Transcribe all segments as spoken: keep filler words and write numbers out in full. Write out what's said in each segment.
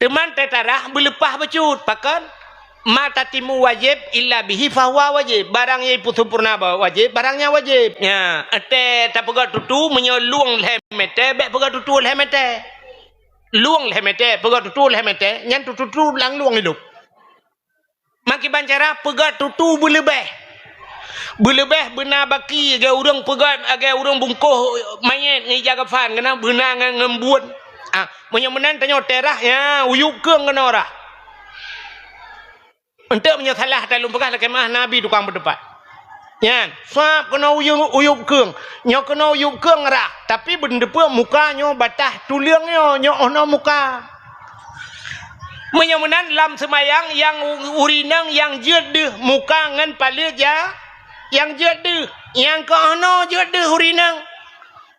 Teuma teutarah beuleupah bacut. Pakon? Ma tatimu wajib illa bihi fahuwa wajib. Barang nyang ipeusampoereuna ba-, wajib, barang nyan wajib. Nya, teu tapeugöt tutu, meunyoe lueng lhèe mètè, bèk peugöt tutu lhèe mètè. Lueng lhèe mètè, peugöt tutu lhèe mètè, nyan tutu-tutu lam lueng hidup. Makiban cara peugöt tutu beuleubeh. Beuleubeh beuna baki lagèe ureueng peugöt, lagèe ureueng bungkôh manyét ngon ija kafan, keunan beuna ngon, ngon buet. Ah, meunyoe meunan tanyoe teutarah, nya, uyueb keueng keunoe rah. Eunteuk meunyoe salah, ata lôn peugah lakèe meu'ah, na bi tukang peuteupat. Nyan, sab keunoe uyueb, uyueb keueng. Nyoe keunoe uyueb keueng rah, tapi beuneuteupeu muka nyoe bataih tuleueng nyoe, nyoe 'oh noe muka. Meunyoe meunan lam seumayang nyang u-, ureueng inong nyang jeuet deuh muka ngon paleuet ja-, nyang jeuet deuh, nyang keu 'oh noe jeuet deuh ureueng inong.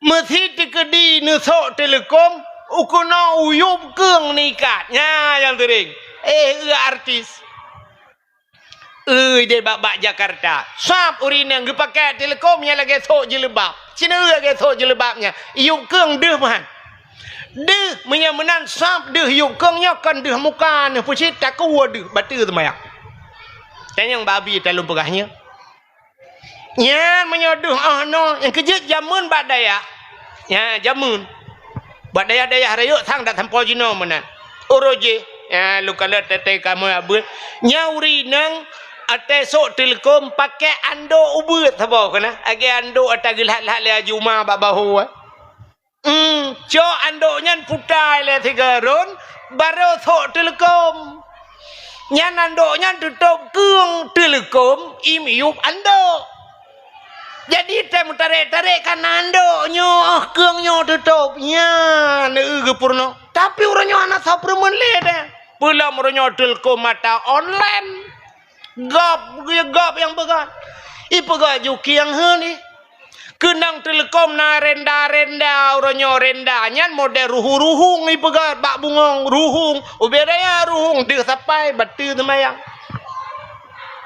Meusi teukeudi neusok teuleukom, u keunoe uyueb keueng neuikat. Nya nyang seuring. Eh, eu artis. Ui, di bak-bak Jakarta. Sab ureueng inong geupakè teuleukom nyang lagèe sok jilbab. Cina eu lagèe sok jilbab nyan. Yueb keueng deuh meuhan. Deuh, meunyoe meunan sab deuh yueb keueng nyoe kon deuh muka neuh peucit takue deuh, bateue seumayang. Tanyong bak Abi talôn peugah nyoe. Nyan meunyoe deuh 'oh noe, nyang keujeuet jameun bak dayah. Nya, jameun. Bak dayah-dayah rayeuk sang dak sampoe jinoe meunan. Uroe jih, nya, lôn kalon teuntèe kamoe abeuet. Nya ureueng inong até sok teuleukom pakè andok ubeuet saboh keunan. Lagèe andok ata geulhat-lhat lé Haji Uma bak bahô, eh. Hmm, cok andok nyan puta ilèe sigoe rôn, barô sok teuleukom. Nyan andok nyan teutôb keueng teuleukom, i miyueb andok. Jadi, tém tarek-tarek ka na andok nyoe, keueng nyoe teutôb. Nyan, eu, geupeurunoe. Tapi uroe nyoe hana soe peureumeun lé tém. Peulom uroe nyoe teuleukom mata online. Gob, gob nyang peugah. Ipeugah ju kieng heun ih. Keunong teuleukom na renda-renda, uroe nyoe renda nyan model ruhueng-ruhueng ipeugah bak bungöng, ruhueng, ubé raya ruhueng deuh sapai bateue seumayang.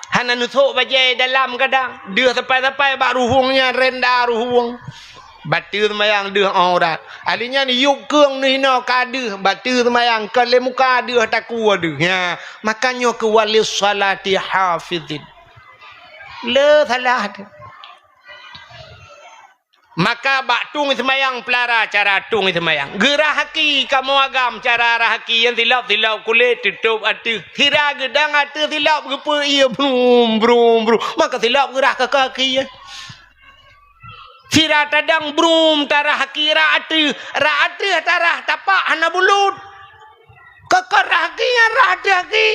Hana neusok bajèe dalam kadang, deuh sapai-sapai bak ruhueng nyan renda ruhueng. Bateue seumayang deuh aurat. Ahli nyan yueb keueng neuh inoe ka deuh, bateue seumayang kon lé muka deuh takue deuh. Nya, maka nyoe keu walis shalati hafizin. Le salah teuh. Maka bak tueng seumayang peulara cara tueng seumayang. Geurah aki kamoe agam cara rah aki nyang silop-silop kulét teutôb ateueh. Sira geudong ateueh silop geupeu ié brum, brum, brum. Maka silop geurah keu aki nyan. Sira tadong brum tarah aki rah ateueh, rah ateueh tarah tapak hana bulut. Keu-keu rah aki nyan rah ateueh aki.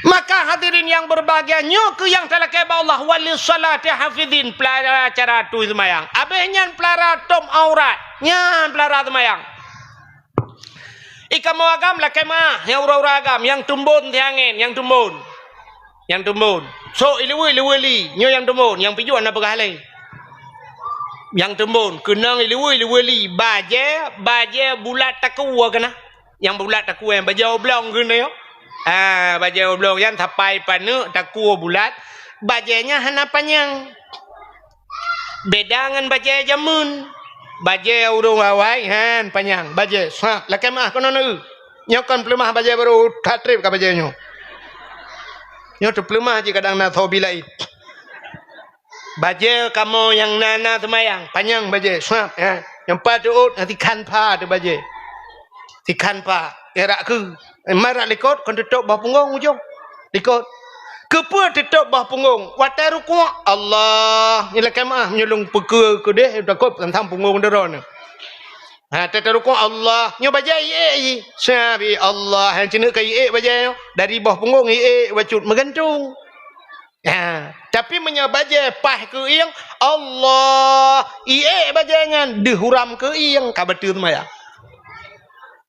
Maka hadirin yang berbahagia, nyoe keuh nyang talakèe bak Allah, walis shalati hafizin, peulara cara tueng seumayang. Abéh nyan peulara tôb aurat. Nyan peulara seumayang. I kamoe agam lakèe meu'ah, nyang uroe-uroe agam, nyang teumbon siangén, nyang teumbon. Nyang teumbon. Sok ileue-ileue li, nyoe nyang teumbon, nyang pijuet hana peugah lé. Nyang teumbon, keunong ileue-ileue li, bajèe, bajèe bulat takue keunan. Nyang bulat takue, bajèe oblong keunan nyoe. Ha, bajèe oblong nyan sapai paneuk takue bulat, bajèe nyan hana panyang. Beda ngon bajèe jameun. Bajèe ureueng awai, han, panyang. Bajèe, sah, lakèe meu'ah keunoe na eu. Nyoe kon peuleumah bajèe barô, that trép ka bajèe nyoe. Nyoe teupeuleumah cit kadang na soe bi laén. Bajèe kamoe nyang na, na seumayang, panyang bajèe, sah, ha. Nyang pat teuôt, sikhan pha teuh bajèe. Sikhan pha, eh, rak keu. Eh, marak likot, kon teutôb boh punggong ujong. Likot. Keupeue teutôb boh punggong? Watèe rukuk, Allah. Nyoe lakèe meu'ah, meunyoe lôn peukeu keudéh, takot teuntang punggong droeneuh. Ha, teutôb rukuk, Allah. Nyoe bajèe iék jih. Sabi Allah, nyang ceuneuk ka iék bajèe nyoe. Dari boh punggong iék bacut meugantung. Ha, tapi meunyoe bajèe paih keu iéng, Allah, iék bajèe nyan deuh huram keu iéng, ka bateue seumayang.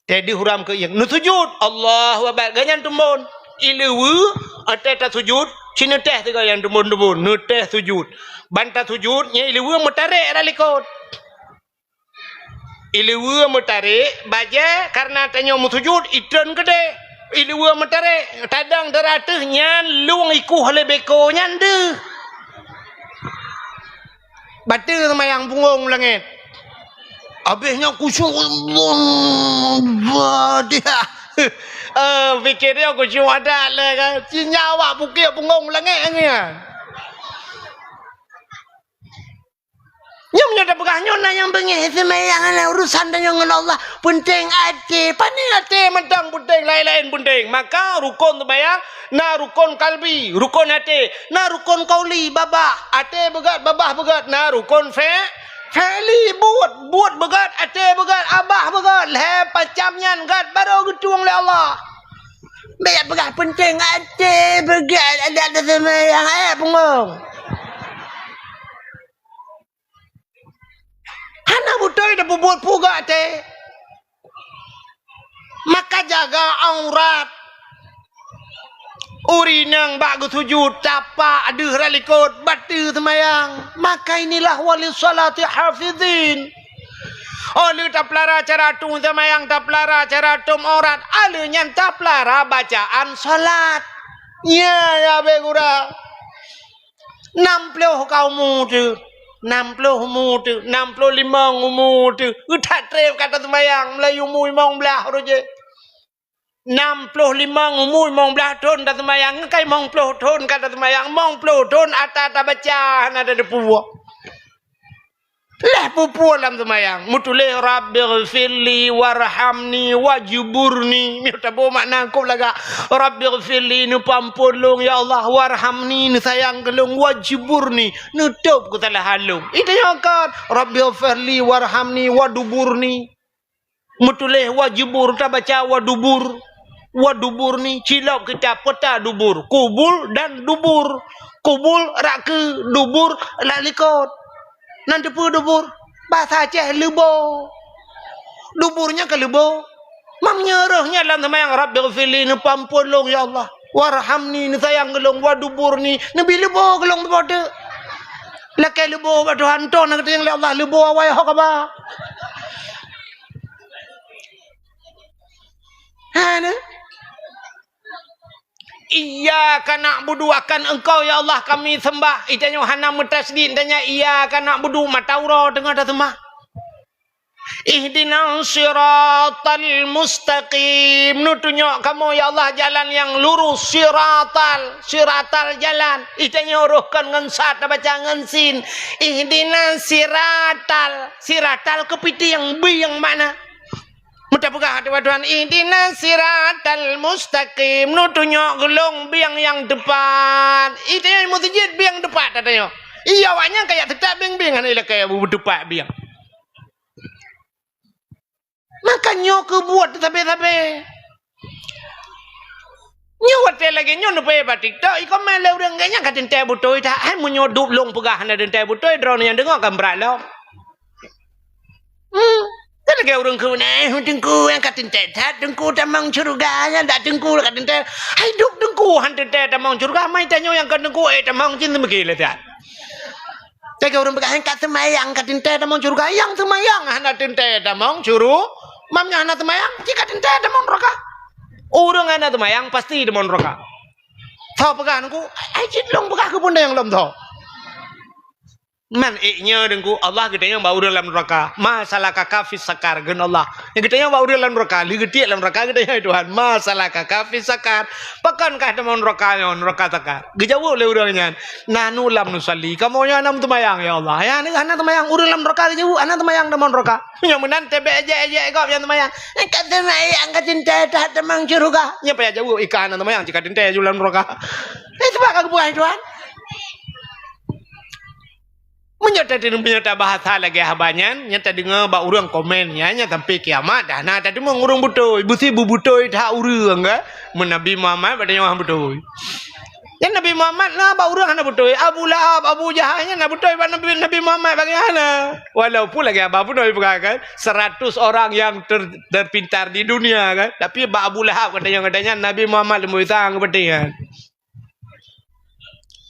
Teuh deuh huram keu iéng. Neusujut, Allahu Akbar. Gobnyan teumbon. Ileue, watèe tasujut, ci neuteh sigoe nyang teumbon-teumbon. Neuteh sujut. Ban tasujut, nyan ileue meutarek rot likot. Ileue meutarek, bajèe, kareuna tanyoe meusujut, itreun keudéh. Ileue meutarek, tadong dara ateueh, nyan lueng ikoh lé beko nyan deuh. Bateue seumayang punggong langèt. Abéh nyan khusyuk, Allahu Fatihah. Eh, pikir dia khusyuk adat lé kan. Sinya awak bukit punggong langét nyan. Nyoe meunyoe tapeugah nyoe na nyang beungéh seumayang, na urusan tanyoe ngon Allah. Peunteng até. Pane até mantong peunteng, laén-laén peunteng. Maka rukon seumayang na rukon kalbi, rukon até, na rukon kauli, babah, até beugét, babah beugét, na rukon fe-, fi'li, buet, buet beugét, até beugét, babah beugét, lhée pacam nyan gét baru geutueng lé Allah. Bék peugah peunteng até beugét adat seumayang, eh, punggong. Hana beutôi tapeubuet peue gét até. Maka jaga aurat. Ureueng inong bak geusujud, tapak deuh rot likot, bateue seumayang. Maka inilah wali salati hafizin. Oh lheueh tapeulara cara tueng seumayang, tapeulara cara tom aurat, oh lheueh nyan tapeulara bacaan salat. Nya, ya, abéh gura. Nam ploh ka umu teuh, nam ploh umu teuh, nam ploh limong umu teuh. That treb ka taseumayang, meulayeue umu limong blaih uroe jih. Nam ploh limong umu limong blaih thon taseumayang, kai limong ploh thon ka taseumayang, limong ploh thon ata tabaca hana tateupeue. Lheueh peue-peue lam seumayang, meutuléh, "Rabbighfirli warhamni wajburni." Meutabô makna kôb lagak, "Rabbighfirli," neupeuamphon lôn, "Ya Allah, warhamni," neusayang keu lôn, "wajburni," neutôb keusalahan lôn. Itu nyoe kan, "Rabbighfirli warhamni waduburni." Meutuléh wajubur, tabaca wadubur. Wadubur ni cilok kita peta dubur. Kubul dan dubur. Kubul rak keu, dubur rak likot. Nan teupeue dubur? Bahasa Aceh leubo. Dubur nyan ka leubo. Mam nyan reuh nyan lam seumayang, "Rabbighfirli," neupeuamphon lôn, "Ya Allah. Warhamni," neusayang keu lôn, "Waduburni," neubi leubo keu lôn teuboh teuk. Lakée leubo bak Tuhan, toh na geutanyong lé Allah leubo awai ho kaba. Ha, na? "Iyyaka na'budu," akan Engkau, ya Allah, kami sembah. Itanyoe hana meutasydid, tanya, "Iyyaka na'budu," mata uroe teungoh tasembah. "Ihdinas siratal mustaqim," neutunyok kamoe, ya Allah, jalan nyang lurus, siratal, siratal jalan. Itanyoe rhoh kon ngon sad, tabaca ngon sin. "Ihdinas siratal," siratal keupitieng, bieng makna. Meuta peugah ateueh Tuhan, "Ihdinas siratal mustaqim," neutunyok keu lôn bieng nyang teupat. Itanyoe meuseujid bieng teupat, tatanyoe. Iya, awaknyan kaya teutab bieng-bieng, hana ilakée beuteupat bieng. Maka nyoe keubuet sabe-sabe. Nyoe watée lagée nyoe neupeué bak TikTok, ikomén lé ureuëng gét nyan ka teuntée beutôi that. Hai meunyoe duek lôn peugah hana teuntée beutôi, droeneuh nyang deungoe kan brat lom. Hmm. Kan lagée ureuëng keu nyan, "Eh, teungku nyang ka teuntée that, teungku tamong syeuruga nyan dak teungku ka teuntée." Hai duek teungku han teuntée tamong syeuruga, mai tanyoe nyang kon teungku, eh, tamong cit meugi lé that. Teuka ureuëng peugah, "Nyang ka seumayang ka teuntée tamong syeuruga." Nyang seumayang hana teuntée tamong syeuruga. Mam nyang hana seumayang, cit ka teuntée tamong neuraka. Ureuëng hana seumayang pasti tamong neuraka. Tho peugah nungku, ai cit lôn peugah keu peue nyang lom tho. Man ék nyoe deungku, Allah geutanyong bak ureuëng lam neuraka, "Ma salakaka fis sakar?" Geun Allah. Nyang geutanyong bak ureuëng lam neuraka, lheueh geutiek lam neuraka geutanyong, "Tuhan, ma salakaka fis sakar?" Pakon kah tamong neuraka nyoe, neuraka sakar? Geujaweueb lé ureuëng nyan, "Nahnu lam nusalli." Kamoe nyoe hana meuseumayang, ya Allah. Ya, hana seumayang, ureuëng lam neuraka geujaweueb, "Hana seumayang tamong neuraka." Nyang meunan teubiet ejek-ejek gob nyang seumayang. "Eh, ka seumayang ka teuntée that tamong syeuruga." Nyang payah jaweueb, "Ika hana seumayang, cit ka teuntée ju lam neuraka." Eh, sebab ka geupeugah Tuhan. Meunyoe tadeungoe, meunyoe tabahasa lagée haba nyan, nyang tadeungoe bak ureuëng komen nyan, nyan sampai kiamat dah na tadeungoe ureuëng beutôi, beusi beubeutôi that ureuëng kan. Meunyoe Nabi Muhammad bak tanyoe hana beutôi. Nyan Nabi Muhammad na bak ureuëng hana beutôi. Abu Lahab, Abu Jahal nyan na beutôi bak Nabi, Nabi Muhammad bak geuhnyan na. Walaupun lagée haba bunoe peugah kan, seratus orang yang ter-, terpintar di dunia kan. Tapi bak Abu Lahab geutanyoe, geutanyoe Nabi Muhammad leumui sang geupeutih kan.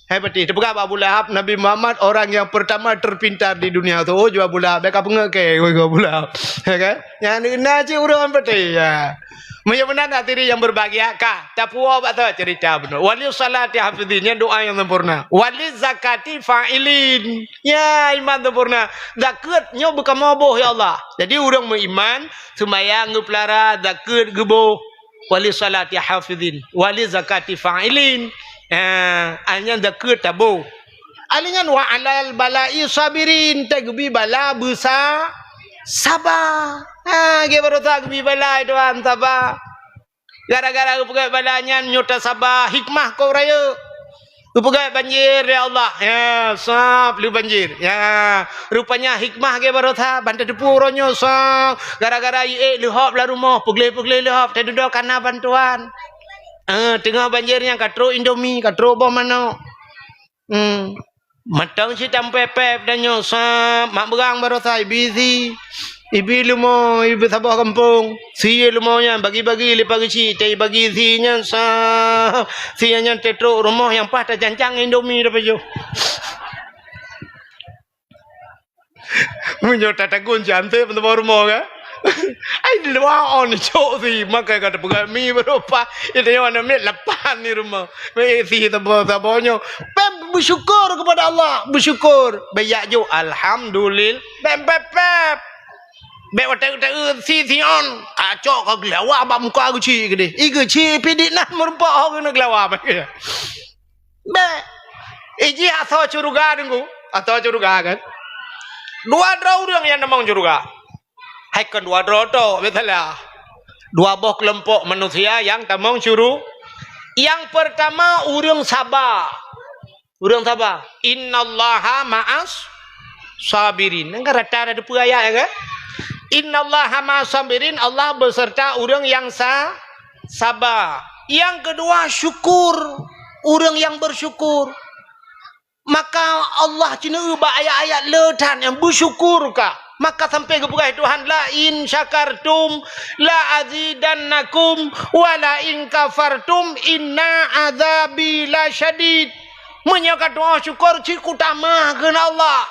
Hai beutih, teupeugah bak Abu Lahab, Nabi Muhammad orang yang pertama terpintar di dunia tu. Oh, jua Abu Lahab, bèk ka peungeuh keu Abu Lahab. Ya kan? Nyang na cit ureuëng beutih, ya. Meunyoe meunan hadirin yang berbahagia, ka tapuwoe bak soe cerita bunoe. Wali salati hafizin, nyan doa nyang sempurna. Wali zakati fa'ilin, ya iman sempurna. Zakeuet nyoe beukamoe boh, ya Allah. Jadi ureuëng meuiman, seumayang geupeulara, zakeuet geuboh. Wali salati hafizin, wali zakati fa'ilin. Ah, nyan zakeuet taboh. Alèh nyan wa alal bala'i sabirin, teuh geubi bala beusa saba. Ha, geubarosa geubi bala, Tuhan, saba. Gara-gara geupeugah bala nyan nyoe tasaba, hikmah kok rayeuk. Geupeugah banjir, ya Allah. Ya, sab lé banjir. Ya, rupanya hikmah geubarosa, ban tateupeue uroe nyoe, sab. Gara-gara iék leuhop lam rumoh, peugleh-peugleh leuhop, tadudoe kana bantuan. Eh, teungoh banjir nyan ka trok Indomie, ka trok boh manok. Hmm. Mantong cit tampé-pép tanyoe sab, mak beurang barosa ibi si, ibi leumo, ibi saboh gampông. Si leumo nyan bagi-bagi lé pageue cit, tai bagi si nyan sab. Si nyan teutrok rumoh nyang paih tacancang Indomie tapajoh. Meunyoe tatagun si anseb teuma rumoh ka. Ai dua on cok si, makai ka teupeugah mi beureupa. Itu yang mana mit lapan di rumah. Mi si tabo-tabo nyoe. Pep bersyukur kepada Allah, bersyukur. Bayak jo alhamdulillah. Pep pep pep. Bek watak-watak si si on. Acok ka gelawa bak muka geuci gede. I geuci pidik nah meureumpok ho kena gelawa. Bek. Iji asoe syeuruga deungoe. Asoe syeuruga kan. Dua droe ureuëng nyang tamong syeuruga. Hai kon dua droe tok, beutala. Dua boh keulompok manusia nyang tamong syuru-, nyang peurtama ureuëng saba. Ureuëng saba. Innallaha ma'as sabirin. Nang ka rata ada dua ayat ya kan? Innallaha ma'as sabirin, Allah beserta ureuëng nyang sa-, saba. Yang kedua syukur, ureuëng nyang bersyukur. Maka Allah ceuneuh bak ayat-ayat le that nyang bersyukur ka. Maka sampai geupeugah Tuhan, "La in syakartum la azidannakum wa la in kafartum inna azabi lasyadid." Meunyoe ka tu'oh syukur, cit kutamah kheun Allah.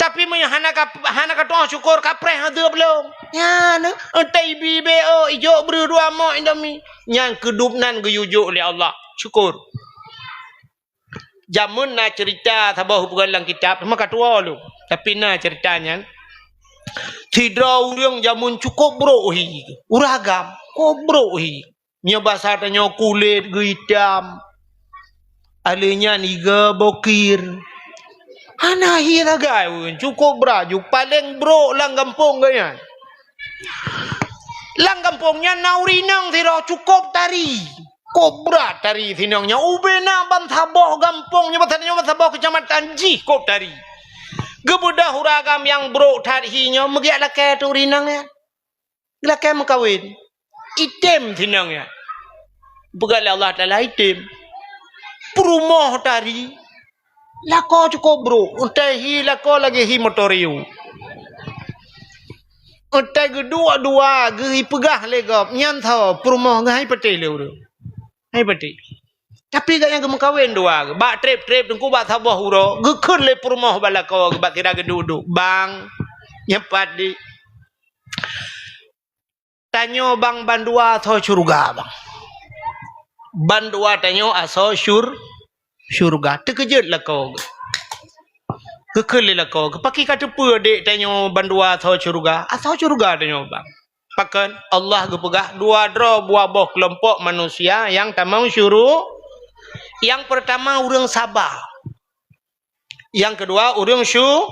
Tapi meunyoe hana ka, hana ka tu'oh syukur, kapreh azeub lom. Nyan, entah ibi be, oh, ijok breuh dua mok Indomie. Nyan keudub nan geuyue jok lé Allah. Syukur. Jameun na cerita saboh hubungan lam kitab, teuma ka tuwoe lom. Tapi na cerita nyan. Sidroe ureuëng jameun cukop brok hi. Ureuëng agam, cukop brok hi. Nyoe basa tanyoe kulét geuitam. Alèh nyan iga bokir. Hana hi sagai ureuëng, cukop braju, paleng brok lam gampông geuh nyan. Lam gampông nyan na ureuëng inong sidroe cukop tari. Kobra tari sinong nyan ubé na ban saboh gampông nyoe, ban saboh keucamatan jih kop tari. Geubeudôh ureuëng agam nyang brok that hi nyoe meugiak lakée teuh ureuëng inong nyan. Lakée meukawen. Item sinong nyan. Peugah lé Allah Taala item. Peurumoh tari. Lakoe cukop brok, utai hi lakoe lagée hi motor riu. Utai geuduek dua geuh ipeugah lé gob, nyan tho peurumoh geuh hai patéh lé ureuëng. Hai patéh. Tapi gobnyan geumeukawen dua geuh, bak treb-treb teungku bak saboh uroe, geukheun lé peurumoh bak lakoe geuh bak sira geuduek-duek, "Bang, nyan pat di." Tanyoe bang bandua asoe syeuruga bang. Bandua tanyoe asoe syur-, syeuruga. Teukeujot lakoe geuh. Geukheun lé lakoe geuh, "Pakri ka teupeue dek tanyoe bandua asoe syeuruga?" "Asoe syeuruga tanyoe bang." Pakon? Allah geupeugah dua droe dua boh keulompok manusia nyang tamong syuru-, nyang peurtama ureuëng saba. Nyang keudua ureuëng syu-,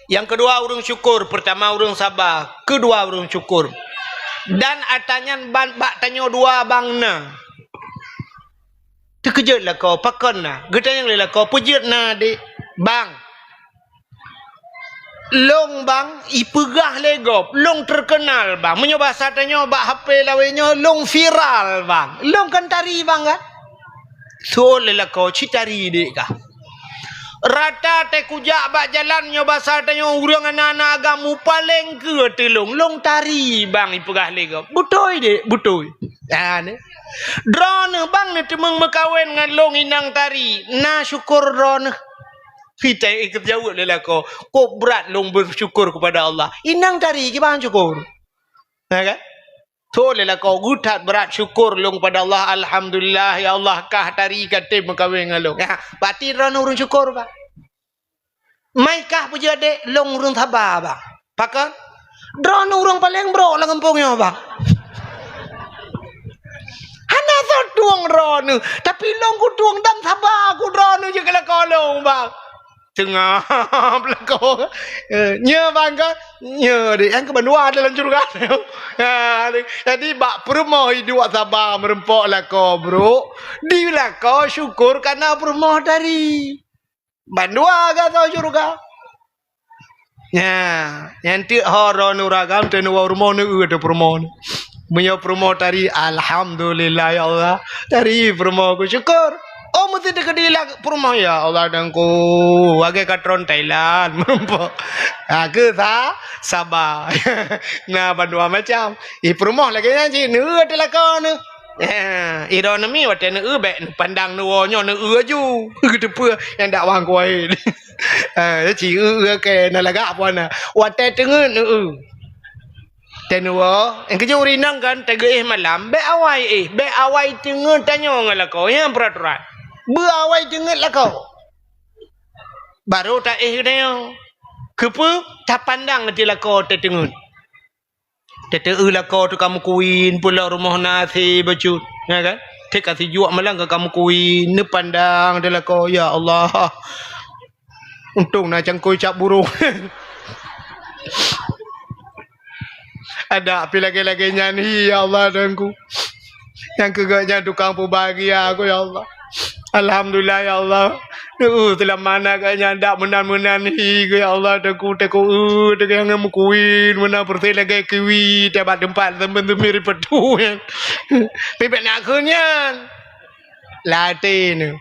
Nyang keudua ureuëng syukur, peurtama ureuëng saba, keudua ureuëng syukur. Dan ata nyan ban bak tanyoe dua bang na. Teukeujot lakoe, pakon na? Geutanyong lé lakoe, "Peue jeuet na, dek?" "Bang, lôn bang, ipeugah lé gob, lôn terkenal bang. Meunyoe basa tanyoe bak H P lawét nyoe, lôn viral bang. Lôn kan tari bang kan?" Seuôt lé lakoe, "Ci tari dek kah?" Rata teuh kujak bak jalan nyoe basa tanyoe ureuëng aneuk-aneuk agam mupaleng keu teulông, lôn tari bang ipeugah lé gob. Beutôi dek, beutôi. Nah, ni. Droeneuh bang neuteumeung meukawen ngon lôn inong tari, na syukur droeneuh. Kita ikut jawab lé lakoe, "Kok brat lôn bersyukur kepada Allah." Inong tari kiban syukur. Nah, kan? Tho lé lakoe, "Geuh that brat syukur lôn kepada Allah. Alhamdulillah, ya Allah, kah tari ka tem meukawen ngon lôn." Ya, berarti droeneuh ureuëng syukur, Pak. Mai kah peujeuet adék, lôn ureuëng saba, Bang. Pakon? Droeneuh ureuëng paleng brok lam gampông nyoe, Bang. Hana soe tueng droeneuh, tapi lôn kutueng dan saba ku droeneuh jeuet keu lakoe lôn, Bang. Teungab lakoe. Eh, nyoe, Bang, kan? Nyoe, dek, nyang keu bandua dalam syeuruga. Ha, jadi, bak peurumoh iduek saba meureumpok lakoe brok, di lakoe syukur kana peurumoh tari. Bandua gasoe syeuruga. Nyan, nyan teuk ho droeneuh ragam teuh neuwoe rumoh neueu teuh peurumoh. Meunyoe peurumoh tari, "Alhamdulillah, ya Allah, tari peurumoh ku syukur." Oh, meusti teukeudi lam peurumoh, "Ya Allah, Teungku, lagèe ka tron Thailand." Meureumpok. Ha, keu sa-, saba. Nah, bandua macam. Ih, peurumoh lagèe nyan cit, neueu teuh lakoe neuh. Eh, ironomi watèe neueu bèk neupandang neuwoe nyoe neueu aju. Geuteupeue nyang dak wang kuwai. Eh, ci eu-eu kèe na lagak puana. Watèe teungeut neueu. Teuh neuwoe, nyang keujeuet ureueng inong kan tageuéh malam, bèk awai éh, bèk awai teungeut tanyoe ngon lakoe, nyan peuraturan. Beu awai teungeut lakoe. Barô taéh geutanyoe. Keupeue? Tapandang ateueh lakoe teuh teungeut. Teuteue lakoe teuka meukuin, peulok rumoh na asé bacut, ya kan? Teuka sijuek malam ka meukuin, neupandang di lakoe, ya Allah. Untông na cangkôi cap burông. Adak pih lagèe-lagèe nyan hi, ya Allah, Tuhanku. Nyang keu geuh nyan tukang peubahagia ku, ya Allah. Alhamdulillah, ya Allah. Neueu, seulama na geuh nyan dak meunan-meunan hi ku, ya Allah, teungku, teungku, eu, teungku nyang meukuin, meunan peureuseh lagèe kiwi, tiep bak teumpat seumeun-seumeun ripeutu nyan. Pih bèk na kheun nyan. Latèe nyoe.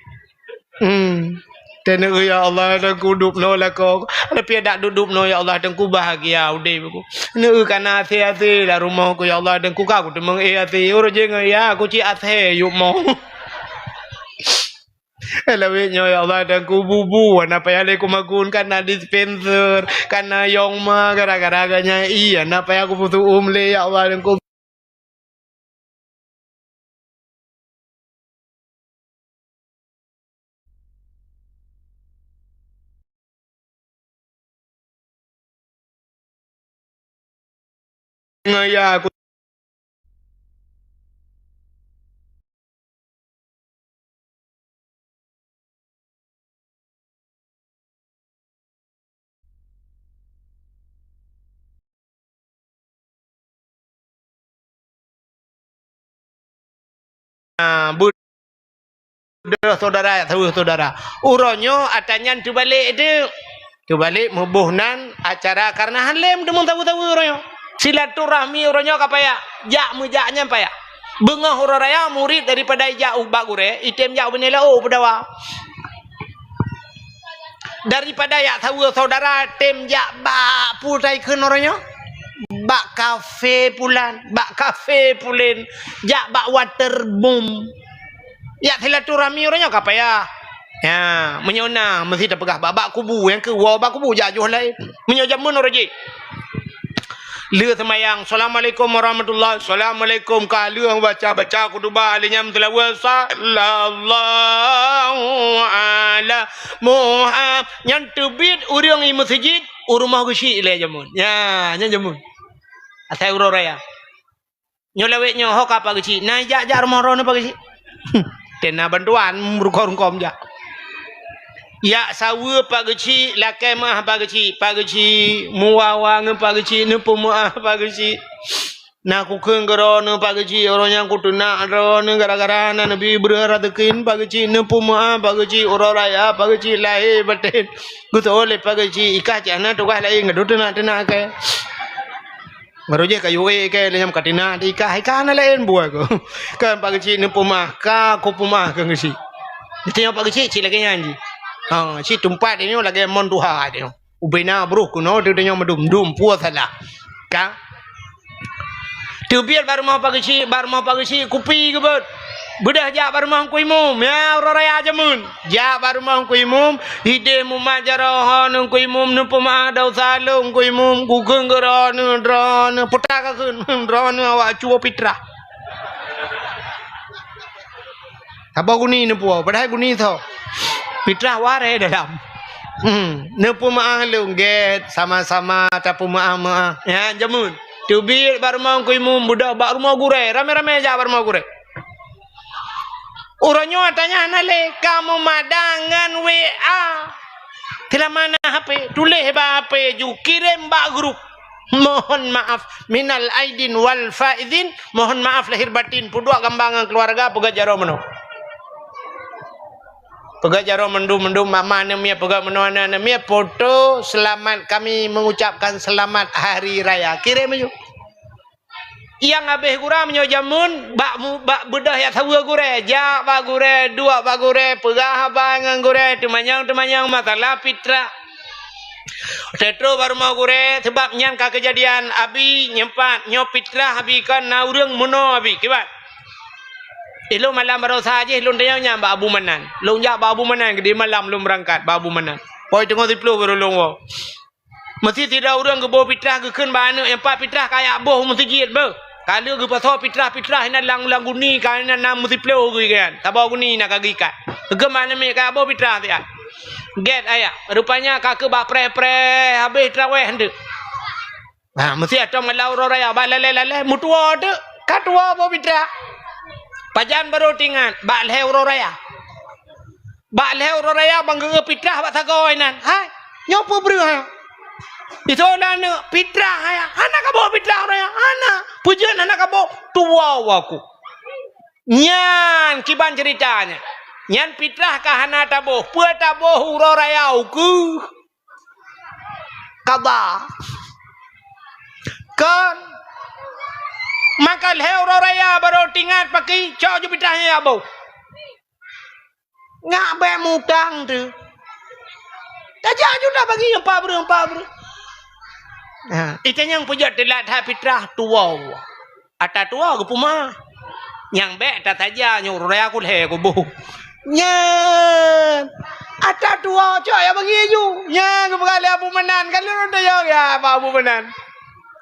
Hmm. Teuh neueu, ya Allah, teungku dubnoe lakoe. Tapi adak dubnoe, ya Allah, teungku bahagia udép ku. Neueu ka na asé-asé lam rumoh ku, ya Allah, teungku ka kuteumeung éh asé. Uroe jih ngon ya, ku cit asé yub mo. Lawét nyoe, ya Allah, teungku bubu, hana payah lé kumagun, ka na dispenser, ka na yong ma, gara-gara geuh nyan, iya, hana payah kupeusuum lé, ya Allah, teungku. Ngon ya ku- Ah, bu-, deuh saudara, saweue saudara. Uroe nyoe atra nyan teubalek teuk. Teubalek meuboh nan acara kareuna han lé meuteumé saweue-saweue uroe nyoe. Silaturahmi uroe nyoe ka payah. Jak meujak nyan payah. Beungoh uroe raya murit daripada ijak ubak gurée, item jak ubak neulaôh peudawa. Daripada jak saweue saudara tem jak bak putai kheun uroe nyoe. Bak kafe pulan, bak kafe pulen, jak bak waterboom. Jak silaturahmi uroe nyoe ka payah. Ya, meunyoe na meusti tapeugah bak, bak kubu, nyang keu woe bak kubu jak joh laén. Meunyoe jameun uroe jih. Lheueh seumayang, "Assalamualaikum warahmatullahi." "Assalamualaikum." Ka lheueh baca-baca khutubah, lheueh nyan seulaweuet, "Sallallahu ala Muhammad." Nyan teubiet ureueng i meuseujid, u rumoh geuchik lé jameun. Ya, nyan jameun. Asai uroe raya. Nyoe lawét nyoe, ho ka Pak Geuchik. Na jak-jak rumoh droeneuh Pak Geuchik? Tem na bantuan, rungkôm-rungkôm jak. Jak saweue Pak Geuchik, lakée meuáh Pak Geuchik. Pak Geuchik, meuwa-wa ngon Pak Geuchik, neupeumeuáh Pak Geuchik. Na kukheun keu droeneuh Pak Geuchik, uroe nyan kuteunak droeneuh gara-gara na neubi breueh raseukin Pak Geuchik, neupeumeuáh Pak Geuchik, uroe raya Pak Geuchik lahé batén. Geusoe lé Pak Geuchik, i kah cit hana tugaih laén, gadôh teunak-teunak kée. Baru jih ka yue kée lé nyang ka tina di kah, i kah hana laén buet ku. Kan Pak Geuchik neupeumeuáh, ka kupeumeuáh keu Geuchik. Di tanyoe Pak Geuchik cit lagée nyan jih. Ha, cit teumpat tanyoe lagée mon tuha tanyoe. Ubena broh keunoe di tanyoe meudum-dum, peue salah. Ka. Teubiet bak rumoh Pak Geuchik, bak rumoh Pak Geuchik kupi geubeuet. Beudôh jak bak rumoh Teungku Imum, ya, uroe raya jameun. Jak bak rumoh Teungku Imum, ideh mumat jaroe, "Hai Teungku Imum, neupeumeu'ah desya lôn Teungku Imum, kukheun keu droeneuh, droeneuh." Peue ka kheun, "Droeneuh awak cuwoe pitrah." Saboh guni neupuwoe, padahai guni soe? Pitrah waréh dalam. Hmm, neupeumeu'ah lôn gét, sama-sama tapeumeu'ah-meu'ah. Ya, jameun. Teubiet bak rumoh Teungku Imum, beudôh bak rumoh gurée, ramé-ramé jak bak rumoh gurée. Uroe nyoe tanyong hana lé, ka meumadang ngon W A. Teuma na H P, tuléh bak H P ju, kirém bak grup. Mohon maaf, minal aidin wal faizin, mohon maaf lahir batin, peuduek gambar ngon keuluwarga, peugah jaroe meunoe. Peugah jaroe mandum-mandum, mama neumiet, peugah meunoe aneuk neumiet, foto selamat, kami mengucapkan selamat hari raya. Kirém ju. Nyang habéh gura meunyoe jameun, bak mu-, bak beudôh jak saweue gurée, jak bak gurée, duek bak gurée, peugah haba ngon gurée, teumanyong-teumanyong masalah pitrah. Teutrok bak rumoh gurée, sabab nyan ka keujadian, "Abi, nyoe pat, nyoe pitrah Abi kon na ureuëng meunoe Abi, kiban?" Ilôn malam baroesa jih lôn tanyong nyan bak Abu Manan. Lôn jak bak Abu Manan, keudeh malam lôn beurangkat bak Abu Manan. Poh teungoh siplôh baru lôn woe. Meusi sidroe ureuëng geuboh pitrah geukheun bak aneuk nyang pat pitrah ka jak boh u meuseujid beuh. Ka lheueh geupasoe pitrah-pitrah inan lam, lam guni ka inan na meusiplôh geuikat. Saboh guni na ka geuikat. Geukheun bak aneuk miet ka jak boh pitrah siat. Gét ayah. Rupanya ka keuh bak preh-preh habéh trawéh enteuk. Ha, meusi ateueh malam uroe raya bak lalée-lalée meutuwoe teuk. Ka tuwoe boh pitrah. Pajan barô teuingat bak lhée uroe raya. Bak lhée uroe raya ban geugeu pitrah bak sagoe inan. Hai, nyoe peue breueh hai? Itu na aneuk pitrah hai. Hana kaboh pitrah uroe raya? Hana. Peue jeuet hana kaboh? Tuwoe aku. Nyan kiban ceurita nyan. Nyan pitrah ka hana taboh. Peue taboh uroe raya ukeue? Kaba. Kon. Maka lhée uroe raya barô teuingat paki, cok ju pitrah nyan jak boh. Ngak bék mutang tu. Tajak ju dah bagi empat breuh, empat breuh. Ha, itanyong peujeuet teulat that pitrah tuwoe. Ata tuwoe geupeuma. Nyang bék tataja nyoe uroe raya kulhée kuboh. Nyan. Ata tuwoe cok ya bagi ju. Nyan geupeugah lé Abu Manan. Ka lheueh tanyong ya bak Abu Manan.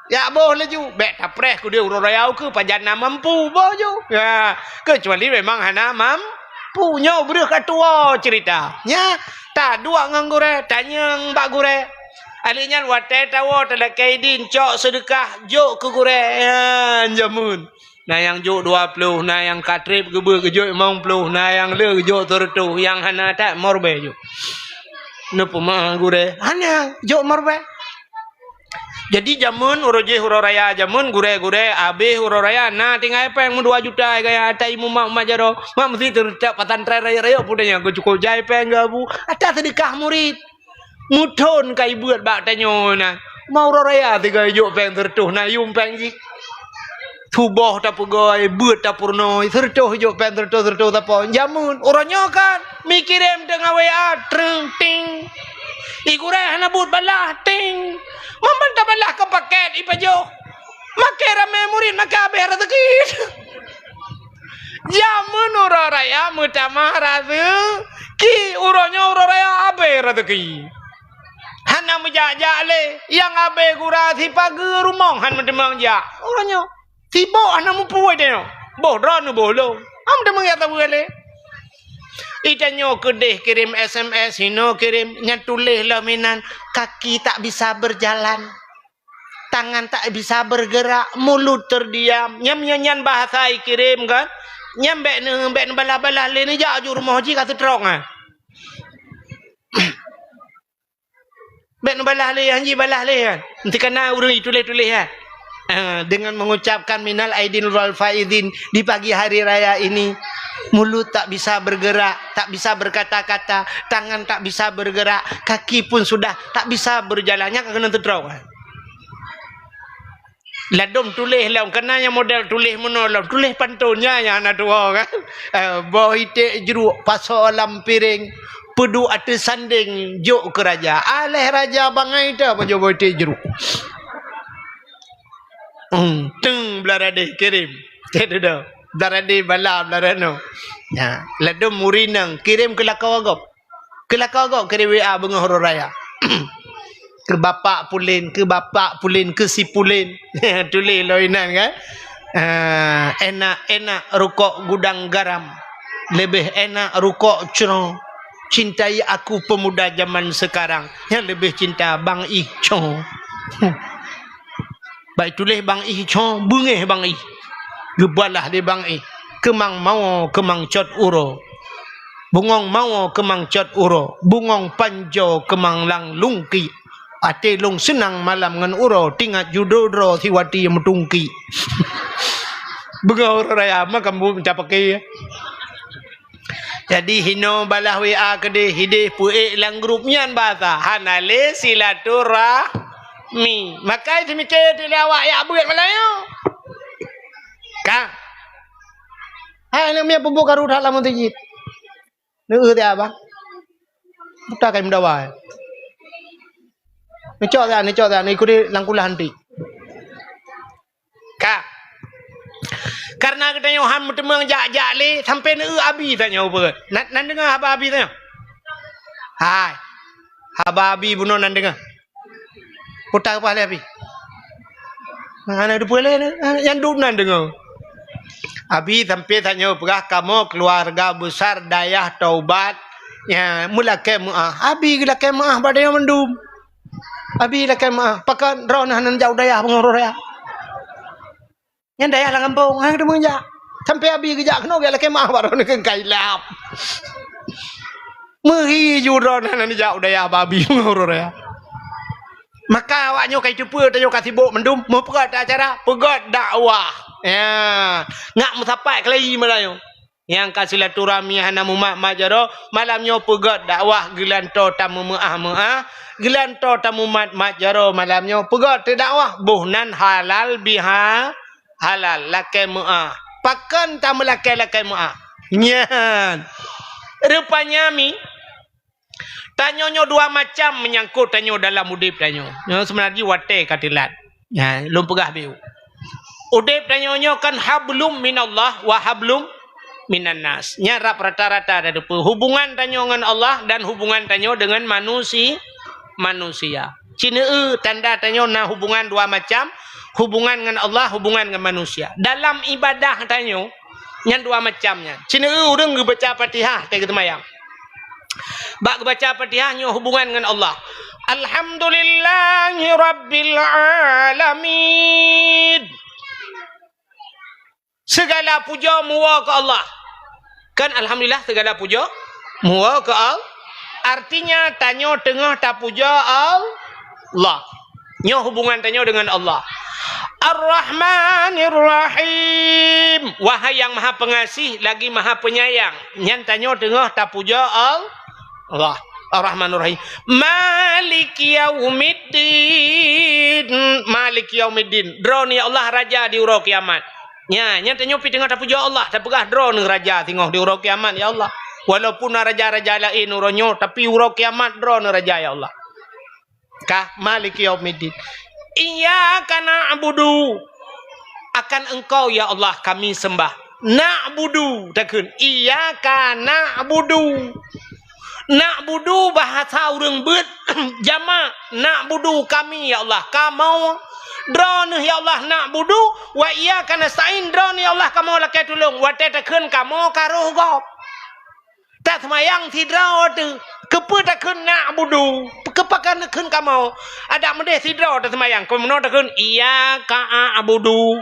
Jak boh laju, bék tapreh keudeh uroe raya ukeue pajan na mampu boh ju. Ha, keucuali memang hana mampu. Nyoe breueh ka tuwoe ceurita. Nya, taduek ngon gurée, tanyong bak gurée. Alèh nyan watée tawoe talakée idin cok seudeukah jok keu gurée. Ha, jameun. Na nyang jok dua ploh, na nyang ka treb geubeuet geujok limong ploh, na nyang le geujok sireutôh, nyang hana that meuribée jok. Neupeuma gurée, hana jok meuribée. Jadi jameun uroe jih uroe raya jameun gurée-gurée habéh uroe raya na tinggai péng meudua juta gaya ata imeum mak jaroe. Mak meusti teuretak pesantren rayeuk-rayeuk pun nyang keucukôp jai péng geubu ata seudeukah murit. Muthon ka ibeuet bak tanyoe na. Ma uroe raya sigoe ijok péng sireutôh na yuem péng jih. Suboh tapeugoe, beuet tapeurunoe, sireutôh ijok péng sireutôh, sireutôh sapo. Jameun, uroe nyoe kan, mi kirém teungoh W A, treng, ting. Igurée hana buet balah, ting. Mamban tabalah keu pakét ipajoh. Makai ramé murit, makai habéh raseuki. Jameun uroe raya meutamah raseuki, uroe nyoe uroe raya habéh raseuki. Hana meujak-jak lé, nyang habéh gura sipageue rumoh han meuteumong jak. Uroe nyoe sibok hana mupuwoe tanyoe. Boh droeneuh boh lôn. Han meuteumong jak saweue lé. Itanyoe keudeh kirém S M S, hinoe kirém, nyan tuléh lom inan, kaki tak bisa berjalan. Tangan tak bisa bergerak, mulut terdiam. Nyan, nyan, nyan bahasa ikirém kan? Nyan bék ne, bék neubalah-balah lé, neujak ju rumoh jih ka seutrok nyan. Bék neubalah lé, han jibalah lé kan? Enti kana ureuëng ituléh-tuléh kan? Ah, dengan mengucapkan minal aidin wal faizin di pagi hari raya ini, mulut tak bisa bergerak, tak bisa berkata-kata, tangan tak bisa bergerak, kaki pun sudah tak bisa berjalan. Nyan ka keuneuk seutrok kan? Ladôm tuléh lom, kana nyang model tuléh meunoe lom, tuléh pantôn nyan nyang hana tuwoe kan. Eh, boh iték jruk pasoe lam piréng, peuduek ateueh sandéng jok keu raja. Aléh raja bangai teuh pajoh boh iték jruk. Hmm, teung blah radeh kirém. Cit dudoe. Darah di balam darah nu. Ya, ladom muri nang kirim keu lakoe gob. Keu lakoe gob kirim W A beungoh uroe raya. Keu bapak pulen, keu bapak pulen, keu si pulen. Tuléh lom inan kan. Ah, enak-enak rukok gudang garam. Leubeh enak rukok cro. Cintai aku pemuda zaman sekarang. Nyang leubeh cinta Bang Ih cro. Bai tuléh Bang Ih cro, beungéh Bang Ih. Geubalah lé Bang Ih, keumang mawoe keumang cot uroe. Bungöng mawoe keumang cot uroe, bungöng panjoe keumang lam lungkiek. Até lôn seunang malam ngon uroe, teuingat judo droe siwati meutungkiek. Beungoh uroe raya, makam bu meucapaké. Jadi hinoe balah W A keudeh, hideh peuék lam grup nyan bahasa hana lé silaturahmi. Maka seumiké teulé awak yak beuet malam nyoe. Ka. Hai aneuk miet peubuet karu that lam meuseujid. Neueu tiep abang. Buta kai meudawa. Neucok tiep, neucok tiep, neuikut di langkulah nanti. Ka. Karena geutanyoe han meuteumeung jak-jak lé, sampai neueu abi tanyoe peugah. Nan, nan deungoe haba abi tanyoe? Hai. Haba abi bunoe nan deungoe. Puta keupaih lé abi. Hana teupeue lé, nyang dum nan deungoe. Abi sampai tanyoe peugah kamoe keluarga besar Dayah Taubat, ya, meulakée meuáh. Abi geulakée meuáh bak tanyoe mandum. Abi lakée meuáh, pakon droeneuh hana neujak u dayah beungoh uroe raya. Nyan dayah lam gampông, hana teumeung jak. Sampai abi geujak keunoe geulakée meuáh bak droeneuh keu kailap. Meuhi ju droeneuh hana neujak u dayah bak abi beungoh uroe raya. Maka awak nyoe ka jiteupeue tanyoe ka sibok mandum, meupeugét acara, peugét dakwah. Ya, ngak meusapat keulayi malam nyoe. Nyang ka silaturahmi hana mumat mat jaroe, malam nyoe peugét dakwah geulantoe tameumeuáh-meuáh, geulantoe tamumat mat jaroe malam nyoe peugét teudakwah, boh nan halal biha halal, lakée meuáh. Pakon tameulakée lakée meuáh? Nyan. Rupanya mi, Tanyoe nyoe dua macam meunyangkot tanyoe dalam udeb tanyoe. Nyoe seubeuna jih watée ka teulat. Nyan, lôn peugah beu. Udeb tanyoe nyoe kan hablum minallah wa hablum minan nas. Nyan rab rata-rata tateupeue hubungan tanyoe ngon Allah dan hubungan tanyoe deungon manusi-, manusia. Cineu tanda tanyoe na hubungan dua macam, hubungan ngon Allah, hubungan ngon manusia. Dalam ibadah tanyoe, nyan dua macam nyan. Cineu ureuëng geubaca Fatihah teuh geuseumayang. Bak geubaca Fatihah nyoe hubungan ngon Allah. Alhamdulillahi rabbil alamin. Segala puja muwa keu Allah. Kan alhamdulillah segala puja muwa keu Allah. Artinya tanyoe teungoh tapuja Allah. Nyoe hubungan tanyoe deungon Allah. Ar-Rahmanir Rahim. Wahai yang Maha Pengasih lagi Maha Penyayang. Nyan tanyoe teungoh tapuja Al-, Allah. Ar-Rahmanir Rahim. Maliki yaumiddin. Maliki yaumiddin. Droeneuh ya Allah raja di uroe kiamat. Nya, nyan tanyoe pih teungoh tapuja Allah, tapeugah droeneuh raja singoh di uroe kiamat ya Allah. Walaupun na raja-raja laén uroe nyoe, tapi uroe kiamat droeneuh raja ya Allah. Ka, maliki yaumiddin. Iyyaka na'budu. Akan Engkau, ya Allah, kami sembah. Na'budu, takheun. Iyyaka na'budu. Na'budu bahasa ureuëng beuet, jamak. Na'budu kami, ya Allah, kamoe. Droeneuh, ya Allah, na'budu. Wa iyyaka nasta'in, droeneuh, ya Allah, kamoe lakée tulông. Watée takheun kamoe ka roh gob. Taseumayang sidroe teuh. Keupeue takheun na'budu? Keupeue takheun kamoe? Adak meudeh sidroe taseumayang. Keunoe takheun, "Iyyaka a'budu."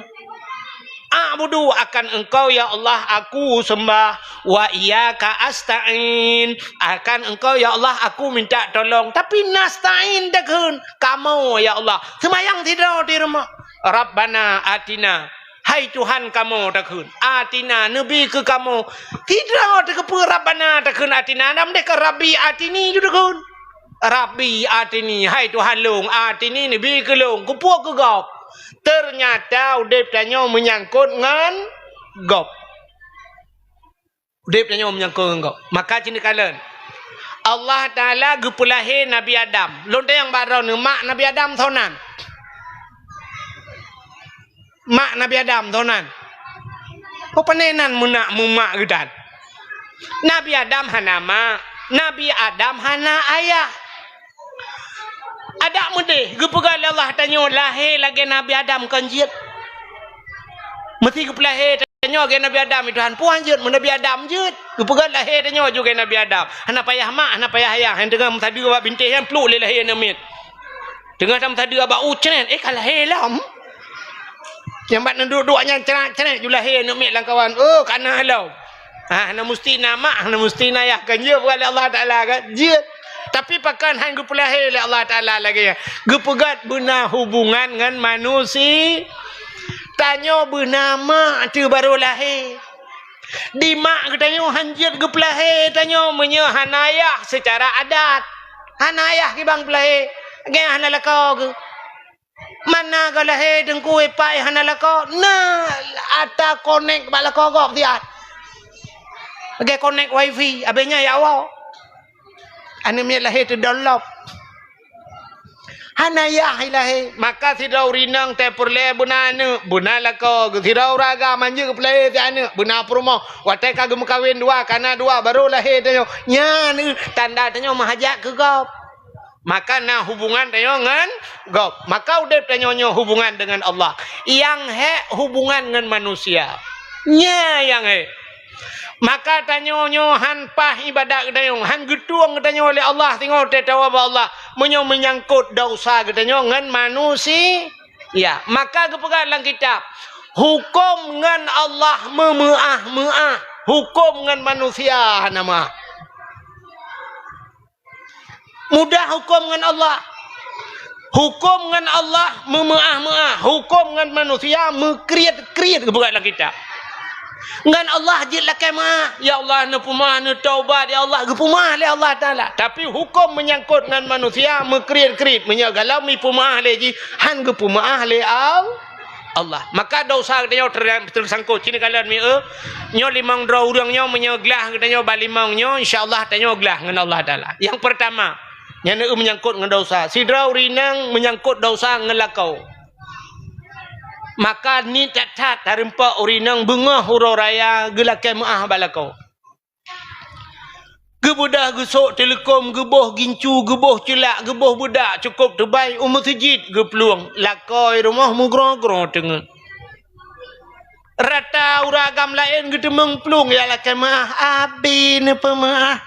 A'budu, akan Engkau, ya Allah, aku sembah. Wa iyyaka asta'in. Akan Engkau, ya Allah, aku minta tolong. Tapi nasta'in takheun, kamoe, ya Allah. Seumayang sidroe di rumoh. Rabbana atina. Hai Tuhan kamoe takheun, atina neubi keu kamoe. Sidroe takeupeue Rabbana takheun atina, dan meudeh ka Rabbi atini ju takheun. Rabbi atini, hai Tuhan lôn, atini neubi keu lôn, keupeue keu gob. Teunyata udeb tanyoe meunyangkot ngon gob. Udeb tanyoe meunyangkot ngon gob. Maka cit neukalon. Allah Taala geupeulahé Nabi Adam. Lôn tanyong bak droeneuh, mak Nabi Adam soe nan? Mak Nabi Adam soe nan? Peue panai nan meunak meumak geutan? Nabi Adam hana mak, Nabi Adam hana ayah. Adak meudeh geupeugah lé Allah tanyoe lahé lagée Nabi Adam kon jeuet. Meusti geupeulahé tanyoe lagée Nabi Adam, ya Tuhan. Puhan jeuet, meu Nabi Adam jeuet. Geupeugah lahé tanyoe ju lagée Nabi Adam. Hana payah mak, hana payah ayah. Nyang teungoh meusadeue bak bintéh nyan pluek lé lahé aneuk miet. Teungoh tameusadeue bak u cret, eh, ka lahé lom. Nyang bak neuduek-duek nyan cret-cret ju lahé aneuk miet lam kawan. Oh, ka na lom. Ha, hana musti na mak, hana musti na yah. Kan jeuet bukan lé Allah Taala kan? Jeuet. Tapi pakon han geupeulahé lé Allah Taala lagée nyan. Geupeugah beuna hubungan ngon manusia. Tanyoe beuna mak tu baru lahé. Di mak geutanyoe han jeuet geupeulahé tanyoe meunyoe hana yah seucara adat. Hana yah kibang peulahé. Lagée hana lakoe geuh. Mana ka lahé Teungku, ipak hana lakoe? Na ata konek bak lakoe gob siat. Lagée konek wifi, abéh nyan ya Allah. Aneuk miet lahé teudolop. Hana yah lahé, maka sidroe ureueng inong teupeureulee beuna aneuk, beuna lakoe, sidroe ureueng agam manjeuet geupeulahé si aneuk, beuna peurumoh. Watée ka geumeukawen dua, kana dua, baru lahé tanyoe. Nyan tanda tanyoe meuhajat keu gob. Maka na hubungan tanyoe ngon gob. Maka udeb tanyoe nyoe hubungan dengan Allah. Nyang hék hubungan ngon manusia. Nyan nyang hék. Maka tanyoe nyoe han paih ibadat geutanyoe, han geutueng geutanyoe lé Allah singoh teuh tawoe bak Allah meunyoe meunyangkot desya geutanyoe ngon manusia. Maka geupeugah lam kitab, huköm ngon Allah meumeuáh-meuáh, huköm ngon manusia hana meuáh. Mudah huköm ngon Allah. Huköm ngon Allah meumeuáh-meuáh, huköm ngon manusia meukriet-kriet geupeugah lam kitab. Ngon Allah jeuet lakée meuáh, ya Allah neupeumeuáh, neutaubat ya Allah, geupeumeuáh lé Allah Taala. Tapi huköm meunyangkot ngon manusia meukriet-kriet, meunyoe galom ipeumeuáh lé jih, han geupeumeuáh lé Allah. Allah. Maka desya geutanyoe ter-, teusangkot. Cit neukalon mieu, nyoe limong droe ureuëng nyoe meunyoe glah geutanyoe bak limong nyoe, insya Allah tanyoe glah ngon Allah Taala. Nyang peurtama, nyan eu meunyangkot ngon desya. Sidroe ureuëng inong meunyangkot desya ngon lakoe. Maka niet that-that tarumpok ureuëng inong beungoh uroe raya geulakée meuáh bak lakoe. Geubeudah geusok teuleukom, geuboh gincu, geuboh ceulak, geuboh beudak cukôp teubai u meuseujid geuplueng, lakoe rumoh meugroe-groe teungeut. Rata ureuëng agam laén geuteumeung plueng, ya lakée meuáh, abi neupeumeuáh.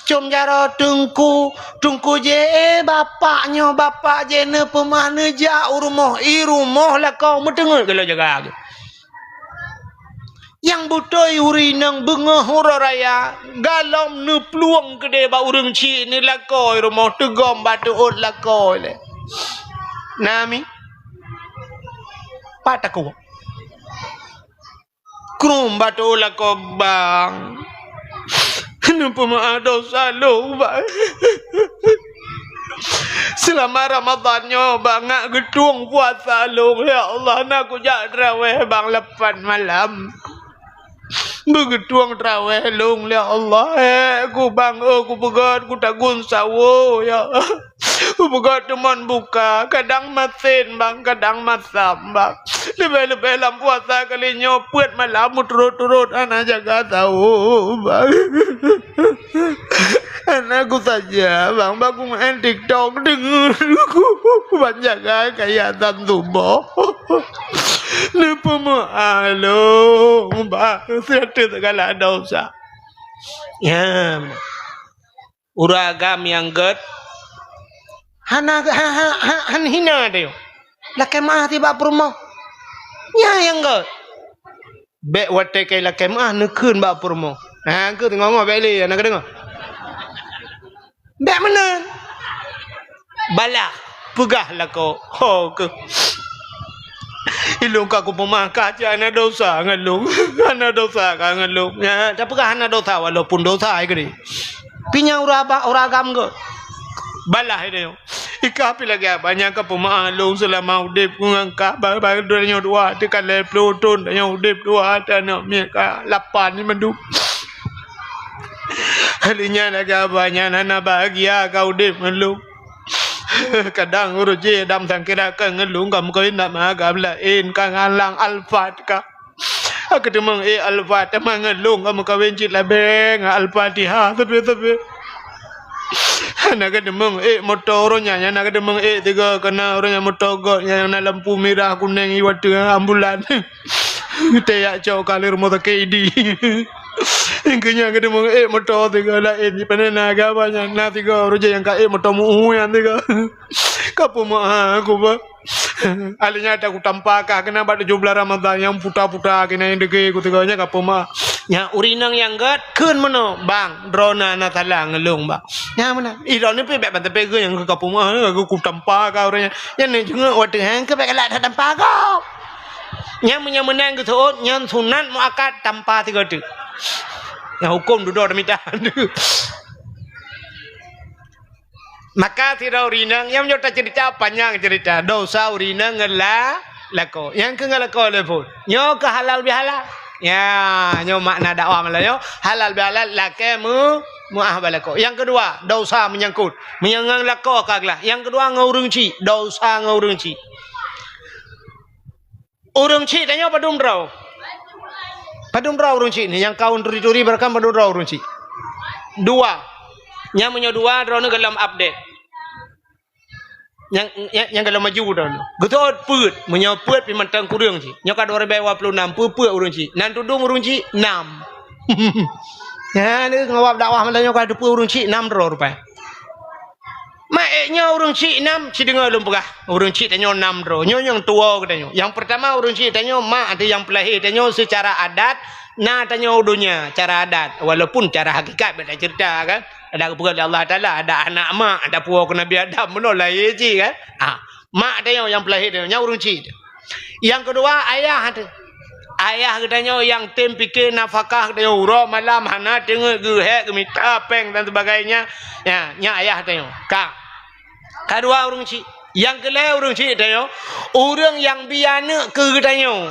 Com jaroe teungku, teungku jih, eh, bapak nyoe, bapak jih neupeumeuáh, neujak u rumoh, i rumoh lakoe meuteungeut geulo jaga geuh. Nyang beutôi ureuëng inong beungoh uroe raya, galom neuplueng keudeh bak ureuëng chik, neulakoe rumoh teugom bak teuôt lakoe lé. Nami, pat takue. Krum bak teuôt lakoe bang. Neupeumeuáh desya lôn, bang. Seulama Ramadhan nyoe, bang, ngat geutueng puasa lôn. Ya Allah, na kujak traweh, bang, lapan malam. Beugeutueng traweh lôn, ya Allah. Eh, ku, bang, oh, kupeugét, kutagun sawoe, ya. Kupeugét teumon buka, kadang masen, bang, kadang masam, bang. Leubeh-leubeh lam puasa kali nyoe peuet malam meuturot-turot hana jaga sawoe, bang. Hana kusaja, bang, bak kumeu'en TikTok deungon ku ban jaga kaya tan tuboh. Neupeumeuáh lôn, bang, seuteuk segala desya. Ya. Ureuëng agam nyang gét hana, ha, ha, ha, han hina teuh. Lakée meuáh tibak peurumoh. Nyan nyang gét. Bék watée keu lakée meuáh neukheun bak peurumoh. Ha, keu teungoh-ngoh bék lé, na ka deungoe. Bék meunan. Balah, peugah lakoe, ho keuh. Ilôn ka kupeumeuáh ka cit hana desya ngon lôn. Hana desya ka ngon lôn. Ya, tapeugah hana desya walaupun desya ai keudeh. Pi nyang uroe ba-, uroe agam gét. Balah ilée nyoe. Ikah pi lagée abah nyang ka peumeuáh lôn seulama udeb ngon kah ba-, ba-, donya dua teuka lhée ploh thon tanyoe udeb dua aneuk miet ka lapan nyan mandum. Hal nyan lagée abah nyan hana bahagia ka udeb ngon lôn. Kadang ureuëng jih dam sangkira ka ngon lôn ka meukawen na ma agam laén ka ngalang Alphard ka. Ka teumeung ék Alfa, teuma ngon lôn ka meukawen cit labée ngon Al-Fatihah, tapi, tapi. Hana ka teumeung ék moto uroe nyan, hana ka teumeung ék tiga, keunan uroe nyan moto göt nyang na lampu mirah, kuneng, iwa teuh ambulan. Teuyak cok ka lé rumoh sakét Idi. Keu nyan ka teumeung ék moto tiga laén, jipeuna na gaba nyan, na tiga uroe nyang ka ék moto meu-ui nyan tiga. Ka peumeu'ah aku, bah. Akhirnya ada kutampa kah keunan bak tujoh blaih Ramadhan nyang puta-puta keunan nyang degé ku tiga nyan ka peumeu'ah. Nya ureueng inong nyang gét kheun meunoe, "Bang, droeneuh na salah ngon lôn, Bang." Nya meunan. Ih, droeneuh pih bèk ban tapeugeue nyang ka peumeu'ah, aku kutampa kah ureueng nyan. Nyan neuh jeuet watèe han keu bèk galak that tampa kah. Nya meunyo meunan geuseuôt, nyan sunat muakkad tampa tiga teuk. Nya huköm dudoe tamita. Maka sidroe ureueng inong, nyang meunyoe taceurita panyang ceurita, dosa ureueng inong ngon la-, lakoe. Nyang keu ngon lakoe lé phon. Nyoe keu halal bihalal. Ya, nyoe makna dakwah malam nyoe. Halal bihalal, lakée meu-, meu'ah bak lakoe. Nyang keudua, dosa menyangkut. Meunyoe ngon lakoe ka glah. Nyang keudua ngon ureueng chik, dosa ngon ureueng chik. Ureueng chik tanyoe padum droe? Padum droe ureueng chik ni nyang kawan turi-turi barakan padum droe ureueng chik? Dua. Nyang meunyoe dua droeneuh gohlom update. Nyang, nyang, nyang gohlom maju droeneuh. Geutôt peuet, meunyoe peuet pih mantong kureueng chik. Nyoe ka dua ribèe dua puluh enam, peuet-peuet ureueng chik. Nan tudum ureueng chik nam. Nyan deuh ngawab dakwah malam nyoe ka teupeue ureueng chik nam droe rupai. Mak ék nyoe ureueng chik nam, sideungoe lôn peugah. Ureueng chik tanyoe nam droe. Nyoe nyang tuwoe geutanyoe. Nyang peurtama ureueng chik tanyoe mak ateueh nyang peulahé tanyoe seucara adat na tanyoe u donya cara adat. Walaupun cara hakikat bèk taceurita kan. Adak geupeugah lé Allah Taala, adak anak mak, adak puwoe keu Nabi Adam meunoe lahé cit kan. Ha, mak tanyoe nyang peulahé tanyoe, nyan ureueng chik. Nyang keudua ayah teuh. Ayah geutanyoe nyang tem pike nafakah geutanyoe uroe malam hana teungeut geuhek geumita péng dan sebagainya. Nya, nya ayah tanyoe. Ka. Kadua ureueng chik. Nyang keulhèe ureueng chik tanyoe, ureueng nyang bi aneuk keu geutanyoe.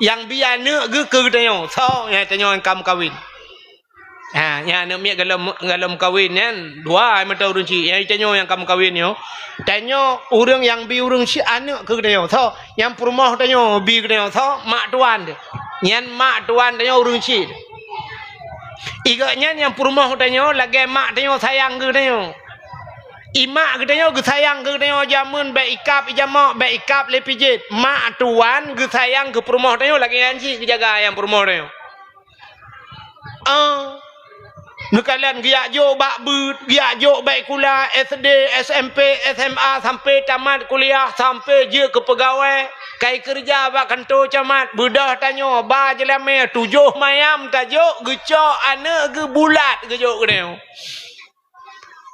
Nyang bi aneuk geu keu geutanyoe. Soe nyan tanyoe nyang ka meukawen. Ha, nyan aneuk miet gohlom, gohlom kawen nyan dua mantong ureueng chik. Nyang tanyoe nyang ka meukawen nyoe. Tanyoe ureueng nyang bi ureueng chik aneuk keu geutanyoe. Soe nyang peurumoh tanyoe bi geutanyoe. Soe mak tuan teuh. Nyan mak tuan tanyoe ureueng chik. Igeuh nyan nyang peurumoh tanyoe lagèe mak tanyoe sayang keu tanyoe. Imak geutanyoe geusayang keu geutanyoe jameun bèk ikab ijamak, bèk ikab lé pijet. Mak tuan geusayang keu peurumoh tanyoe lagèe nyan cit geujaga nyang peurumoh tanyoe. Ah. Neukalon geujak jok bak beuet, geujak jok bak sikula S D, S M P, S M A sampai tamat kuliah, sampai jeuet keu peugawée, kai keureuja bak kantô camat, beudôh tanyoe ba jeulamé tujoh mayam tajok geucok aneuk geuh bulat geujok keunoe.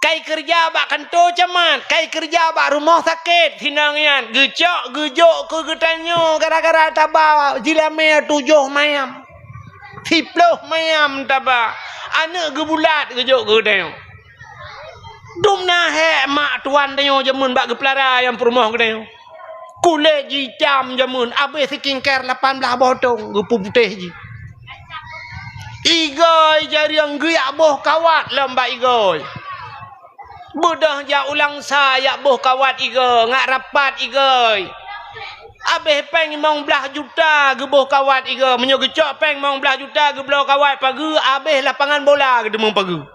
Kai keureuja bak kantô camat, kai keureuja bak rumoh sakét, sinong nyan geucok geujok keu geutanyoe gara-gara taba jeulamé tujoh mayam. Siploh mayam taba, aneuk geubulat geujok keu geutanyoe. Dum na hék mak tuan tanyoe jameun bak geupeulara nyang peurumoh geutanyoe. Kulét jih itam jameun, abéh skincare lapan blaih boh thôn geupeuputéh jih. Igoe jarieng geujak boh kawat lom bak igoe. Beudôh jak u Langsa jak boh kawat igoe, ngat rapat igoe. Abéh péng limong blaih juta geuboh kawat igoe. Meunyoe geucok péng limong blaih juta geubloe kawat pageue, abéh lapangan bola geuteumeung pageue.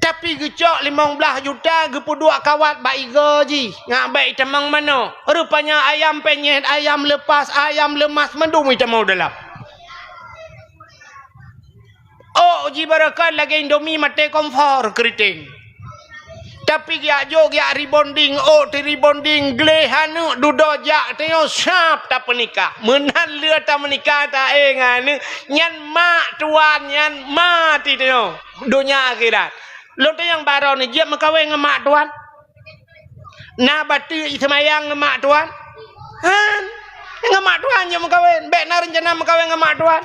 Tapi geucok limong blaih juta geupeuduek kawat bak igoe jih, ngat bèk itamong manok. Rupanya ayam penyet, ayam lepas, ayam leumas mandum itamong dalam. Ôk jih barokon lagèe Indomie maté kompor keuriteng. Tapi geujak jok geujak rebonding, ôk teurebonding, gleh aneuk dudoe jak tanyoe sab tapeunikah. Meunan lheueh tameunikah taéh ngon aneuk, nyan mak tuan, nyan ma ti tanyoe. Donya akhirat. Lôn tanyong baroe nyoe jeuet meukawen ngon mak tuan? Na bateuk jiseumayang ngon mak tuan? Han. Ngon mak tuan jeuet meukawen. Bèk na reuncana meukawen ngon mak tuan.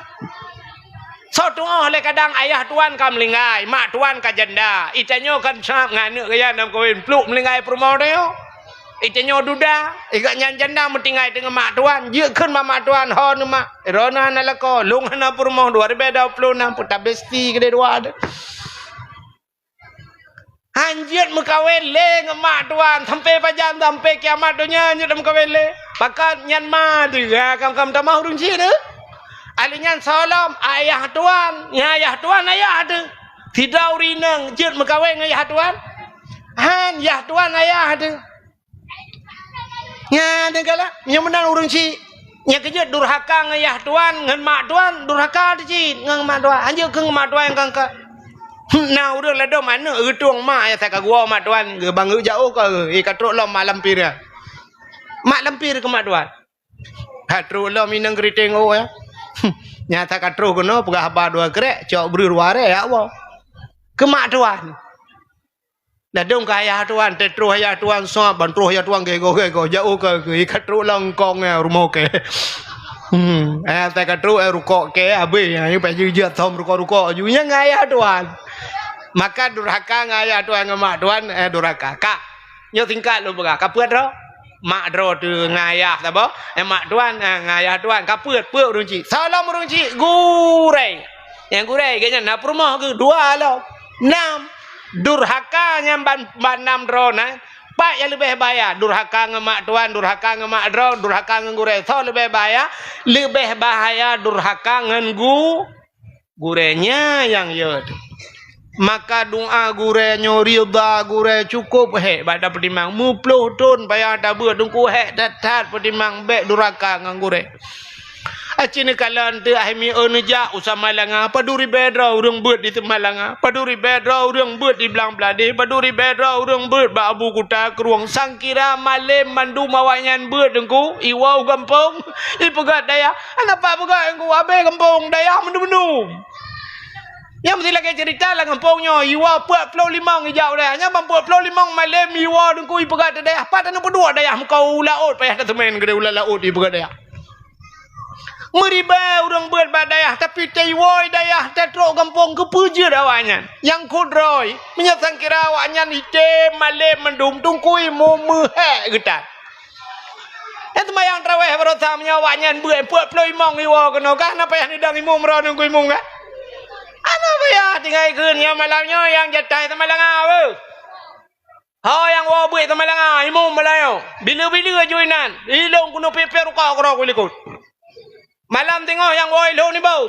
Soe tu'oh lé kadang ayah tuan ka meuninggai, mak tuan ka janda. Itanyoe kan sab ngon aneuk gaya nam kawen, pluk meuninggai peurumoh tanyoe. Itanyoe duda, igeuh nyan janda meutinggai teungoh mak tuan. Jeuet kheun bak mak tuan, "Ho neuh mak, droeneuh hana lakoe, lôn hana peurumoh dua ribèe dua puluh nam peutabesti keudeh dua deuh." Han jeuet meukawen lé ngon mak tuan, sampoe pajan, sampoe kiamat donya jeuet meukawen lé. Pakon nyan ma teuh, ha, kam-kam tamah ureueng chik teuh. Alèh nyan soe lom, ayah tuan. Nyan ayah tuan ayah teuh. Sidroe ureueng inong jeuet meukawen ngon yah tuan? Han, yah tuan ayah teuh. Nyan teuh galak, nyoe meunan ureueng chik. Nyang keujeuet durhaka ngon yah tuan, ngon mak tuan, durhaka teuh cit ngon mak tuan. Han jeuet keu ngon mak tuan nyang ka angkat. Na ureueng ladôm aneuk geutueng mak, nyang ka geuwoe mak tuan, geubanggeu jak ôh ka, eh, ka trok lom mak lampir nyan. Mak lampir keu mak tuan. Ka trok lom inong geuriteng ôh, ya. Nyang ka troh keunoe peugah haba dua krek, cok breueh dua rèk, ya Allah. Keu mak tuan. Ladôm keu ayah tuan, teutroh ayah tuan sab, ban troh ayah tuan geugoh-geugoh, jak ôh ka, ka trok lom kong, ya, rumoh kèe. Hmm, eh, ka trok, eh, rukok kèe, habéh, ya, paih jeuet thom rukok-rukok ju, nyang ayah tuan. Maka durhaka ngon ayah tuan ngon mak tuan, eh, durhaka. Ka. Nyoe singkat lôn peugah, ka peuet droe. Mak droe teuh ngon ayah saboh, eh, mak tuan, eh, ngon ayah tuan, ka peuet, peuet ureueng chik. Soe lom ureueng chik, gurèe. Nyang gurèe, gobnyan na peurumoh geuh, dua lom. Nam. Durhaka nyang ban, ban nam droe nyan, pat nyang leubeh bahaya? Durhaka ngon mak tuan, durhaka ngon mak droe, durhaka ngon gurèe. Soe leubeh bahaya? Leubeh bahaya durhaka ngon gu-, gurèe nyan nyang yö teuh. Maka doa gurèe nyoe, ridha gurèe cukôp hék bak tapeutimang. Meuploh thon payah tabeuet Teungku, hék that-that peutimang, bèk durhaka ngon gurèe. Aci neukalon teuh, akhé mié neujak u Samalanga, padum ribèe droe ureueng beuet di Samalanga, padum ribèe droe ureueng beuet di Blang Bladeh, padum ribèe droe ureueng beuet bak Abu Kuta Krueng, sangkira malém mandum awaknyan beuet Teungku, iwoe u gampông, ipeugöt dayah. Hana pat peugöt Teungku, abéh gampông, dayah mandum-mandum. Nyan meusti lagèe ceurita lam gampông nyoe, iwoe peuet ploh limong ijak u dayah. Nyan ban peuet ploh limong malém iwoe Teungku ipeugöt dayah. Pat taneuk peuduek dayah muka u laôt, payah taseumén keudéh u laôt ipeugöt dayah. Meuribèe ureueng beuet bak dayah, tapi taiwoe dayah, tatrok gampông, keupeue jeuet awaknyan? Nyang kudroe, meunyoe sangkira awaknyan item malém mandum, Teungku Imum meuhék geutan. Nyang seumayang tarawèh baroesa meunyoe awaknyan beuet peuet ploh limong iwoe keunoe, ka hana payah neudong imum droeneuh Teungku Imum, kan? Hana payah, tinggai kheun nyoe malam nyoe nyang jatah Samalanga, beuh. Ho nyang woe beuet Samalanga, imum malam nyoe. Bila-bila aju inan, ilôn keunoe pih-pih rukoh keudroe likot. Malam teungoh nyang woe ilôn ibông.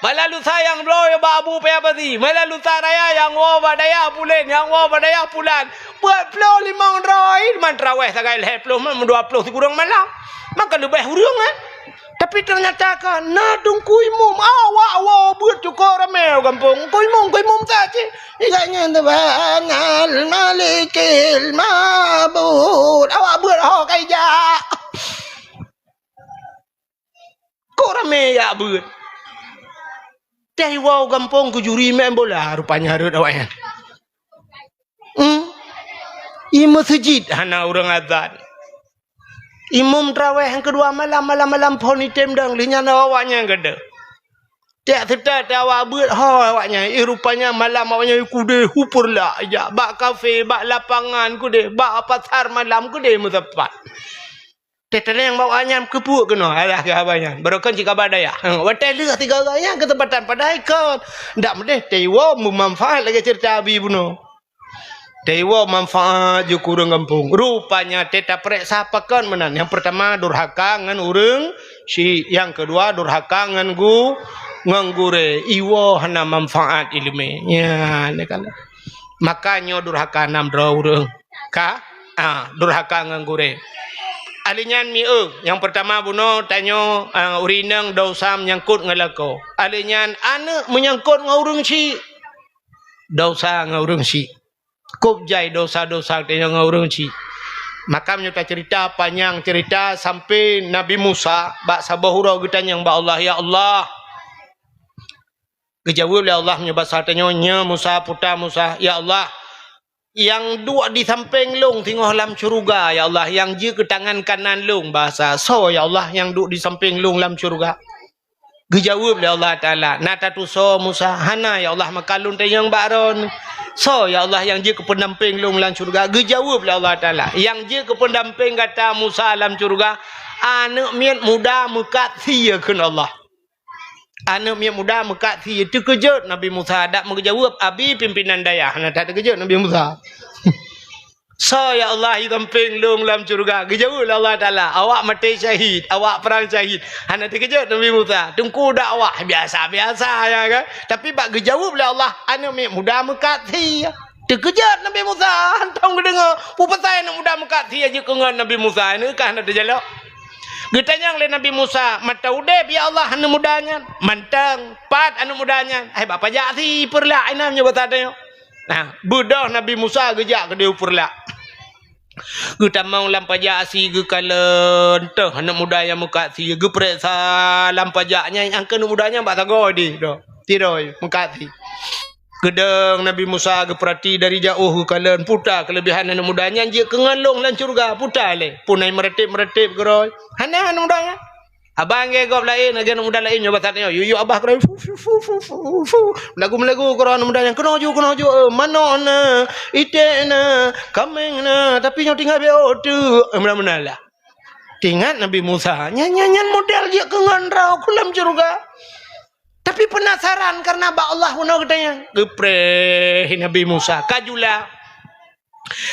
Malam lusa nyang bloe bak Abu Paya Pasi. Malam lusa raya nyang woe bak dayah pulen, nyang woe bak dayah pulan. Peuet ploh limong droe, man tarawèh sagai lhèe ploh, man dua ploh sikureueng malam. Maka leubeh ureueng, eh. Tapi teunyata ka na Teungku Imum, awak woe beuet cukôp ramé u gampông. Teungku Imum, Teungku Imum that cit. Ingat nyan teuh, bangal malikil mabud. Awak beuet ho ka ijak. Kok ramé jak beuet. Teuh iwoe u gampông keu juri meu'en bola rupanya rhot awaknyan. Hmm? I meuseujid hana ureueng azan. Imum tarawèh nyang keudua malam, malam-malam phon item dong, lheueh nyan awaknyan keudeh. Tiep seutôt awak beuet ho awaknyan, eh, rupanya malam awaknyan keudeh, hu peureulak ijak, bak kafe, bak lapangan keudeh, bak pasar malam keudeh meusapat. Teuh taleueng bak awaknyan keupeue keunoe, alah keu haba nyan. Barô kon cit kaba dayah. Watèe lheueh tiga gaya nyan keuseumpatan padahai kon. Ndak meudeh teuiwoe meumanfaat lagèe ceurita Abi bunoe. Teuiwoe manfaat jeuet keu ureueng gampông. Rupanya teuh tapareksa pakon meunan. Nyang peurtama durhaka ngon ureueng chik, nyang keudua durhaka ngon gu-, ngon gurèe. Iwoe hana manfaat ileumèe. Nyan, nyan kan. Maka nyoe durhaka nam droe ureueng. Ka? Ah, durhaka ngon gurèe. Ahli nyan mieu, nyang peurtama bunoe tanyoe, ah, ureueng inong desya meunyangkot ngon lakoe. Ahli nyan aneuk meunyangkot ngon ureueng chik. Desya ngon ureueng chik. Kôb jai desya-desya tanyoe ngon ureueng chik. Maka meunyoe taceurita panyang ceurita sampoe Nabi Musa bak saboh uroe geutanyong bak Allah, "Ya Allah," geujaweueb lé Allah meunyoe basa tanyoe, "Nyoe Musa, puta Musa, ya Allah, nyang duek di sampéng lôn singoh lam syeuruga, ya Allah, nyang jeuet keu tangan kanan lôn," basa, "Soe, ya Allah, nyang duek di sampéng lôn lam syeuruga?" Geujaweueb lé Allah Taala, "Na tatusoe Musa?" "Hana, ya Allah, maka lôn tanyong bak droeneuh." "Soe, ya Allah, nyang jeuet keu peundampéng lôn lam syeuruga?" Geujaweueb lé Allah Taala, "Nyang jeuet keu peundampéng gata Musa lam syeuruga, aneuk miet muda meukat sie," kheun Allah. Aneuk miet muda meukat sie. Teukeujot Nabi Musa, dak meugeujaweueb, "Abi pimpinan dayah." Hana that teukeujot Nabi Musa. "Soe ya Allah i sampéng lôn lam syeuruga?" Geujaweueb lé Allah Taala, "Awak maté syahid, awak prang syahid." Hana teukeujot Nabi Musa. Teungku dakwah biasa-biasa, ya kan? Tapi bak geujaweueb lé Allah, "Aneuk miet muda meukat sie." Teukeujot Nabi Musa, hantom geudeungoe, peue pasai aneuk muda meukat sie jeuet keu ngon Nabi Musa, nyoe ka hana teujalok. Geutanyong lé Nabi Musa, "Mata udeb, ya Allah, aneuk muda nyan?" "Mantong." "Pat aneuk muda nyan?" "Hai, bak pajak sie, peureulak inan nyoe basa tanyoe." Nah, beudôh Nabi Musa geujak keudéh u peureulak. Geutamong lam pajak sie, geukalon, toh aneuk muda nyang meukat sie, geupareksa lam pajak nyan, nyang keu aneuk muda nyan bak sagoe deh, doh. Sidroe meukat sie. Geudong Nabi Musa geupeurati dari jaoh, geukalon, peue ta keuleubehan aneuk muda nyan jeuet keu ngon lôn lam syeuruga, peue ta lé. Peue na meuratéb-meuratéb keudroe. Hana aneuk muda nyan. Abang lagèe gob laén, lagèe aneuk muda laén nyoe basa tanyoe, yuk-yuk abah keudroe, fu, fu, fu. Meulagu-meulagu keudroe aneuk muda nyan, keunoe ju, keunoe ju, eh, manok na, iték na, kaméng na, tapi nyoe tinggai B O teuk. Eh, meunan-meunan lah. Teuingat Nabi Musa, nyan, nyan, nyan model jeuet keu ngon droe ku lam syeuruga. Tapi peunasaran kareuna bak Allah bunoe geutanyoe. Geupreh Nabi Musa, ka jula.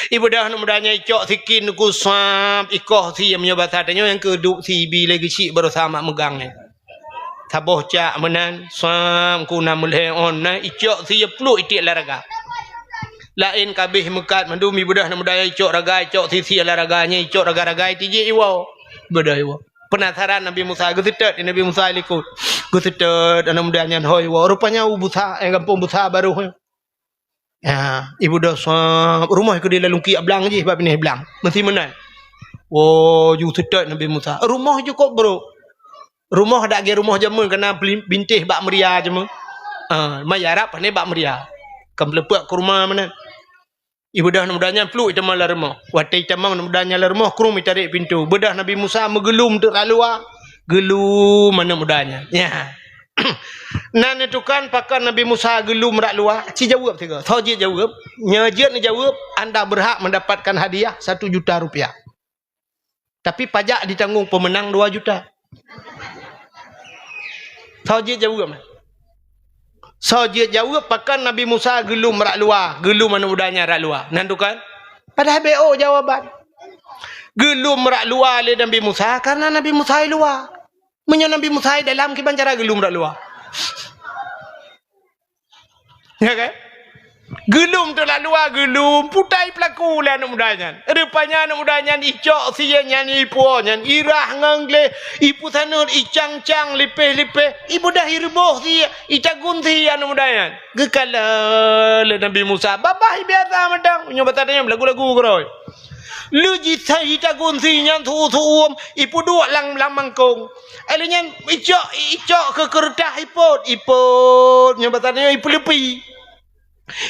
Ibeudôh aneuk muda nyan icok sikin ku sab, ikoh sie meunyoe basa tanyoe nyang keuduek sie bi lé geuchik baroesa mak meugang nyan. Saboh cak meunan, sab ku na meulhèe ôn na icok sie pluek itiek lam raga. Laén ka abéh meukat mandum ibeudôh aneuk muda nyan icok raga, icok sie-sie lam raga nyan, icok raga-raga itiek jih iwoe. Ibeudôh iwoe. Peunasaran Nabi Musa, geuseutôt Nabi Musa likot. Geuseutôt aneuk muda nyan hôi iwoe. Rupanya u Busa, eh, gampông Busa barôh nyan. Ya, ibeudôh sab, rumoh keudéh lam lungkiek blang jih bak binéh blang. Meusi meunan. Woe, ju seutôt Nabi Musa. Rumoh jukôb brôk. Rumoh dak lagèe rumoh jameun, ka na bli-, bintéh bak meuria jameun. Ah, ma ya Arab pané bak meuria. Ka meuleupeuet keu rumoh meunan. Ibeudôh aneuk muda nyan pluek itamong lam rumoh. Watèe itamong aneuk muda nyan lam rumoh, krueng itarek pintoe. Beudôh Nabi Musa meugeulom teuk lam luwa. Geulom aneuk muda nyan. Ya. Na neutukan pakon Nabi Musa geulom rak luwa, ci jaweueb sigoe. Soe jeuet jaweueb? Nyoe jeuet neujaweueb, anda berhak mendapatkan hadiah satu juta rupiah. Tapi pajak ditanggong pemenang dua juta. Soe jeuet jaweueb? Soe jeuet jaweueb pakon Nabi Musa geulom rak luwa, geulom aneuk muda nyan rak luwa? Nan tukan? Padahai B O jawaban. Geulom rak luwa lé Nabi Musa karena Nabi Musa i luwa. Meunyoe Nabi Musa i dalam, kiban cara geulom rak luwa? Ya kan? Geulom teuk lam luwa, geulom, putai peulaku lé aneuk muda nyan. Rupanya aneuk muda nyan icok sie nyan, ipuwoe nyan, irah ngon gleh, ipeusaneut, icang-cang, lipéh-lipéh, ibeudôh, iruboh sie, itagun sie aneuk muda nyan. Geukalon lé Nabi Musa, babah biasa mantong. Nyoe basa tanyoe lagu-lagu keurôi. Lheueh jitha-, jitagun sie nyan su-, su-uem, ipeuduek lam, lam mangkông. Lheueh nyan icok, icok keu keureutah ipot, ipot, nyoe basa tanyoe ipeuleupi.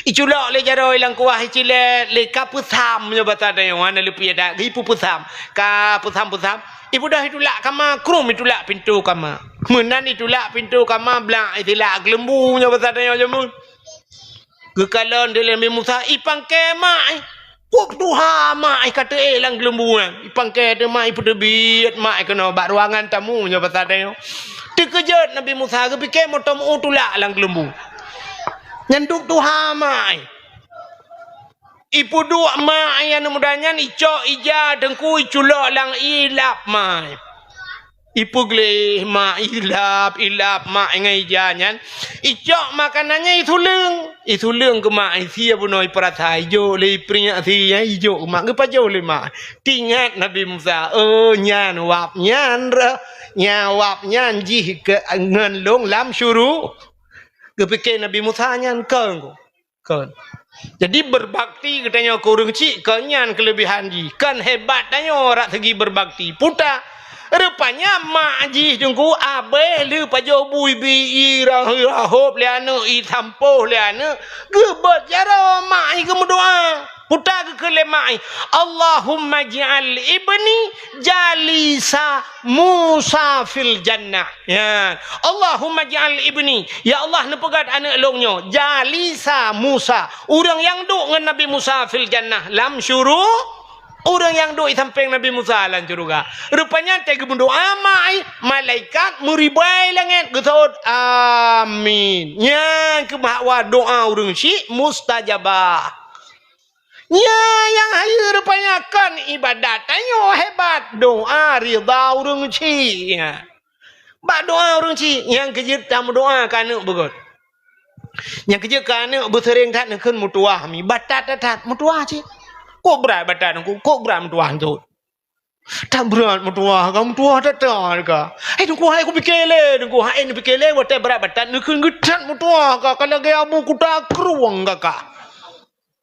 Iculok lé jaroe lam kuah, icilét lé ka peusam, nyoe basa tanyoe hana leupi adak, ipeupeusam. Ka peusam-peusam, ibeudôh itulak kama, krueng itulak pintoe kama. Meunan itulak pintoe kama, blak isilak geuleumbu, nyoe basa tanyoe jameun. Geukalon lé Nabi Musa, ipangke mak, eh. Kok tuha mak, eh, ka teuéh lam geuleumbu nyan. Ipangke teuma, ipeuteubiet mak, eh, keunoe bak ruangan tamu, nyoe basa tanyoe. Teukeujot Nabi Musa, geupike moto meu tulak lam geuleumbu. Nyan duek tuha mak, eh. Ipeuduek mak, eh, aneuk muda nyan, icok ija teungku, iculok lam ié, ilap mak, eh. Ipeugleh mak, ilap, ilap mak ngon ija nyan. Icok makanan nyan isuleueng. Isuleueng keu mak, isie bunoe ipeurasa, ijok lé ipeuringat sie nyan, ijok keu mak, geupajoh lé mak. Teuingat Nabi Musa, "Oh, nyan wab nyan reuh, nyan wab nyan jih keu ngon lôn lam syuru-." Geupike Nabi Musa nyan kon. Kon. Jadi, berbakti geutanyoe keu ureueng chik, kon nyan keuleubehan jih. Kon hebat tanyoe rak segi berbakti. Peue ta? Rupanya mak jih teungku abéh lheueh pajoh bu ibi, irah-irah hop lé aneuk, isampôh lé aneuk, geubeuet jaroe mak jih geumeudoa. Peue ta geukheun lé mak jih, "Allahumma ij'al ibni jalisa Musa fil jannah." Ya. "Allahumma ij'al ibni," ya Allah, neupeugét aneuk lôn nyoe, "jalisa Musa," ureueng nyang duek ngon Nabi Musa, "fil jannah," lam syuru-, Ureuëng nyang duek sampéng Nabi Musa lam syeuruga. Rupanya teuh geumeudoá mai, malaikat meuribai langét geuseuôt, "Amin." Nyan keuh bahwa doá ureuëng syiek mustajabah. Nyan nyang hayeue rupanya kon ibadat tanyoe hebat, doá ridha ureuëng syiek. Nyan. Bak doá ureuëng syiek, nyang keujeuet tameudoá keu aneuëk beugöt. Nyang keujeuet keu aneuëk beuseuréng that neukheun meutuwah mi, batat that-that meutuwah cit. Kok brat batat neukheun, kok brat meutuwah neukheun. That brat meutuwah ka, meutuwah that-that ka. Hai teungku, hai kupike lé, teungku, hai neupike lé, watée brat batat neukheun geuthat meutuwah ka, ka lagée abu kuta krueng ka ka.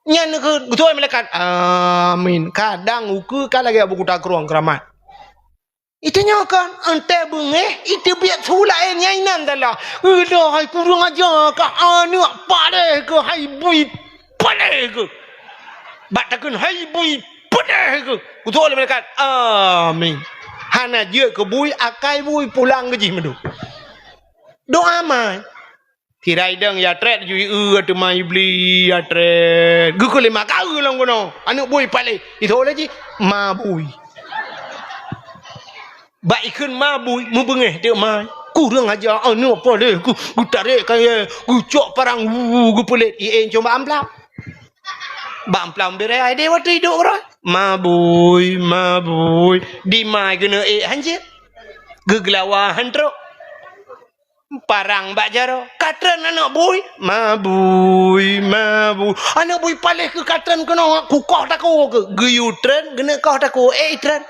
Nyan neukheun, geutôi malaikat, "Amin." Kadang ukeue ka lagée abu kuta krueng keuramat. Itanyoe kan, entée beungéh, iteubiet su laén nyang inan salah. Ulôn hai kureueng aja ka aneuëk paléh keuh hai bui paléh keuh. Bak takheun hai bui paléh keuh. Kutoe lé malaikat, "Amin." Hana jeuet keu bui, akai bui pulang keu jih meudôk. Doá mai. Tirai deueng ya trét, jui eu teuma Iblis ya trét. Geukheun lé ma ka eu lom keunoe. Aneuëk bui paléh. Itho lé jih, ma bui. Bak ikheun ma bui, meubeungéh teuk ma. Kureueng aja aneuëk paléh, geu-, geutarek kayée, geucok parang, wu, geupeulét. Ie cong bak amplam. Bak amplam beurée ai deh watée idok keudroe. Ma bui, ma bui. Di ma geuneuk ék hanjeuet. Geugeulawa han trok. Parang bak jaroe, ka treun aneuëk bui, ma bui, ma bui. Aneuëk bui paléh keuh ka treun keunoe, kukoh takue keuh. Geuyue treun, geuneuk koh takue, éh treun.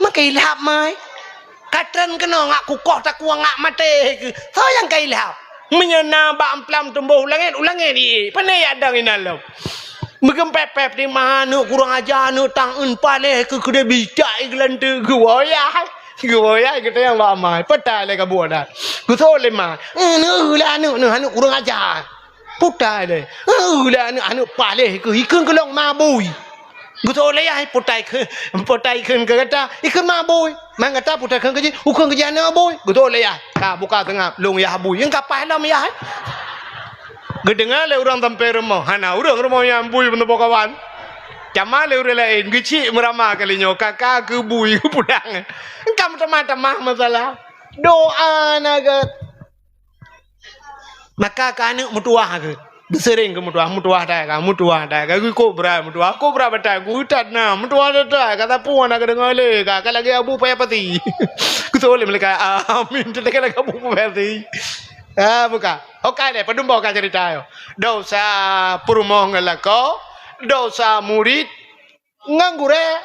Meukeulab mai. Ka treun keunoe ngak kukoh takue ngak maté keuh. Soe nyang ka ilab? Meunyoe na bak amplam tumbôh u langét, u langét ie. Pane yak dang inan lom. Meugeum pép-pép di ma aneuëk kurang aja aneuëk tang eun paléh keuh keudeh bijak i geulanteuk geuwoe yah. Geuwoe yah geutanyong bak ma, peue tai lé kabuet that. Geusoe lé ma, "Eh, neueu lé aneuëk neuh, aneuëk kurang aja." Peue tai lé. "Neueu lé aneuëk, aneuëk paléh keuh, ikheun keu lôn ma bui." Geusoe lé yah, peue tai kheun, peue tai kheun keu gata, ikheun ma bui. Man gata peue tai kheun keu jih, ukheun keu jih aneuëk bui. Geusoe lé yah, ka buka seungab, lôn yah bui. Nyang ka paih lom yah. Geudeungoe lé ureuëng sampéng rumoh, hana ureuëng rumoh nyang bui meuneuboh kawan. Cama lé ureuëng laén, geuchik meurama kali nyoe, ka-ka keu bui geupulang. Ka meutamah-tamah masalah. Doá na gét. Maka keu aneuëk meutuwah gét. Beuseuréng keu meutuwah, meutuwah that ka, meutuwah that ka. Geukobra meutuwah, kobra batai, geutat na, meutuwah that ka. Sapeue na geudeungoe lé ka, ka lagée abu payah pasi. Geusoe lé malaikat, "Amin." Teuka lagée abu payah pasi. Ah, buka. Okai deh, padum boh ka cerita yo. Dosa peurumoh ngon lakoe, dosa murit ngon gurée,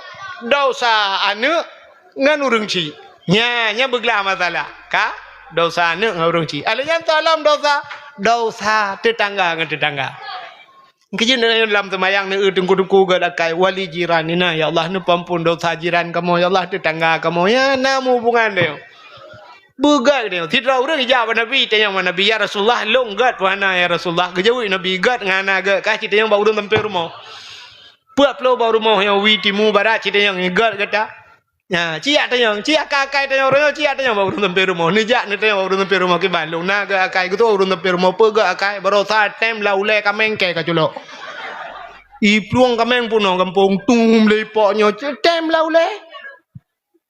dosa aneuëk ngon ureuëng chik. Nya, nya beuglah masalah. Ka? Dosa aneuëk ngon ureuëng chik. Alé nyan tolom dosa, dosa teutangga ngon teutangga. Keujeuet lam seumayang neueu teungku-teungku gét akai wali jiran nina, "Ya Allah, neupeuampon dosa jiran kamoe, ya Allah, teutangga kamoe." Ya, na meuhubungan deh. Beugét deh. Sidroe ureuëng ijak bak Nabi, tanyong bak Nabi, "Ya Rasulullah, lôn gét peue hana, ya Rasulullah?" Geujaweueb Nabi, "Gét ngon hana gét, ka cit tanyong bak ureuëng sampéng rumoh." Peuet ploh bak rumoh nyang wie timu barat cit tanyong gét gata. Nya, ciyak tanyong, ciyak akai-akai tanyong, roh nyoe ciyak tanyong bak ureuëng sampéng rumoh. Neujak neutanyong bak ureuëng sampéng rumoh kiban lôn na gét akai geutoe ureuëng sampéng rumoh peugét akai barosa tem lam ulée kaméng kée ka culok. Iplueng kaméng peunoh gampông tum lé ipok nyoe tem lam ulée.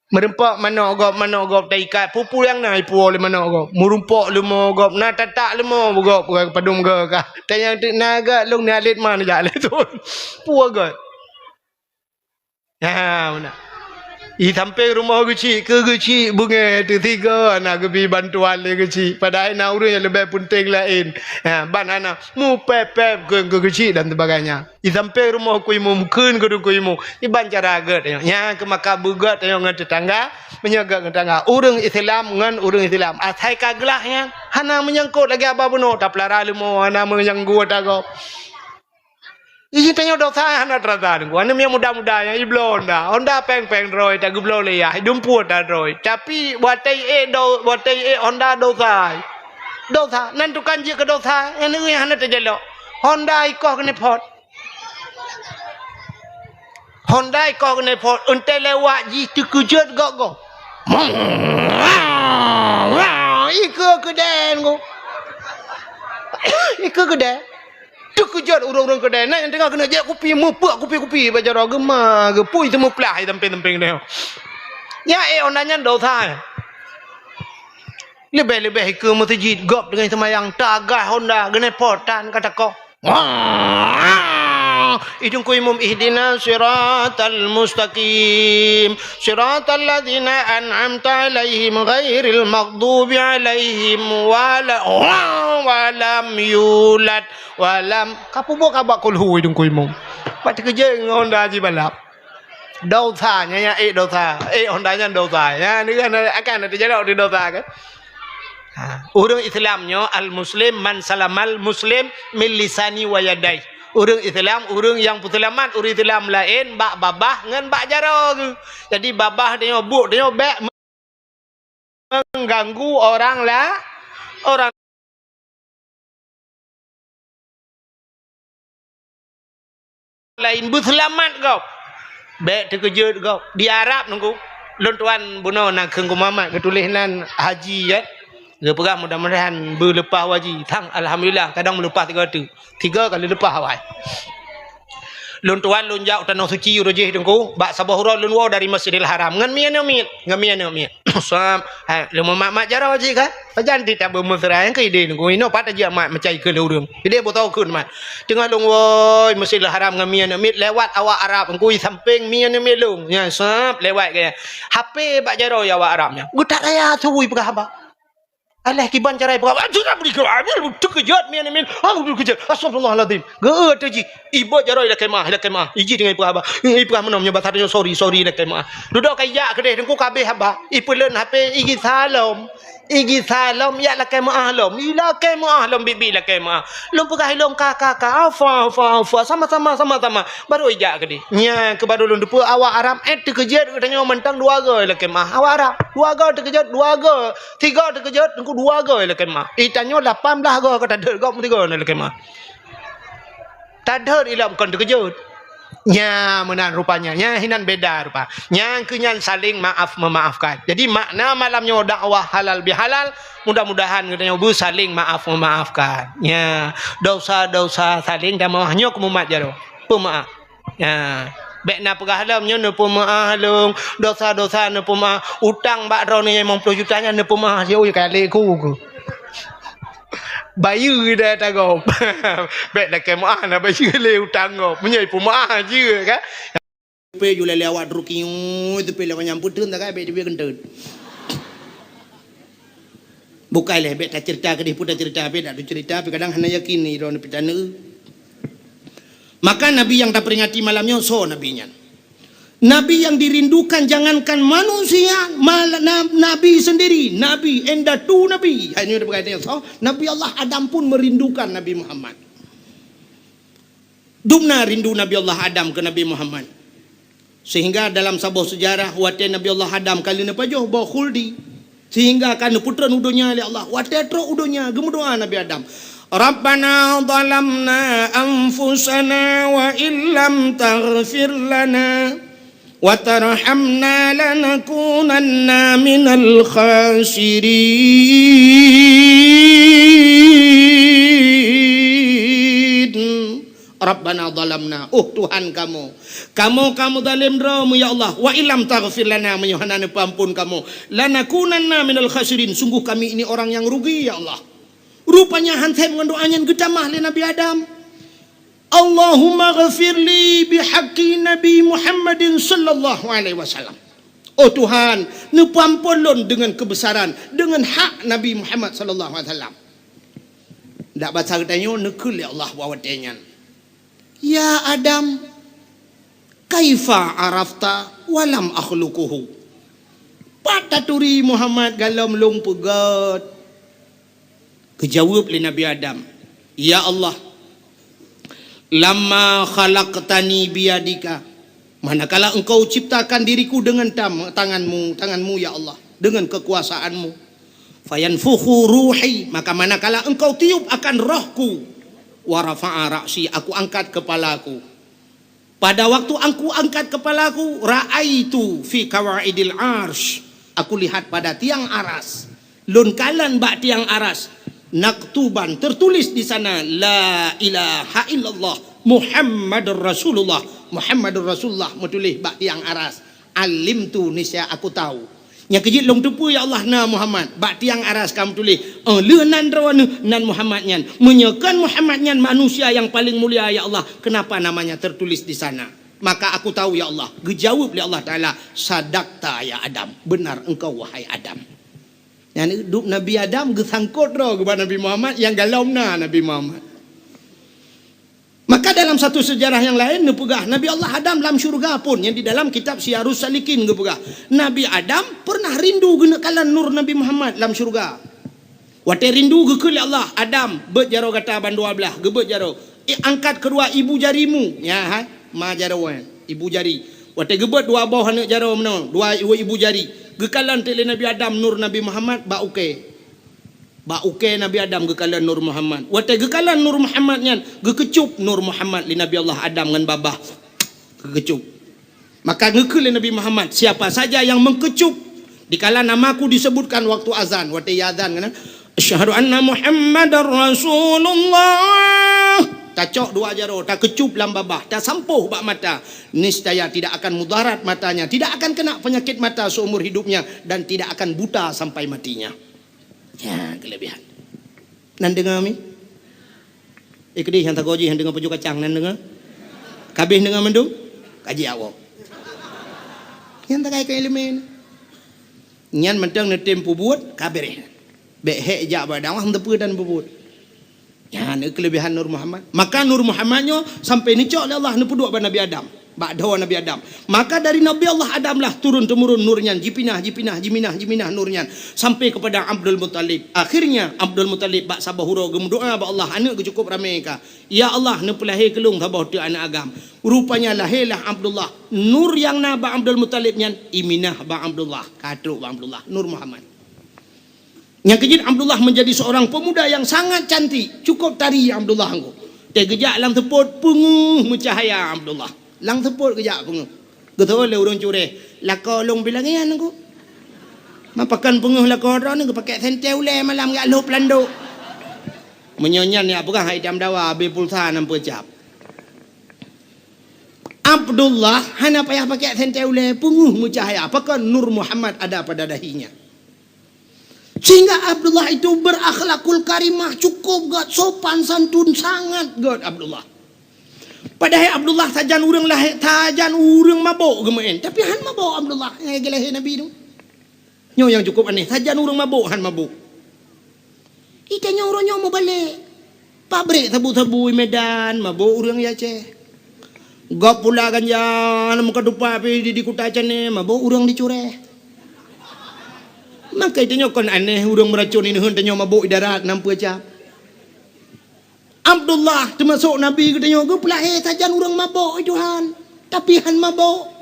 Meureumpok manok gob, manok gob taikat, peue-peue nyang na ipuwoe lé manok gob. Meurumpok leumo gob, na tatak leumo gob, padum gob ka. Tanyong teuk na gét lôn ni alet ma neujak lé thon. Peue gét? Ha, meunan. I sampéng rumoh geuchik keu geuchik beungéh teusigoe na geubi bantuan lé geuchik. Padahai na ureuëng nyang leubeh peunteng laén. Ha, ban hana mupép-pép keu, keu geuchik dan sebagainya. I sampéng rumoh ku imum kheun keu teungku imum. Iban cara gét nyoe. Nyang keu maka beugét nyoe ngon teutangga. Meunyoe gét ngon teutangga, ureuëng Islam ngon ureuëng Islam. Asai ka glah nyan hana meunyangkot lagée aba bunoe tapeulara leumo hana meunyangkot tagob. Ih, tanyoe dosa hana teurasa deungon. Aneuk miet muda-muda nyang ibloe honda. Honda péng-péng droe, tageubloe lé yah, idumpu honda droe. Tapi watée ék do, watée ék honda dosa. Dosa, nan tukang jeuet keu dosa, nyan ureuëng hana teujalok. Honda ikoh keuneuk phot. Honda ikoh keuneuk phot, euntée lewat jih teukeujot gob-gob. Ikeue keudée ngon. Ikeue keudée. Teukeujot ureuëng-ureuëng keudai na nyang teungoh keuneuk jép kupi, meupeuk kupi-kupi bak jaroe, geuma geupui teumeuplah di sampéng-sampéng nyoe. Nyan ék honda nyan dosa. Leubeh-leubeh ikeue meuseujid gob teungoh seumayang, tagah honda, geuneupot tan ka takoh. Wah! Di teungku imum, "Ihdinas siratal mustaqim, siratal ladzina an'amta 'alaihim ghairil maghdubi 'alaihim wala, wala, walam yulad, walam," ka peubuet ka bak kulhu di teungku imum. Bak teukeujot ngon honda jibalap. Dosa, nyan, nyan ék dosa. Ék honda nyan dosa. Nyan, akan teujalok di dosa kan? Ha, ureuëng Islam nyoe, al-muslim man salamal muslim min lisani wa yadai. Ureuëng Islam, ureuëng nyang peuseulamat ureuëng Islam laén bak babah ngon bak jaroe geuh. Jadi babah tanyoe, buet tanyoe bék mengganggu orang la-, orang laén beuseulamat gob. Bék teukeujot gob. Di Arab nunggu. Lôn tuan bunoe na kheun Muhammad geutuléh nan haji, ya. Geupeugah mudah-mudahan beuleupah haji. Tang alhamdulillah kadang meuleupah tiga teuk. Tiga kali leupah awai. Lôn tuan lôn jak u Tanoh Suci uroe jih teungku, bak saboh uroe lôn woe dari Masjidil Haram ngon mie aneuk miet, ngon mie aneuk miet. Sab, hai, lôn mat-mat jaroe jih kan. Pajan di tabu mesra nyang keu idéh nunggu inoe pat aja mat macai keu lé ureuëng. Idéh botol kheun mat. Teungoh lôn woe Masjidil Haram ngon mie aneuk miet lewat awak Arab nunggu di sampéng mie aneuk miet lôn. Nya sab lewat gaya. H P bak jaroe awak Arab nyan. Geutak raya subui peugah haba. Alah kiban cara ipeugah, "Ah, sudah beri ke, ah, teukeujot mie aneuk miet, ah, teukeujot, astagfirullahalazim." Geu teuh jih, ibot jaroe ilakée meuah, ilakée meuah. Iji teungoh ipeugah haba, ipeugah meunoe meunyoe basa tanyoe sorry, sorry ilakée meuah. Dudoe ka ijak keudeh teungku ka abéh haba, ipeulon H P, igi salom. Igi salom ijak lakée meuah lom, ilakée meuah lom bibi lakée meuah. Lôn peugah ilôn ka, ka, ka, afwa, afwa, afwa, sama-sama, sama-sama. Baru ijak keudeh. Nya keu baru lôn teupeue awak Arab, eh, teukeujot geutanyoe mantong dua goe lakée meuah. Awak Arab, dua goe teukeujot, dua goe. Tiga teukeujot, teungku dua goe lakée meuah. Itanyoe lapan blah goe ka tadhôt gob meusigoe na lakée meuah. Tadhôt ilom kon teukeujot. Nya meunan rupanya, nya hinan beda rupa. Nyang keu nyan saling maaf memaafkan. Jadi makna malam nyoe dakwah halal bihalal, mudah-mudahan geutanyoe beusaling maaf memaafkan. Nya, dosa-dosa saling dan maaf nyoe keu mumat jaroe. Peumaaf. Ya, bék na peugah lom nyoe neupeumaah lôn, dosa-dosa neupeumaah, utang bak droeneuh limong ploh juta nyan neupeumaah, siôh ka lé ku. Bayeue dah tagob. Bék lakée meuah na bayeue lé utang gob. Meunyoe peumaah jeuet kan. Pe julai lé awak drukiyu, teupeu lé manyang peuteun takai bék teubiet keunteut. Bukai lé bék tacerita keudeh pun tacerita, bék dak tacerita, tapi kadang hana yakin ni droeneuh pih taneuk. Maka Nabi nyang taperingati malam nyoe soe Nabi nyan? Nabi nyang dirindukan jangankan manusia, mal-, na-, Nabi sendiri, Nabi, indatu Nabi. Hanya dipeugah soe? Nabi Allah Adam pun merindukan Nabi Muhammad. Dumna rindu Nabi Allah Adam keu Nabi Muhammad. Sehingga dalam saboh seujarah, watée Nabi Allah Adam ka lheueh neupajoh boh khuldi, sehingga ka neupeutron u donya lé Allah. Watée trok u donya, geumeudoá Nabi Adam, "Rabbana zalamna anfusana wa illam taghfir lana wa tarhamna lanakunanna minal khasirin." Rabbana zalamna, oh Tuhan kamoe, kamoe ka meuzalém droe, ya Allah, wa illam taghfir lana, meunyoe hana neupeuamphon kamoe, lanakunanna minal khasirin, sungguh kami ini orang yang rugi, ya Allah. Rupanya han sép ngon doa nyan geutamah lé Nabi Adam. Allahumma ghafirli bihaqqi Nabi Muhammadin sallallahu alaihi wasallam. Oh Tuhan, neupeuamphon lôn deungon keubeusaran, deungon hak Nabi Muhammad sallallahu alaihi wasallam. Dak basa geutanyoe neukheun lé Allah bak watée nyan, "Ya Adam, kaifa arafta wa lam akhluquhu?" Pat taturi Muhammad galom lôn peugét? Geujaweueb lé Nabi Adam, "Ya Allah, lamma khalaqtani biyadika, manakala Engkau ciptakan diriku dengan tam-, tangan-Mu, tangan-Mu, ya Allah, dengan kekuasaan-Mu. Fayanfukhu ruhi, maka manakala Engkau tiup akan rohku, wa rafa'a ra'si, aku angkat kepalaku." Pada waktu aku angkat kepalaku, ra'aitu fi qawaidil arsy. Aku lihat pada tiang aras. Lôn kalon bak tiang aras. Maktuban, tertulis di sana, "La ilaha illallah Muhammadur Rasulullah." Muhammadur Rasulullah meutuléh bak tiang aras. "Alimtu, niscaya aku tahu." Nyang keujeuet lôn teupeue, ya Allah, na Muhammad. Bak tiang aras ka meutuléh, "Oh, lheueh nan droeneuh nan Muhammad nyan. Meunyoe kon Muhammad nyan manusia nyang paleng mulia, ya Allah, kenapa namanya tertulis di sana?" "Maka aku tahu, ya Allah." Geujaweueb lé Allah Taala, "Sadaqta, ya Adam." "Benar engkau, wahai Adam." Nyan dup Nabi Adam geusangkot droe geuba Nabi Muhammad, nyang galom na Nabi Muhammad. Maka dalam satu sejarah yang lain neupeugah, Nabi Allah Adam lam syurga pun, yang di dalam kitab Siyarus Salikin geupeugah, Nabi Adam pernah rindu geuneuk kalon nur Nabi Muhammad lam syurga. Watée rindu geukheun lé Allah, "Adam, beuet jaroe gata bandua blaih." Geubeuet jaroe. "Eh, angkat kedua ibu jarimu." Ya, hai, ma jaroe, ibu jari. Watée geubeuet dua boh aneuk jaroe meunoe, dua, dua ibu jari. Geukalon teuk lé Nabi Adam nur Nabi Muhammad bak ukée. Bak ukée Nabi Adam geukalon nur Muhammad. Watée geukalon nur Muhammad nyan, geukeucup nur Muhammad lé Nabi Allah Adam ngon babah. Geukeucup. Maka geukheun lé Nabi Muhammad, "Siapa saja yang mengkecup dikala namaku disebutkan waktu azan," watée ia azan kan, "Asyhadu anna Muhammadar Rasulullah." Tacok dua jaroe, takeucup lam babah, tasampôh bak mata, niscaya tidak akan mudarat matanya, tidak akan kena penyakit mata seumur hidupnya, dan tidak akan buta sampai matinya. Ya, kelebihan. Nan deungoe mi? Eh, keudeh nyang tagoe jih nyang deungoe paju kacang, nan deungoe? Kabeh deungoe mandum? Kaji awak. Nyang takai keu ileumèe. Nyan mantong neutem peubuet, ka beureh. Bèk hék jak bak dakwah, hana teupeu dan peubuet. Nyan kelebihan Nur Muhammad. Maka Nur Muhammad nyoe sampai neucok lé Allah neupeuduek bak Nabi Adam. Bak dhoe Nabi Adam. Maka dari Nabi Allah Adam lah turun temurun nur nyan, jipinah, jipinah, jiminah, jiminah nur nyan sampai kepada Abdul Muttalib. Akhirnya Abdul Muttalib bak saboh uroe geumeudoa bak Allah, aneuk geuh cukup ramé ka. "Ya Allah, neupeulahé keu lôn saboh teuk aneuk agam." Rupanya lahé lah Abdullah. Nur nyang na bak Abdul Muttalib nyan iminah bak Abdullah, ka trok bak Abdullah, Nur Muhammad. Nyang keujeuet Abdullah menjadi seorang pemuda yang sangat cantik, cukup tari Abdullah engko. Teugeujak lam seupôt peungeuh meucahaya Abdullah. Lam seupôt geujak peungeuh. Geuteupeue lé ureuëng cureh, "Lakoe lôn bilangian engko." Mapakon peungeuh lakoe droeneuh geupakék sentée ulée malam jak lhôb landok. Meunyoe nyan jak peugah hai tam dawa abéh pulsa nam peucab. Abdullah hana payah pakék sentée ulée, peungeuh meucahaya, pakon Nur Muhammad ada pada dahinya. Sehingga Abdullah itu berakhlakul karimah, cukup gét, sopan santun sangat gét Abdullah. Padahai Abdullah sajan ureuëng lahé, sajan ureuëng mabök geumeu'en, tapi han mabök Abdullah nyang lahé Nabi tu. Nyoe nyang cukup aneh, sajan ureuëng mabök han mabök. Itanyoe uroe nyoe mubalek. Pabrik sabu-sabu i Medan, mabök ureuëng i Aceh. Gob pula ganja, lam meuka tupat pi di, di kuta Cene, mabök ureuëng di Cureh. Maka itanyoe kon aneh ureuëng meuracon ineuen tanyoe mabök i darat nam peucab. Abdullah teumasok Nabi geutanyoe geupeulahé sajan ureuëng mabök i Tuhan, tapi han mabök.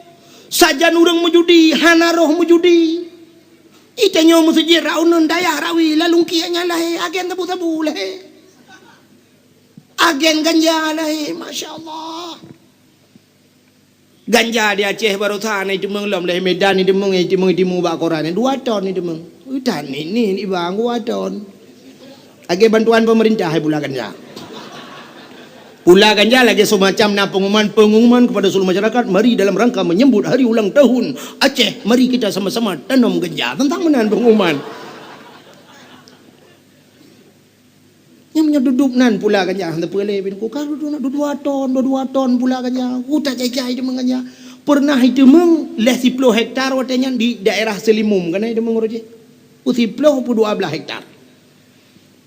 Sajan ureuëng meujudi, hana roh meujudi. Itanyoe meuseujid Raunun dayah Rawi, lalungkiek nyan lahé agen sabu-sabu lahé. Agen ganja lahé, masya Allah. Ganja di Aceh baroesa na iteumeung lom, lé Medan iteumeung, iteumeung, iteumeung bak koran, dua ton iteumeung. Utan ni, ni, ni bang dua ton. Lagée bantuan pemerintah hai pula ganja. Pula ganja lagée semacam na pengumuman, pengumuman kepada seluruh masyarakat, mari dalam rangka menyambut hari ulang tahun Aceh, mari kita sama-sama tanam ganja. Teuntang meunan pengumuman. Nyang meunyoe dudup nan pula ganja, hana peue lé bin ku ka dudu-, dua ton, dua ton pula ganja. Ku tak cai-cai iteumeung ganja. Pernah iteumeung lhée siploh hektar watée nyan di daerah Selimum, kana iteumeung uroe jih. Ku siploh pu dua blaih hektar.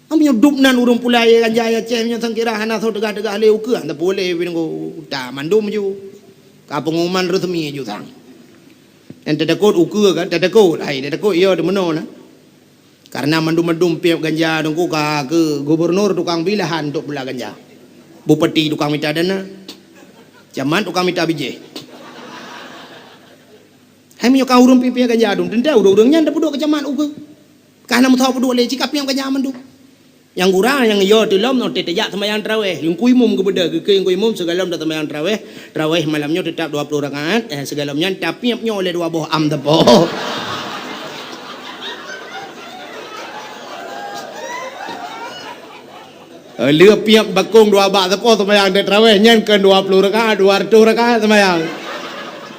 Am nyoe dup nan ureuëng pula ye ganja ya ceh nyoe sangkira hana soe teugah-teugah lé ukeue, hana peue lé bin ku ta mandum ju. Ka pengumuman resmi ju sang. Nyang teutakot ukeue kan, teutakot, hai teutakot ya deumeunoe na. Karena mandum-mandum piep ganja teungku ka keu gubernur tukang bi lahan untuk bela ganja. Bupati tukang mita dana. Camat tukang mita bijéh. Hai meunyoe ka ureuëng piep-piep ganja dum, teuntée ureuëng-ureuëng nyan tapeuduek keu camat ukeue. Ka hana meusawa peuduek lé cit ka piep ganja mandum. Nyang gura nyang yo teulom nyoe teuh teujak seumayang tarawéh. Yungku imum geubeudôh, geukheun yungku imum sigohlom taseumayang tarawéh. Tarawéh malam nyoe teutap dua ploh rakaat, eh, sigohlom nyan tapiep nyoe lé dua boh am teupok. Eh, lheueh piep bakong dua bak sapo seumayang teuk taraweh, nyan kon dua ploh rakaat, dua ratus rakaat seumayang.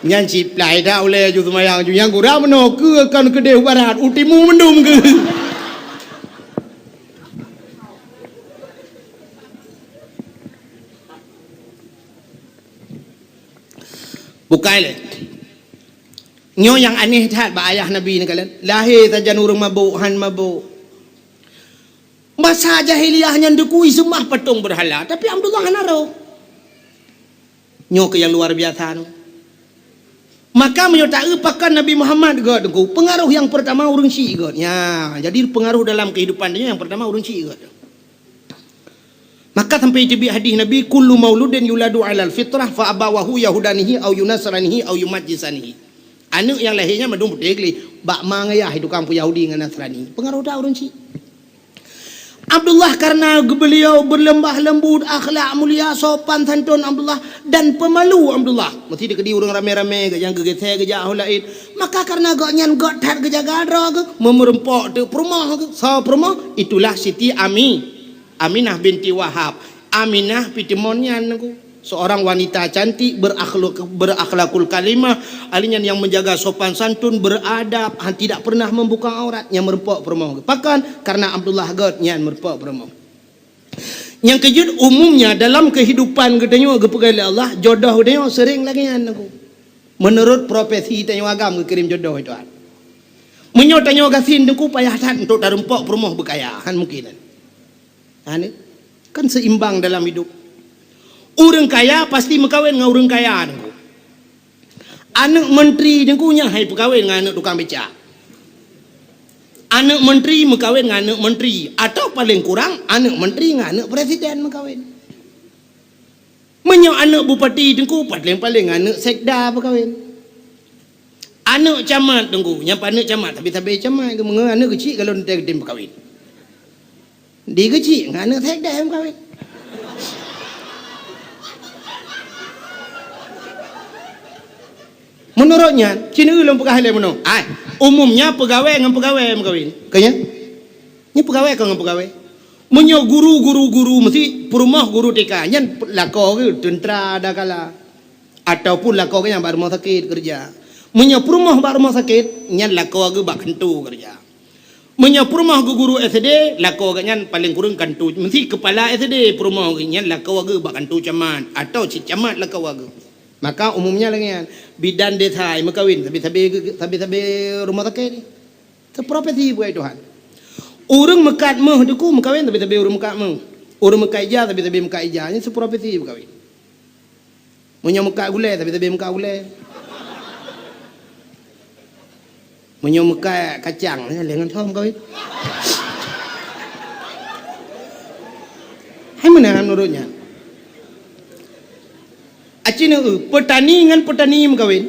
Nyan siplai that ulèe aju seumayang aju. Nyang gura meunoe keu kon keudeh barat, u timu mandum keu. Bukai lé. Nyoe nyang aneh that bak ayah Nabi neukalon. Lahé sajan ureuëng mabök, han mabök. Masa jahiliyah nyan teukui seumah patong beurhala, tapi Abdullah hana roh. Nyoe keuh nyang luar biasa nyoe. Maka meunyoe taeu pakon Nabi Muhammad gét teungku, peungaroh nyang peurtama ureuëng syik gét. Nya, jadi peungaroh dalam keuhidupan tanyoe nyang peurtama ureuëng syik gét. Maka sampai teubiet hadih Nabi, "Kullu mauludin yuladu alal fitrah fa abawahu yahudanihi au yunasranihi au yumajjisanihi." Aneuëk nyang lahé nyan mandum putéh gleh, bak ma ngon yah tukang peuyahudi ngon Nasrani. Peungaroh that ureuëng syik. Abdullah karena beliau berlemah lembut, akhlak mulia, sopan santun Abdullah dan pemalu Abdullah. Meusti dikeudi ureuëng ramé-ramé, geuh nyang geugeusé geujak u laén. Maka karena gobnyan gét that geujaga droe geuh, meumeurumpok teuk peurumoh geuh. Soe peurumoh? Itulah Siti Ami, Aminah binti Wahab. Aminah pih teumon nyan nangku. Seorang wanita cantik, berakhlak, berakhlakul karimah, ahli nyan nyang menjaga sopan santun, beradab, han, tidak pernah membuka aurat, nyang meureumpok peurumoh. Pakon? Karena Abdullah gét nyan meureumpok peurumoh. Nyang keujeuet, umumnya dalam kehidupan geutanyoe geupeugah lé Allah, jodoh geutanyoe sering lagée nyan nangku. Menurut profesi tanyoe agam geukirém jodoh itu. Meunyoe tanyoe gasien teungku payah that untuk tarumpok peurumoh beukaya, han mungkin. Aneuk kan seimbang dalam hidup. Ureuëng kaya pasti meukawen ngon ureuëng kaya teungku. Aneuk menteri teungku nyan hai peukawen ngon aneuk tukang beca. Aneuk menteri meukawen ngon aneuk menteri, atau paling kurang aneuk menteri ngon aneuk presiden meukawen. Meunyoe aneuk bupati teungku paling-paling ngon aneuk sekda meukawen. Aneuk camat teungku, nyang aneuk camat tapi sabe camat, meunyoe aneuk keuchik kalau teuntèe geutem meukawen. Di keuchik ngon aneuk sekda meukawen. Meunurot nyan, ci neueu lôn peugah lé meunoe. Ai, umumnya peugawée ngon peugawée meukawen. Ka nyan? Nyan peugawée kon ngon peugawée. Meunyoe guru, guru, guru, meusti peurumoh guru T K, nyan lakoe geuh teuntra dakala. Ataupun lakoe geuh nyan bak rumoh sakét keureuja. Meunyoe peurumoh bak rumoh sakét, nyan lakoe geuh bak kantô keureuja. Meunyoe peurumoh geuh guru S D, lakoe geuh nyan paleng kureueng kantô, meusti keupala S D peurumoh geuh nyan lakoe geuh bak kantô camat, atawa cit camat lakoe geuh. Maka umumnya lagée nyan, bidan desa meukawen sabe-sabe, sabe-sabe rumoh sakét. Teuprofesi bukai Tuhan. Ureuëng meukat méuh teungku meukawen sabe-sabe ureuëng meukat méuh. Ureuëng meukat ija sabe-sabe meukat ija. Nyan teuprofesi meukawen. Meunyoe meukat gulée, sabe-sabe meukat gulée. Meunyoe meukat kacang, nyan lé ngon soe meukawen. Hai meunan meunurot nyan. Aci neu, peutani ngon peutani meukawen.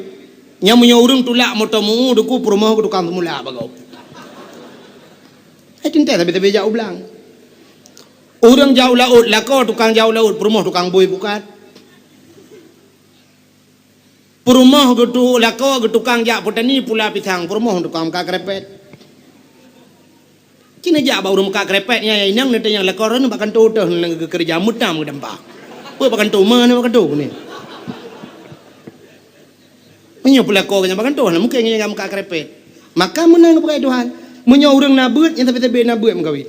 Nyan meunyoe ureuëng tulak moto meu, teungku peurumoh keu tukang seumula bagoe. Hai teuntèe sabe-sabe jak u blang. Ureuëng jak u laôt, lakoe tukang jak u laôt, peurumoh tukang bui pukat. Peurumoh geutu-, lakoe geuh tukang jak peutani pula pisang, peurumoh tukang meukat keureupat. Ci neujak bak ureuëng meukat keureupat nyan, inong neutanyong lakoe droeneuh bak kantô teuh, neuneuk geukeureuja meutam geudampa. Peue bak kantô, ma neuh bak kantô ni. Meunyoe peulakoe geuh nyan bak kantô, na mungken nyan meukat keureupat. Maka meunan geupeugah Tuhan, meunyoe ureuëng na beuet, nyan sabe-sabe na beuet meukawen.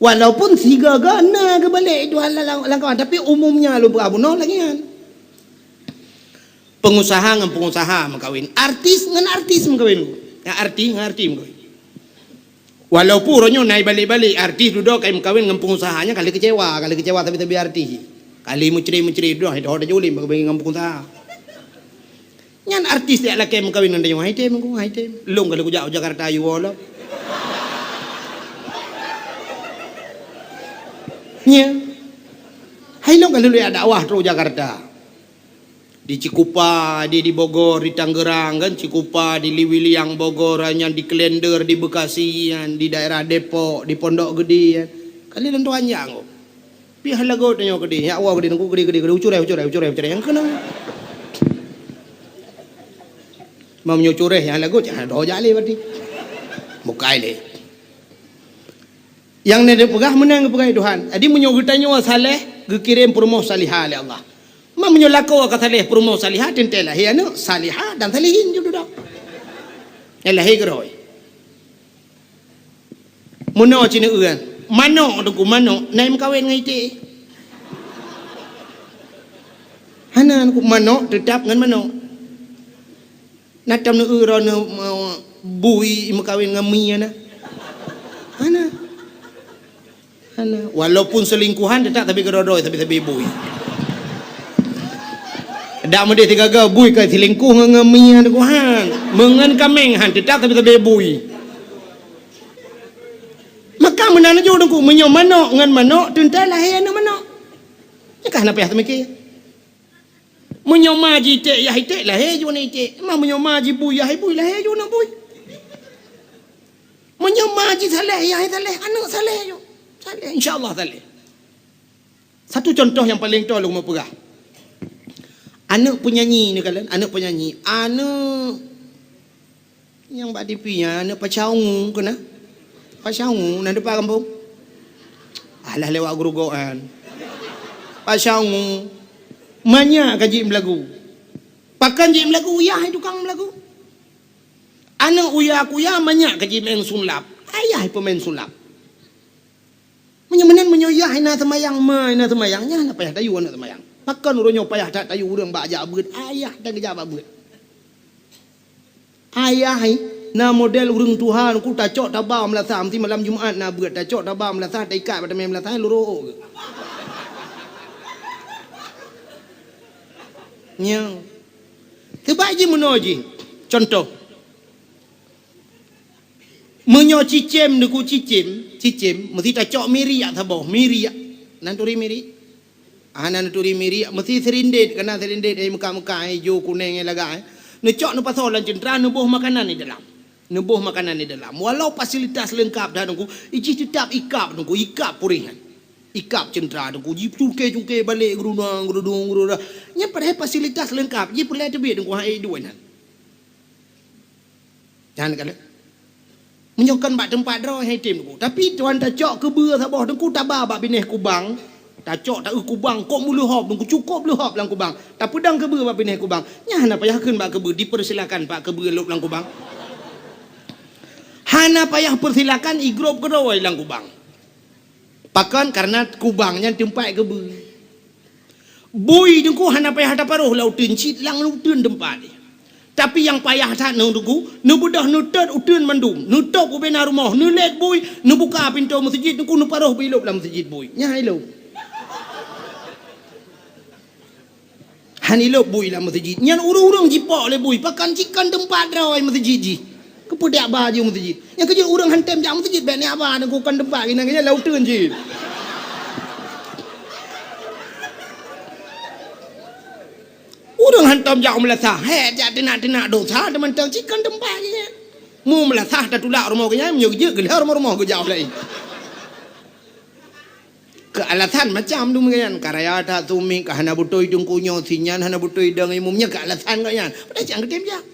Walaupun sigoe-goe na geubalek Tuhan lam, lam, lam kawan, tapi umumnya lôn peugah bunoe lagée nyan. Pengusaha ngon pengusaha meukawen, artis ngon artis meukawen. Ngon artis ngon artis meukawen. Walaupun uroe nyoe na ibalek-balek artis dudoe ka imeukawen ngon pengusaha, nyan ka lheueh keucewa, ka lheueh keucewa sabe-sabe artis. Ka lheueh meucre-meucre dudoe, hai doh tajak ulém bagabe ngon pengusaha. Nyan artis jak lakée meukawen ngon tanyoe, hai tem ku, hai tem. Lôn ka lheueh kujak u Jakarta yue woe lom. Nya. Hai lôn ka lheueh jak dakwah trok u Jakarta. Di Cikupa, di, di Bogor, di Tangerang kan, Cikupa, di Liwiliang Bogor, nyan di Klender, di Bekasi, nyan di daerah Depok, di Pondok Gede, kan. Ka lheueh lôn tuan jak ngon. Pih lagot tanyoe keudeh, nyak woe keudeh, nungku keudeh, keudeh, keudeh, ucurée, ucurée, ucurée, ucurée, nyang keunoe. Meunyoe curée nyang lagot, jangan doh jak lé berarti. Bukai lé. Nyang na neupeugah meunan geupeugah Tuhan. Jadi meunyoe geutanyoe saleh, geukirém peurumoh salihah lé Allah. Ma meunyoe lakoe ka saleh peurumoh salihah, teuntèe lahé aneuk salihah dan salihin ju dudoe. Nyang lahé keudroe. Meunoe cit neueu, manok teungku, manok na meukawen ngon iték. Hana teungku, manok teutap ngon manok. Na tam neueu droeneuh, eh, bui meukawen ngon mi hana? Hana. Hana. Walaupun selingkuhan, teutap sabe keudroe-droe, sabe-sabe bui. Dak meudeh sigaga bui ka selingkuh ngon, ngon mi hana Tuhan. Meungon kaméng han, teutap sabe-sabe bui. Maka meunan laju teungku, meunyoe manok ngon manok, teuntèe lahé aneuk manok. Nyan ka hana payah teumiké. Meunyoe ma jiték yah iték, lahé ju aneuk iték. Ma meunyoe ma jibui yah ibui, lahé ju aneuk bui. Meunyoe ma jisaleh yah isaleh, aneuk saleh ju. Saleh, insya Allah saleh. Satu contoh nyang paleng toe lôn meu peugah. Aneuk penyanyi ni kalon, aneuk penyanyi. Aneuk Nyang bak T V nyan, aneuk Pasha Ungu keunan. Pasha Ungu, na dipat gampông? Alah lewat Geurugok nyan. Pasha Ungu. Manyak ka jeuet meulagu. Pakon jeuet meulagu? Yah tukang meulagu. Aneuk uya kuya manyak ka jimeu'en sulap. Ayah peumain sulap. Meunyoe meunan, meunyoe yah hana seumayang, ma hana seumayang, nyan hana payah tayue aneuk seumayang. Pakon uroe nyoe payah that tayue ureueng bak jak beuet, ayah tan geujak bak beuet. Ayah, na model ureueng tuha, ku tacok taba meulasah, meusti malam Jumat na beuet, tacok taba meulasah, taikat bak tamé meulasah, lurôk geuh. Nyoe. Teuba jih meunoe jih. Contoh. Meunyoe cicém, neuku cicém, cicém, meusti tacok miriak saboh, miriak. Na neuturi miriak? Hana neuturi miriak, meusti sirindét, kana sirindét, eh, meuka-meuka, eh, ijo, kuneng, eh, lagak, eh. Neucok neupasoe lam ceuntra, neuboh makanan di dalam. Neuboh makanan di dalam. Walau fasilitas leungkap dah, teungku, ijih teutap ikab, teungku, ikab puréh nyan. Ikab ceuntra, teungku, jicungke-cungke balek, geurudong, geurudong, geurudong. Nyan padahai fasilitas leungkap, jih peureulèe teubiet, teungku, hai duek nyan. Nyan kalon. Meunyoe kon bak teumpat droe hai tem ku. Tapi tuan tacok keubeue saboh teungku taba bak binéh kubang. Tacok taeu kubang kok meuleuhob teungku, cukôp leuhob lam kubang. Tapeudong keubeue bak binéh kubang. Nyan hana payah kheun bak keubeue, dipersilakan bak keubeue lôb lam kubang. Hana payah persilakan igrôp keudroe lam kubang. Pakon? Karena kubang nyan teumpat keubeue. Bui teungku hana payah taparoh lam uteuen cit, lam uteuen teumpat jih. Tapi nyang payah that nyoe teungku, neubeudôh neutot uteuen mandum, neutôb ubena rumoh, neulét bui, neubuka pintoe meuseujid teungku, neuparoh bui lôb lam meuseujid bui. Nyan ilôb. Han ilôb bui lam meuseujid. Nyan ureueng-ureueng jipok lé bui, pakon cit kon teumpat droe meuseujid jih. Keupeue jak ba jih meuseujid? Nyang keujeuet ureueng han tem jak meuseujid, bèk neujak ba teungku, kon teumpat keunan, keunan lam uteuen cit. Ureueng hantom jak u meulasah, hék jak teunak-teunak dosa, teumantong cit kon teumpat geuh nyan. Mu meulasah tatulak rumoh geuh nyan, meunyoe geujeuet geulheueh rumoh-rumoh geujak laén. Keu alasan macam tu meunan, ka raya that sumiet, ka hana beutôi teungku nyoe, si nyan hana beutôi dong imum nyan, keu alasan geuh nyan. Padahai cit han geutem jak.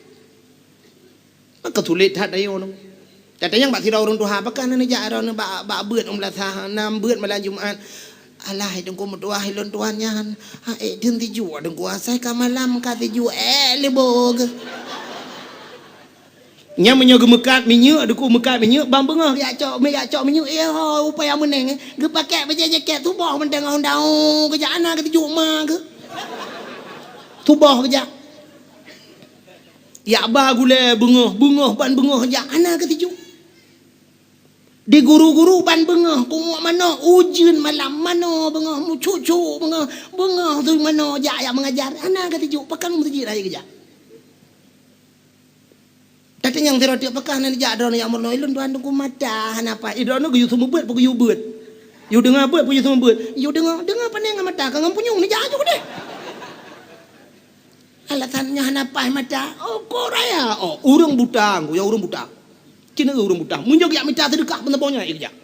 Maka sulet that ayoe nyoe. Tatanyong bak sidroe ureueng tuha, pakon hana neujak droeneuh bak, bak beuet u meulasah, na beuet malam Jumat. Alah, hai teungku meutuah, ilôn tuan nyan. Ha, ék deuh tijuek teungku, asai ka malam ka tijuek, ék lé boh geuh. Nyan meunyoe geumeukat minyeuk, teungku meukat minyeuk, ban beungoh geujak cok, geujak cok minyeuk, eh, ho, upaya meuneng, eh. Geupakèk bajèe jakét, suboh mantong ngon daun, geujak hana geutijuek ma geuh. Suboh geujak. Jak ba gulèe beungoh, beungoh ban beungoh jak hana geutijuek. Di guru-guru ban beungoh, punguek manok, ujeuen malam manoe beungoh, meucuk-cuk beungoh, beungoh tu manoe jak, jak meungajar, hana geutijuek, pakon meuseujid hai geujak. Tatanyong sidroe teuk, pakon hana neujak droeneuh jak meurunoe, ilôn tuan teungku mata hana paih, eh, droeneuh geuyue seumeubeuet peu geuyue beuet. Yue deungoe beuet peu yue seumeubeuet. Yue deungoe, deungoe pane ngon mata ka ngon punyueng neujak aju keudeh. Alasan nyoe hana paih mata. Oh, kok raya. Oh, ureueng buta, ngku ya ureueng buta. Cina ureueng buta. Meunyoe geujak mita seudeukah peunaboh nyan, eh, geujak.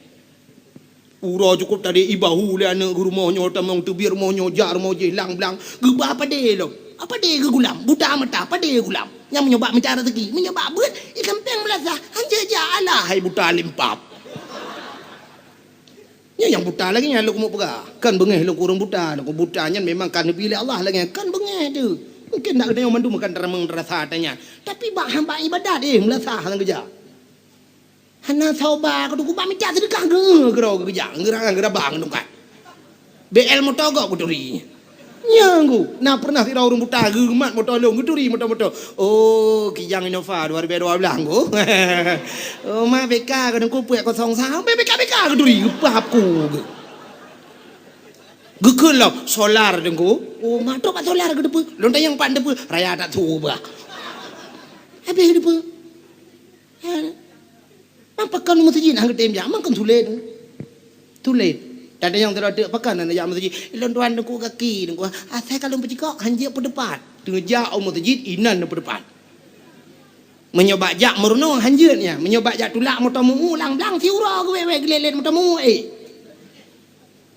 Uroe cukôp tadi ibahu lé aneuk geuh rumoh nyoe, tamong teubiet rumoh nyoe, jak rumoh jih lang-blang. Geuba padé lom. Padé geugulam. Buta mata, padé gulam. Nyang meunyoe bak mita rezeki, meunyoe bak beuet, i sampéng meulasah. Hanjeuet jak alah hai buta limpab. Nyan nyang buta lagèe nyan lôn keumeung peugah. Kan beungèh lôn keu ureueng buta, lôn keu buta nyan memang ka neubi lé Allah lagèe nyan. Kan beungèh teuh. Mungken na geutanyoe mandum kan teuramong rasa ata nyan. Tapi bak hamba ibadat, eh, meulasah nyang geujak. Hana soe ba keu teungku, bak mita seudeukah geu-, geura geujak, geura, geura bang tungkat. B L moto gok geuturi. Nyang gu, na pernah sidroe ureueng buta geumat moto lôn, geuturi moto-moto. Oh, Kijang Innova dua ribu dua belas gu. Oh, ma B K keu teungku peuet kosong sa, B K, B K geuturi, geupah ku geu. Geukheun lom, solar teungku. Oh, ma trok bak solar geuteupeue. Lôn tanyong pat teupeu, raya that su bah. Habéh teupeu. Ha. Mangkon meuseujid hana geutem jak, mangkon sulet. Sulet. Tanyong sidroe teuk, pakon hana jak meuseujid? Lôn tuan teungku gaki, teungku. Asai ka lôn peucikok, hanjeuet peudeupat. Teungoh jak u meuseujid, inan peudeupat. Meunyoe bak jak meurunoe, hanjeuet nyan. Meunyoe bak jak tulak moto meu-ulang, blang siuroe geuwèt-wèt geulèlèt moto meu-ulang, eh.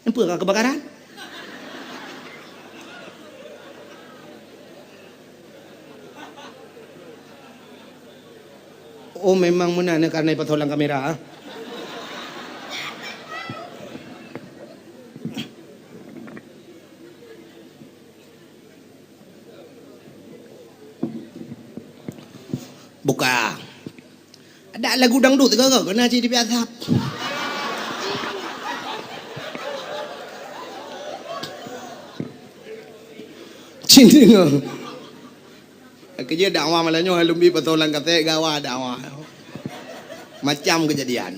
Nampak ka keubakaran? Oh, memang meunan nyan kareuna ipasoe lam kamera, ah. Buka. Ada lagu dangdut ke, ke, kena cit dibiasa. Cint deungoe. Keujeuet dakwah malam nyoe, lôn bi pasoe lam kaset gawa dakwah. Macam keujadian.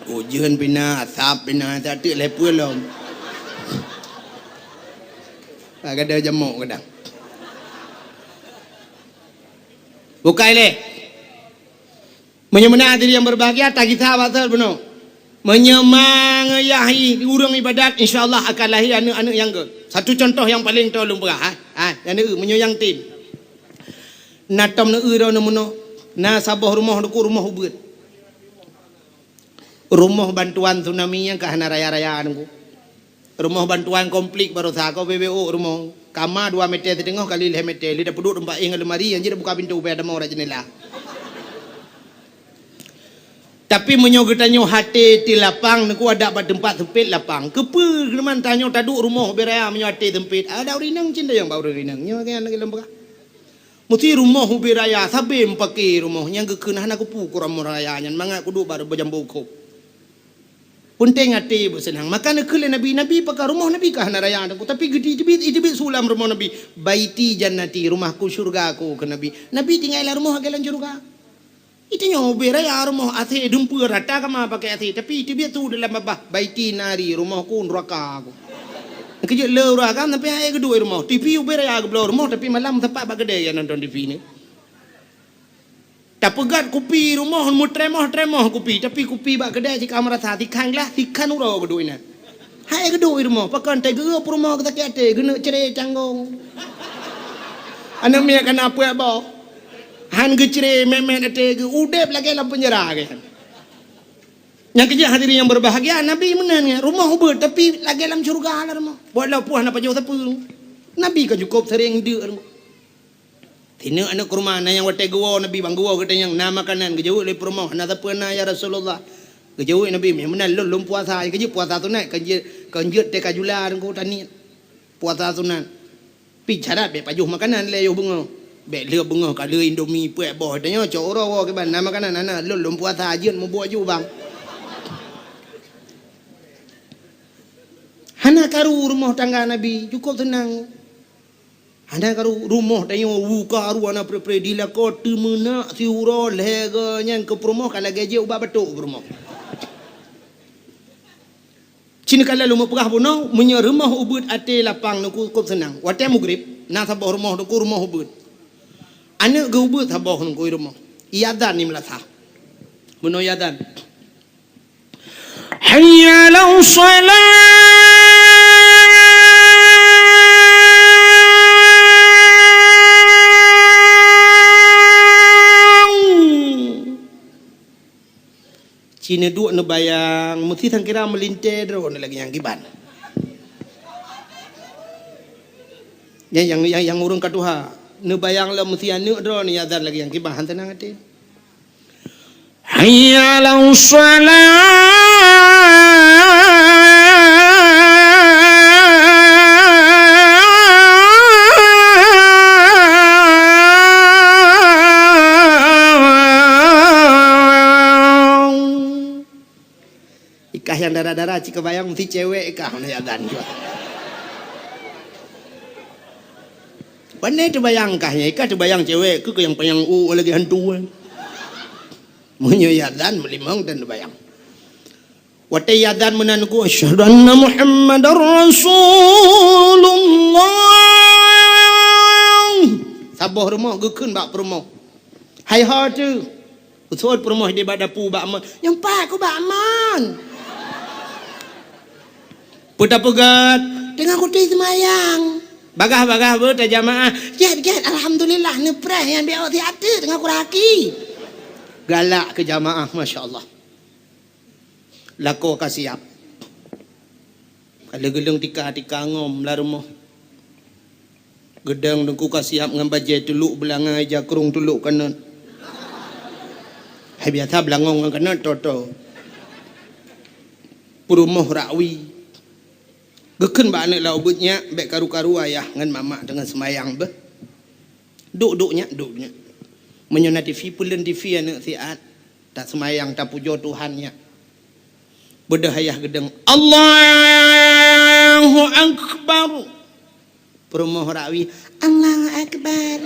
Ujeuen pih na, asap pih na, tak teuk lé peue lom. Kadang jamok kadang. Bukai lé. Meunyoe meunan hadirin yang berbahagia, tagisa bak sot bunoe. Meunyoe mangeuyah ureueng ibadat, insya Allah akan lahé aneuk-aneuk nyang gét. Satu contoh nyang paleng toe lôn peugah, ha. Ha, nyang neueu, meunyoe nyang tem. Na tom neueu droeneuh meunoe, na saboh rumoh teungku, rumoh ubeut. Rumoh bantuan tsunami nyang ka hana raya-raya teungku. Rumoh bantuan konflik baroesa ko B B O rumoh. Kama dua meter siteungoh kali lhèe meter, lé tapeuduek teumpat éh ngon lemari, nyang jeuet buka pintoe ubé ada mong rot jeundela. Tapi meunyoe geutanyoe até di lapang, teungku, adak bak teumpat seumpet lapang. Keupeue geuman tanyoe taduek rumoh ubé raya meunyoe até seumpet? Ada ureueng inong cit nyang bak ureueng inong. Nyoe kan lagèe lôn peugah. Meusti rumoh ubé raya, sabe meupaké rumoh nyang geukheun hana keupeue keu rumoh raya nyan, mangat kuduek bak beujambo khôb. Peunteng até beuseunang. Maka neukheun lé Nabi, Nabi pakai rumoh Nabi ka hana raya teungku, tapi geuteubiet, iteubiet su lam rumoh Nabi, "Baiti jannati, rumahku syurgaku," kheun Nabi. Nabi tinggai lam rumoh lagèe lam syurga. Itanyoe ubé raya rumoh asé dumpeue rata kama pakai asé, tapi iteubiet su dalam babah, "Baiti nari, rumohku neuraka ku." Keujeuet le ureueng agam sampai hai geuduek rumoh. T V ubé raya geubloe rumoh, tapi malam sapat bak keudè nyang nonton T V nyoe. Tapeugöt kupi rumoh, meutremoh-tremoh kupi, tapi kupi bak keudè cit ka meurasa, sikhan glah, sikhan uroe geuduek inan. Hai geuduek i rumoh, pakon teuh geu peurumoh geusakét até, geuneuk cre canggong. Aneuk miet ka na peuet boh. Han geucre mèt-mèt até geu, udép lagèe lam peunjara geuh. Nyang keujeuet hadirin yang berbahagia, Nabi meunan nyan, rumoh ubeut, tapi lagèe lam syeuruga lah rumoh. Walaupun hana pajoh sapeue. Nabi ka cukôp sering deuk rumoh. Sineuk aneuk keurumoh, na nyang watèe geuwoe Nabi bang geuwoe geutanyong, "Na makanan?" Geujaweueb lé peurumoh, "Na sapeue na, ya Rasulullah?" Geujaweueb Nabi, "Meunan lôn, lôn puasa." Geujeuet puasa sunat, kan jeuet, kan jeuet teuka jula teungku taniet. Puasa sunat. Pi syarat bèk pajoh makanan lé yoh beungoh. Bèk lheueh beungoh ka lheueh Indomie peuet boh. Tanyoe cok uroe woe kiban, "Na makanan?" "Hana, lôn, lôn puasa jeuet mubuet ju bang." Hana karu rumoh tangga Nabi, cukôp seunang. Hana karu rumoh tanyoe, u karu hana pre-pre, di lakoe teumeunak siuroe lhèe goe nyan keu peurumoh ka lagèe jeuet ubat batuk peurumoh. Cit ka lôn meupeugah bunoe, meunyoe rumoh ubeut até lapang teungku cukôp seunang. Watèe mugrib, na saboh rumoh teungku rumoh ubeut. Aneuk geuh ubeut saboh teungku i rumoh. Iazan di meulasah. Bunoe iazan. Hayya 'alas shalah. Cit neuduek neubayang, meusti sangkira meulintèe droeneuh lagèe nyang kiban. Nyang, nyang, nyang, nyang ureueng ka tuha, neubayang lom meusti aneuk droeneuh iazan lagèe nyang kiban, han seunang até. Hayya 'alas shalah. Ikah nyang dara-dara cit kabayang meusti cewek ikah hana azan jua. Pane teubayang kah nyan, ikah teubayang cewek keu nyang panyang u lagèe hantu. Meunyoe azan meulimong dan teubayang. Watèe azan meunan ku, "Asyhadu anna Muhammadar Rasulullah." Saboh rumoh geukheun bak peurumoh. Hai ho teuh. Usôt peurumoh di bak dapu bak mon. Nyang pat ku bak mon. Peue tapeugah, teungoh kutem seumayang. Bagah-bagah beuh tajamaah. Gèt, gèt, alhamdulillah, neupreh nyang biôh siat teuk teungoh kuraki. Galak keu jamaah, masya Allah. Lakoe ka siap. Ka lheueh geuleueng tika-tika ngom lam rumoh. Geudong teungku ka siap ngon bajèe tulok beulangai, jakrong tulok kanot. Hai biasa beulangong ngon kanot, toto. Peurumoh rakwi. Geukheun bak aneuk lam ubeut, "Nyak, bèk karu-karu ayah ngon mamak teungoh seumayang beuh. Duek-duek, Nyak, duek, Nyak." Meunyoe na T V, peuleuen T V aneuk siat. Taseumayang, tapujoe Tuhan, Nyak. Beudôh ayah geudong, "Allahu Akbar." Peurumoh rakwi, "Allahu Akbar."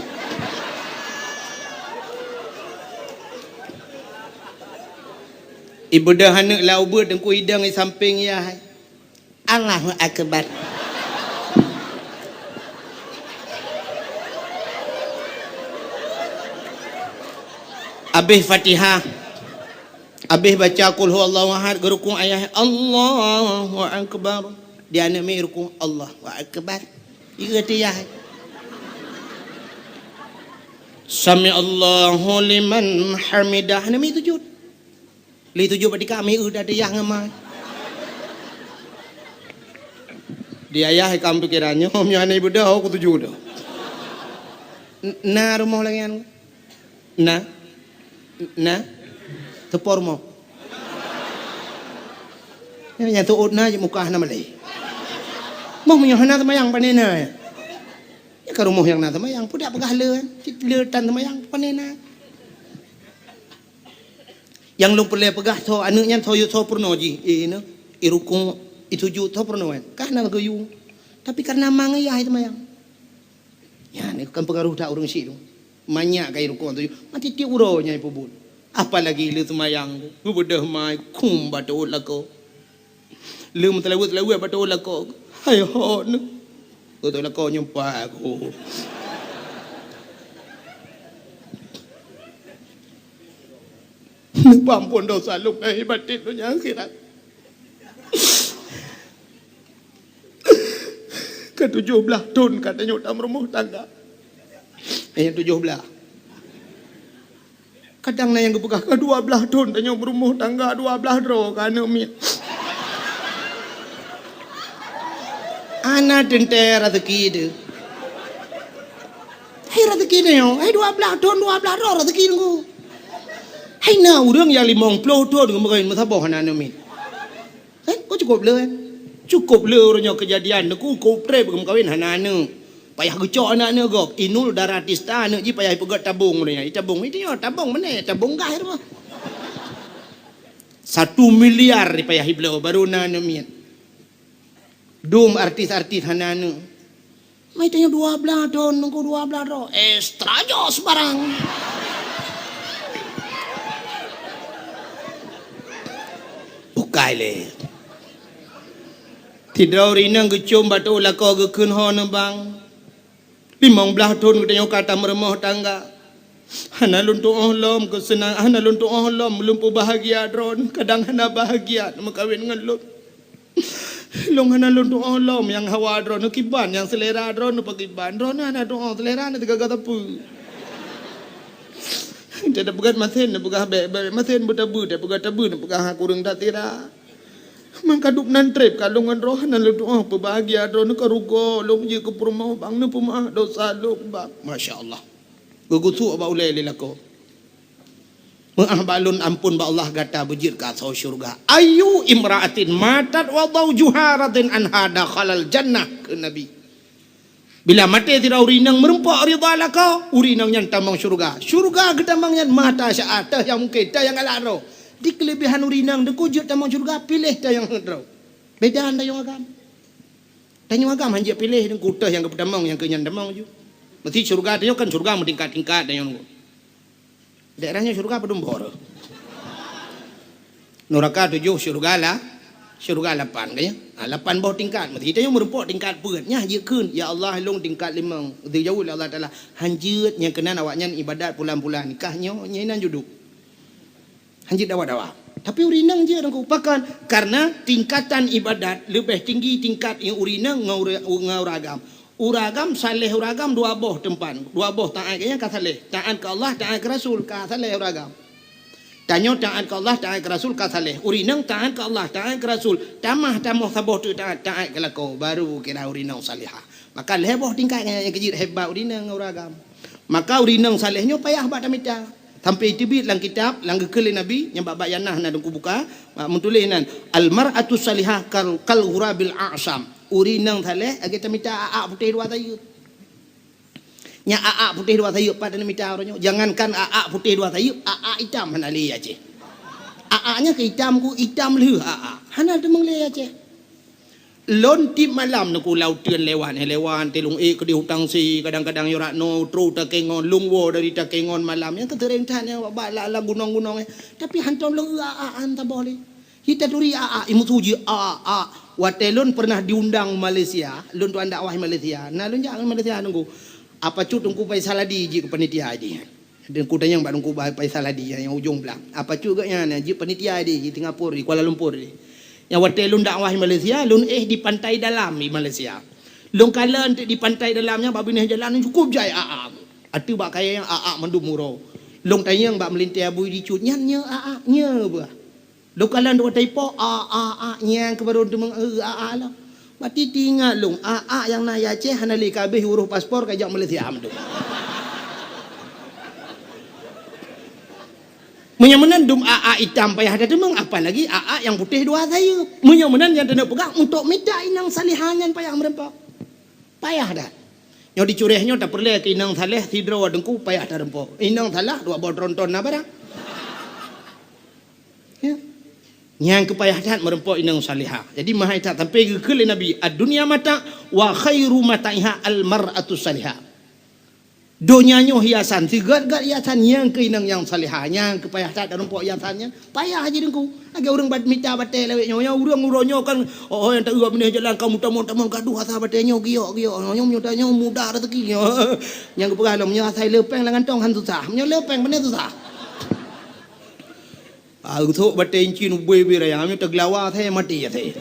Ibeudôh aneuk lam ubeut, teungku idong i sampéng yah. "Allahu Akbar." Abéh Fatihah, abéh baca Qul Huwallahu Ahad, geurukuk ayah, "Allahu Akbar." Di aneuk miet rukuk, "Allahu Akbar." Ieu teuh yah. "Sami'allahu liman hamidah." Aneuk miet sujud. Lé tujoh bak tika, miseue dah diyah ngon ma. Di ayah ikam pikiran nyoe, meunyoe hana ibeudôh, ku tujoh dah. N-, na rumoh lagèe nyan? Na? Na? Teupo rumoh? Nyan, nyan teuôt na, muka hana malèe. Moh meunyoe hana seumayang, pane na, ya? Ya ka rumoh nyang na seumayang, peue dak peugah le, kan? Cit le tan seumayang, pane na. Nyang lôn peureulèe peugah, soe aneuk nyan, soe, soe peurunoe jih, eh, nyoe, i rukuk, i sujud, soe peurunoe nyan. Ka hana geuyue. Tapi kareuna ma ngon yah seumayang. Nyan, kan peungaroh that ureueng syiek tu. Manyak ka i rukuk, sujud. Mati tiep uroe nyan ipeubuet. Apalagi le seumayang tu. Geubeudôh ma, kum bak teuôt lakoe. Le meuteulaweuet-teulaweuet bak teuôt lakoe. Hai hot nyoe. Teuôt lakoe nyoe pat ku. Neupeuamphon desya lôn lahé batén donya akhirat. Ka tujoh blaih thon ka tanyoe tameurumoh tangga. Eh, tujoh blaih. Kadang na nyang geupeugah, "Ka dua blaih thon tanyoe meurumoh tangga, dua blaih droe ka aneuk miet." Hana teuntèe raseuki teuh. Hai raseuki tanyoe, hai dua blaih thon, dua blaih droe raseuki teungku. Hai na ureueng nyang limong ploh thon geumeukawen meusaboh hana aneuk miet. Kan? Kok cukôp le, kan? Cukôp le uroe nyoe keujadian, teungku, cukôp trép geumeukawen hana aneuk. Payah geucok aneuk-aneuk gob. Inul Daratista aneuk jih payah ipeugöt tabong uroe nyoe. Itabong, itu nyoe tabong meunan, tabong gah rumoh. Satu miliar payah ibloe baru na aneuk miet. Dum artis-artis hana aneuk. Mai tanyoe dua blaih thon, teungku, dua blaih droe. Extra jos barang. Bukai lé. Sidroe ureueng inong geucom bak teuôt lakoe geukheun ho neubang. Limong blaih thon geutanyoe ka tameurumoh tangga. Hana lôn tu'oh lom keuseunang-, hana lôn tu'oh lom lôn peubahgia droeneuh, kadang hana bahgia neumeukawen ngon lôn. Lôn hana lôn tu'oh lom nyang hawa droeneuh kiban, nyang seulera droeneuh pakiban. Droeneuh hana tu'oh, seulera na teugaga sapeue. Teupeugah masen, neupeugah bèk, bèk masen beutabeue, teupeugah tabeue, neupeugah kureueng tatira. Meukadup nan trép ka lôn ngon droeneuh, hana lôn tu'oh peubahgia droeneuh, ka rugoe lôn jeuet keu peurumoh bang, neupeumeu'ah dosa lôn bang. Masya Allah. Geugusuk bak ulèe lé lakoe. Meu'ah bak lôn amphon bak Allah gata beujeuet keu asoe syeuruga. "Ayyu imra'atin matat wa zawjuha radin anha dakhalal jannah," kheun Nabi. Bila maté sidroe ureueng inong meurumpok ridha lakoe, ureueng inong nyan tamong syeuruga. Syeuruga geutamong nyan mata syaat, teuh nyang mungken, teuh nyang galak droe. Di keuleubehan ureueng inong deungon jeuet tamong syeuruga, piléh teuh nyang droe. Beda tanyoe agam. Tanyoe agam hanjeuet piléh deungon teuh nyang geupeutamong, nyang keu nyan tamong ju. Meusti syeuruga tanyoe kan syeuruga meutingkat-tingkat tanyoe. Daerah nyoe syeuruga padum boh? Nuraka tujoh, syeuruga la-, syeuruga lapan, kan ya? Ha, lapan boh tingkat. Meusti tanyoe meurumpok tingkat peuet. Nyan jeuet kheun, "Ya Allah, lôn tingkat limong." Geujaweueb lé Allah Taala, "Hanjeuet, nyang keunan awaknyan ibadat pulan-pulan. Kah nyoe, nyan inan juduk." Hanjeuet dawa-dawa. Tapi ureueng inong jeuet deungon pakon? Karena tingkatan ibadat leubeh tinggi tingkat ureueng inong ngon ura-, ngon ureueng agam. Ureueng agam saleh ureueng agam dua boh teumpat, dua boh taát, nyang ka saleh. Taát keu Allah, taát keu Rasul, ka saleh ureueng agam. Tanyoe taát keu Allah, taát keu Rasul, ka saleh. Ureueng inong taát keu Allah, taát keu Rasul, tamah tamoh saboh teuk taát, taát keu lakoe, baru kira ureueng inong salihah. Maka lhèe boh tingkat nyang keu jeuet hebat ureueng inong ngon ureueng agam. Maka ureueng inong saleh nyoe payah bak tamita. Sampai teubiet lam kitab, lam geukheun lé Nabi, nyang bak-bak nyang na, na Teungku buka, meutuléh nan, "Al mar'atu salihah kal, kal ghurabil a'sam." Ureueng inong saleh lagèe tamita a'ak putéh dua sayeup. Nyan a'ak putéh dua sayeup pat tamita uroe nyoe. Jangankan a'ak putéh dua sayeup, a'ak itam hana lé Aceh. A'ak nyan keu itam ku, itam lheueh a'ak. Hana teumeung lé Aceh. Lôn tiep malam Teungku lam uteuen lewat, eh, lewat, teuh lôn ék keudéh u Tangsi, kadang-kadang nyoe rot noe, trôk Takengon, lôn woe dari Takengon malam. Nyan keuteureng that nyan bak, bak lam, lam gunong-gunong, eh. Tapi hantom lôn eu a'ak, han saboh lé. Hi taturi a'ak, imeusu jih, a'ak, a'ak. Watèe lôn pernah diundang Malaysia, lôn tuan dakwah Malaysia. Na lôn jak Malaysia Teungku. Apa cut Teungku Faisal Hadi jih keu panitia jih. Teungku tanyong bak Teungku Faisal Hadi nyang ujong blang. Apa cut geuh nyan, jeuet panitia di, di Singapura, di Kuala Lumpur di. Nyang watèe lôn dakwah di Malaysia, lôn éh di Pantai Dalam di Malaysia. Lôn kalon teuk di Pantai Dalam nyan bak binéh jalan cukôp jai a'ak. Ateueh bak kayèe nyan a'ak mandum uroe. Lôn tanyong bak meulintèe bui di cut nyan, nyoe a'ak, nyoe bah. Lôn kalon dua taipo, a, a, a, nyang keu barô teumeung, e, a, a, lom. Mati teuingat lôn, a, a, nyang na i Aceh hana lé ka abéh urôh paspor ka jak Malaysia meudoe. Meunyoe meunan dum a, a itam payah tateumeung, apalagi a, a nyang putéh dua sayeup. Meunyoe meunan nyang taneuk peugah untuk mita inong salihah nyan payah meureumpok. Payah that. Nyoe di Curéh nyoe tapeureulèe keu inong saleh sidroe Teungku payah tareumpok. Inong saleh dua boh tronton na barang. Ya. Nyang keu payah that meureumpok inong salihah. Jadi meuhai that sampai geukheun lé Nabi, "Ad-dunya mata' wa khairu mata'iha al-mar'atus salihah." Donya nyoe hiasan, sigét-gét hiasan nyang keu inong nyang salihah, nyang keu payah that tareumpok hiasan nyan. Payah jih Teungku. Lagèe ureueng bat-, mita batèe lawét nyoe. Nyoe ureueng uroe nyoe kan, oh, oh, nyang taeu binéh jalan ka meutamong-tamong gadoh asa batèe nyoe giok-giok. Nyoe, nyoe, nyoe mudah rezeki nyoe. Nyang geupeugah lom, nyoe asai le péng lam kantong han susah. Nyoe le péng beuna susah. Ah, geuthok batèe incin ubé-ubé raya, nyoe teugeulawa asai maté asai.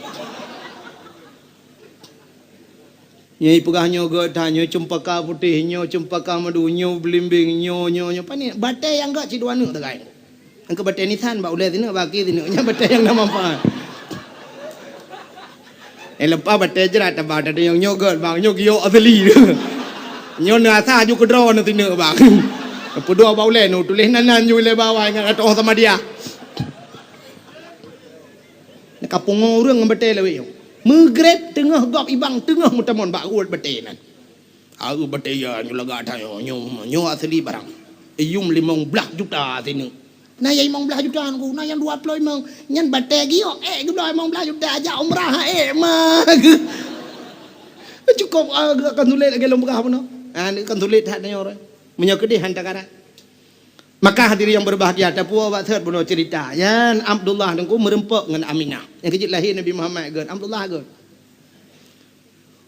Nyoe peugah nyoe gèt that, nyoe ceumpaka putéh, nyoe ceumpaka madu, nyoe beulimbeng, nyoe, nyoe, nyoe. Pané batèe nyang gèt sidua neuk tagai. Nyang keu batèe nisan bak ulèe sineuk, bak akhé sineuk. Nyan batèe nyang na manfaat. Eh, leupah batèe jrat taba, tadi nyang nyoe gèt bang, nyoe giok asli. Nyoe na asa aju keudroe na sineuk bang. Peuduek bak ulèe nu tuléh nan, nan ju lé bawah nyan ateueh sama dia. Ka pungo ureueng ngon batèe lawét nyoe. Meugreb teungoh gob ibang, teungoh meutamong bak uet batèe nyan. Aeu batèe ya nyoe lagak that nyoe, nyoe, nyoe asli barang. Iyum limong blaih juta sineuk. Na nyang limong blaih juta Teungku, na nyang dua ploh limong. Nyan batèe giok, eh, geubloe limong blaih juta, jak umrah, eh, ma. Cukôp, ah, kan sulet lagèe lôn peugah bunoe. Ah, kan sulet that nyoe. Meunyoe keudéh han takarat. Maka hadirin yang berbahagia, tapuwoe bak sot bunoe cerita. Nyan Abdullah Teungku meureumpok ngon Aminah. Nyang keu jeuet lahé Nabi Muhammad gèt, Abdullah gèt.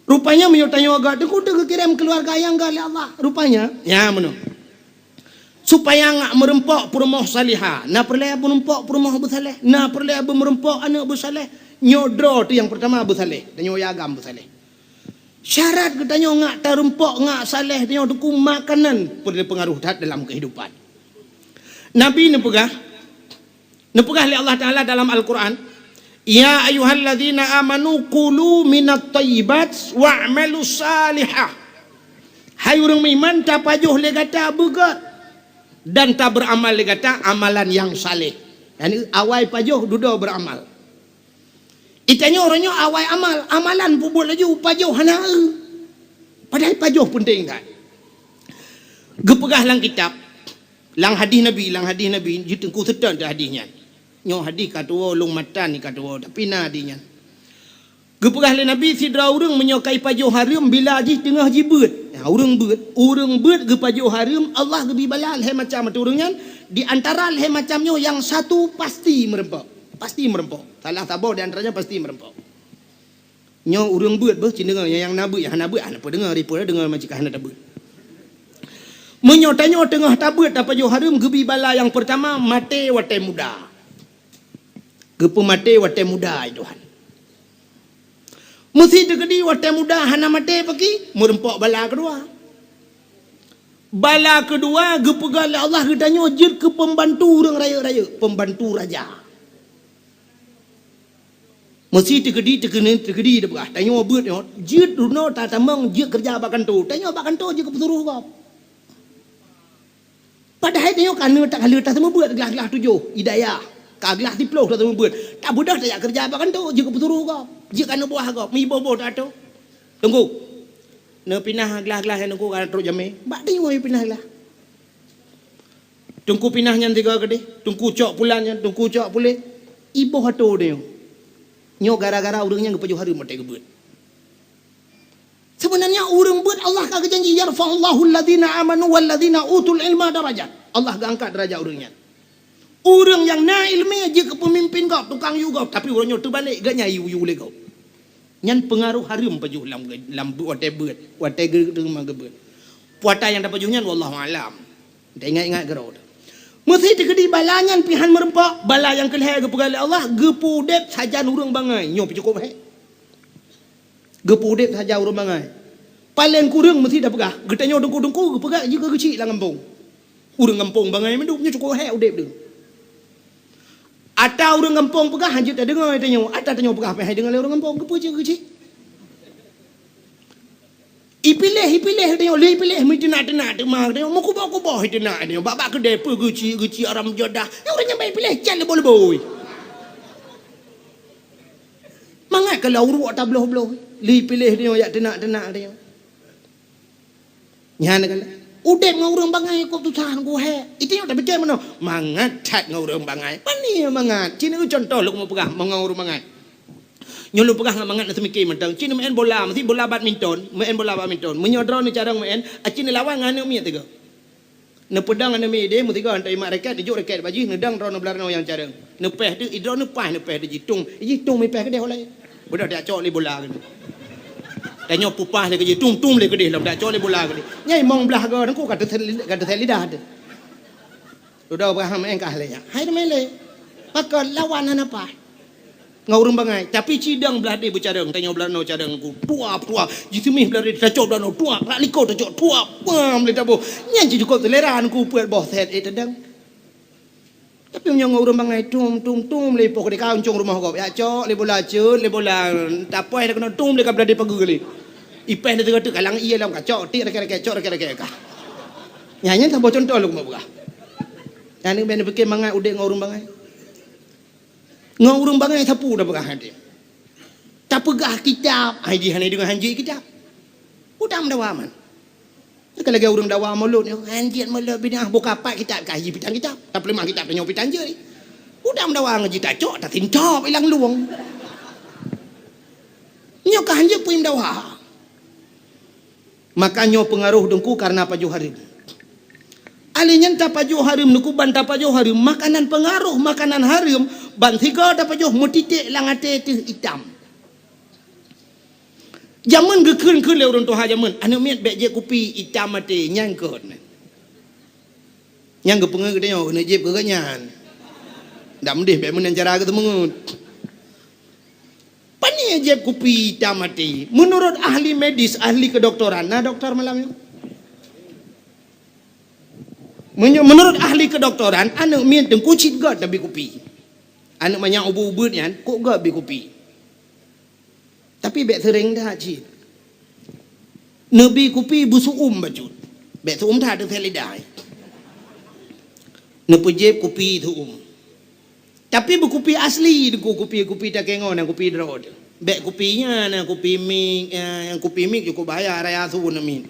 Rupanya meunyoe tanyoe gèt, Teungku teuh geukirém keuluwarga nyang gèt lé Allah. Rupanya, nyan meunoe. Supaya ngak meureumpok peurumoh salihah, na peureulèe meureumpok peurumoh beusaleh, na peureulèe meureumpok aneuk beusaleh. Nyoe droe teuh nyang peurtama beusaleh, tanyoe agam beusaleh. Syarat geutanyoe ngak tareumpok, ngak saleh tanyoe Teungku makanan peureulèe peungaruh that dalam keuhidupan. Nabi neupeugah, neupeugah lé Allah Taala dalam Al-Qur'an, "Ya ayyuhalladzina amanu kulu minat thayyibat wa'malu salihah." Hai ureueng meuiman, tapajoh lé gata beugèt. Dan taberamal lé gata amalan nyang saleh. Yani awai pajoh dudoe beramal. Itanyoe uroe nyoe awai amal, amalan peubuet laju, pajoh hana eu. Padahai pajoh peunteng that. Geupeugah lam kitab, lam hadih Nabi, lam hadih Nabi, jiteungku seutôt teuh hadih nyan. Nyoe hadih ka tuwoe, lôn matan ka tuwoe, tapi na hadih nyan. Geupeugah lé Nabi, sidroe ureuëng meunyoe ka ipajoh hareuem bila jih teungoh jibeuet. Ya, ureuëng beuet, ureuëng beuet geupajoh hareuem, Allah geubi bala lhée macam ateueh ureuëng nyan, di antara lhée macam nyoe nyang satu pasti meureumpok. Pasti meureumpok. Salah saboh di antaranya pasti meureumpok. Nyoe ureuëng beuet beuh, ci deungoe nyang na beuet, nyang hana beuet hana peue deungoe, ripeue deungoe macam ka hana tabeuet. Meunyoe tanyoe teungoh tabeuet tapajoh hareuem, geubi bala nyang peurtama maté watée muda. Geupeumaté watée muda, ai Tuhan. Meusi teukeudi watée muda hana maté paki, meureumpok bala keudua. Bala keudua geupeugah lé Allah geutanyoe jeuet keu peumbantu ureuëng rayeuk-rayeuk, peumbantu raja. Meusi teukeudi, teukeudi, teukeudi teupeugah, tanyoe beuet nyoe, jeuet runoe tatamong jeuet keureuja bak kantô, tanyoe bak kantô jeuet keu peusuroh gob. Padahai tanyoe ka neutak ka lheueh taseumubeuet glah-glah tujoh, hidayah. Ka glah siplôh taseumubeuet. Tak beudôh tajak keureuja bak kantô, jeuet keu peusuroh gob, jeuet keu aneuk buah gob, meuiboh-boh teuatoe. Teungku, neupinah glah-glah nyang teungku ka trok jamé. Bak tanyoe pinah glah. Teungku pinah nyan tiga keudeh, teungku cok pulan nyan, teungku cok puléh. Iboh atô tanyoe. Nyoe gara-gara ureuëng nyan geupajoh hareuem watée geubeuet. Seubeunanya ureuëng beuet Allah ka geujanji, "Yarfa'ullahu alladzina amanu walladzina utul ilma darajat." Allah geuangkat darajat ureuëng nyan. Ureuëng nyang na iéleumé jeuet keu peumimpin gob, tukang yue gob, tapi uroe nyoe teubalek, geuh nyan yue-yue lé gob. Nyan peungaroh hareuem pajoh lam, lam watée beuet, watée geuteuma geubeuet. Puata nyang tapajoh nyan wallahu alam. Taingat-ingat keudroe. Meusi teukeudi bala nyan pih han meureumpok, bala nyang keulhée geupeugah lé Allah, geupeu udeb sajan ureuëng bangai. Nyoe pih cukôp hék. Geupeu udeb sajan ureuëng bangai. Paleng kureueng meusi tapeugah, geutanyoe teungku-teungku geupeugah jeuet keu geuchik lam gampông. Ureuëng gampông bangai mandum, nyoe cukôp hék udeb deuh. Ata ureuëng gampông peugah han jeuet tadeungoe tanyoe, ata tanyoe peugah pih han deungoe lé ureuëng gampông, keupeue jeuet keu geuchik. Ipiléh, ipiléh tanyoe, lé ipiléh meuteunak-teunak teuma tanyoe, meukuboh-kuboh iteunak tanyoe, bak-bak keudée peue geuchik-geuchik haram jadah. Nyoe ureuëng nyang ba ipiléh jan leuboh-leuboh. Mangat ka lheueh uruek tabloh-bloh, lé ipiléh tanyoe jak teunak-teunak tanyoe. Nyan kan udeb ngon ureuëng bangai kok susah ngon hék. Itanyoe tapike meunoe, mangat that ngon ureuëng bangai. Pane mangat? Ci neu cuntoh lôn peugah ngon ureuëng bangai. Nyoe lôn peugah ngon mangat na seumike mantong. Ci neumeu'en bola, meusi bola badminton, meu'en bola badminton. Meunyoe droeneuh carông meu'en, aci neulawan ngon aneuk miet tiga. Neupeudong aneuk miet ideh, meusigoe han taimat raket, neujok raket bak jih, neudong droeneuh blah droeneuh nyang carông. Neupéh teuk, idroeneuh paih neupéh teuk jih, tung, jih tung mipéh keudeh ulée. Beudôh tajak cok lé bola keudeh. Tanyoe peupah lé keudeh, tung, tung lé keudeh lom, tajak cok lé bola keudeh. Nyai mong blah goe teungku ka teusé, ka teusé lidah teuh. Dudoe peugah meu'en kah lé nyan. Hai teumé lé. Pakon lawan hana paih. Ngon ureuëng bangai, tapi cidong blah deh beucarông, tanyoe blah noe carông ku, tuap, tuap, jiseumih blah deh, tacok blah noe, tuap, bak likot tacok, tuap, pam lé taboh. Nyan cit cukôp seulera ngon ku peuet boh set, eh, tadong. Tapi meunyoe ngon ureuëng bangai, tum, tum, tum lé ipoh keudeh ka uncong rumoh gob, jak cok lé bola, cot lé bola, tapoh dah keunoe tum lé ka blah deh pageue lé. Ipéh lé teungoh teuk kalang ié lom ka cok, tik raket-raket, cok raket-raket ka. Nyan, nyan saboh cuntoh lôn peugah. Nyan bèk neupike mangat udeb ngon ureuëng bangai. Ngon ureuëng bangai sapeue tapeugah hadeh. Tapeugah kitab, ai jih hana deungoe han jeuet kitab. Udam dawa man. Ka lagée ureuëng dawa mulod nyoe, han jeuet mulod bidah buka pat kitab ka jih pitan kitab. Tapeuleumah kitab tanyoe pitan jeuet. Udam dawa ngon jih tacok, tasintop ilang luwong. Nyoe ka han jeuet peue dawa. Maka nyoe peungaroh teungku kareuna pajoh hareuem. Alèh nyan tapajoh hareuem, neukuban tapajoh hareuem, makanan peungaroh makanan hareuem, ban sigoe tapajoh meutitek lam até teuh itam. Jameun geukheun-kheun lé ureuëng tuha jameun, aneuk miet bèk jieb kupi itam até, nyan keuh. Nyang geupeungeut geutanyoe keuneuk jieb keu geuhnyan. Dak meudeh bèk meunan cara geuteumeungeut. Pane jieb kupi itam até? Meunurot ahli medis, ahli kedokteran, na doktor malam nyoe? Meunyo-, meunurot ahli kedokteran, aneuk miet teungku cit göt tabi kupi. Aneuk manyak ubeut-ubeut nyan, kok göt bi kupi. Tapi bèk seuréng that cit. Neubi kupi beusu'um bacut. Bèk su'um that, teusé lidah. Neupeujép kupi su-uem. Tapi beukupi asli, deungon kupi-kupi takée ngon, nyang kupi droe teuh. Bék kupi nyan, nyang kupi mik, eh, nyang kupi mik cukup bahaya, raya su neumiet.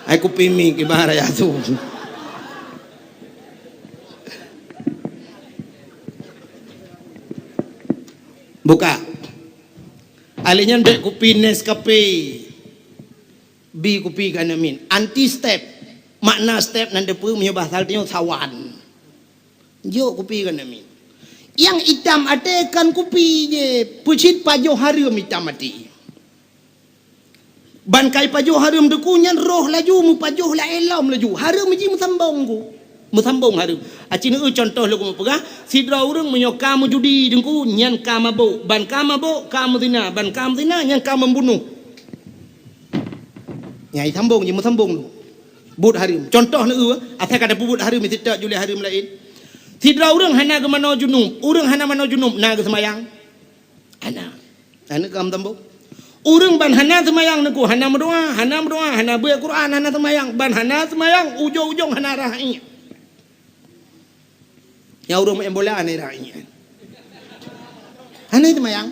Hai kupi mik, ibarat raya su. Buka. Ahli nyan bék kupi Nescafe. Bi kupi keuneuk miet. Anti step. Makna step nan teupeue meunyoe bahasa tanyoe sawan. Jok kupi keuneuk miet. Nyang itam até kon kupi jih, peucit pajoh hareuem itam até. Ban kai pajoh hareuem teuku nyan roh laju meupajoh laén lom laju. Hareuem jih meusambong ku. Meusambong hareuem. Aci neu contoh lôn peugah, sidroe ureuëng meunyoe ka meujudi teungku, nyan ka mabök. Ban ka mabök, ka meuzina. Ban ka meuzina, nyan ka membunuh. Nyai sambong jih meusambong tu. Buet hareuem. Contoh neueu, asai ka tapeubuet hareuem, meusitak julée hareuem laén. Sidroe ureuëng hana geumanoe junub, ureuëng hana manoe junub na geuseumayang? Hana. Hana gam tambong. Ureuëng ban hana seumayang neuku, hana meudoa, hana meudoa, hana beuet Quran, hana seumayang, ban hana seumayang, ujong-ujong hana rah iék. Nyang ureuëng main bola hana rah iék. Hana seumayang.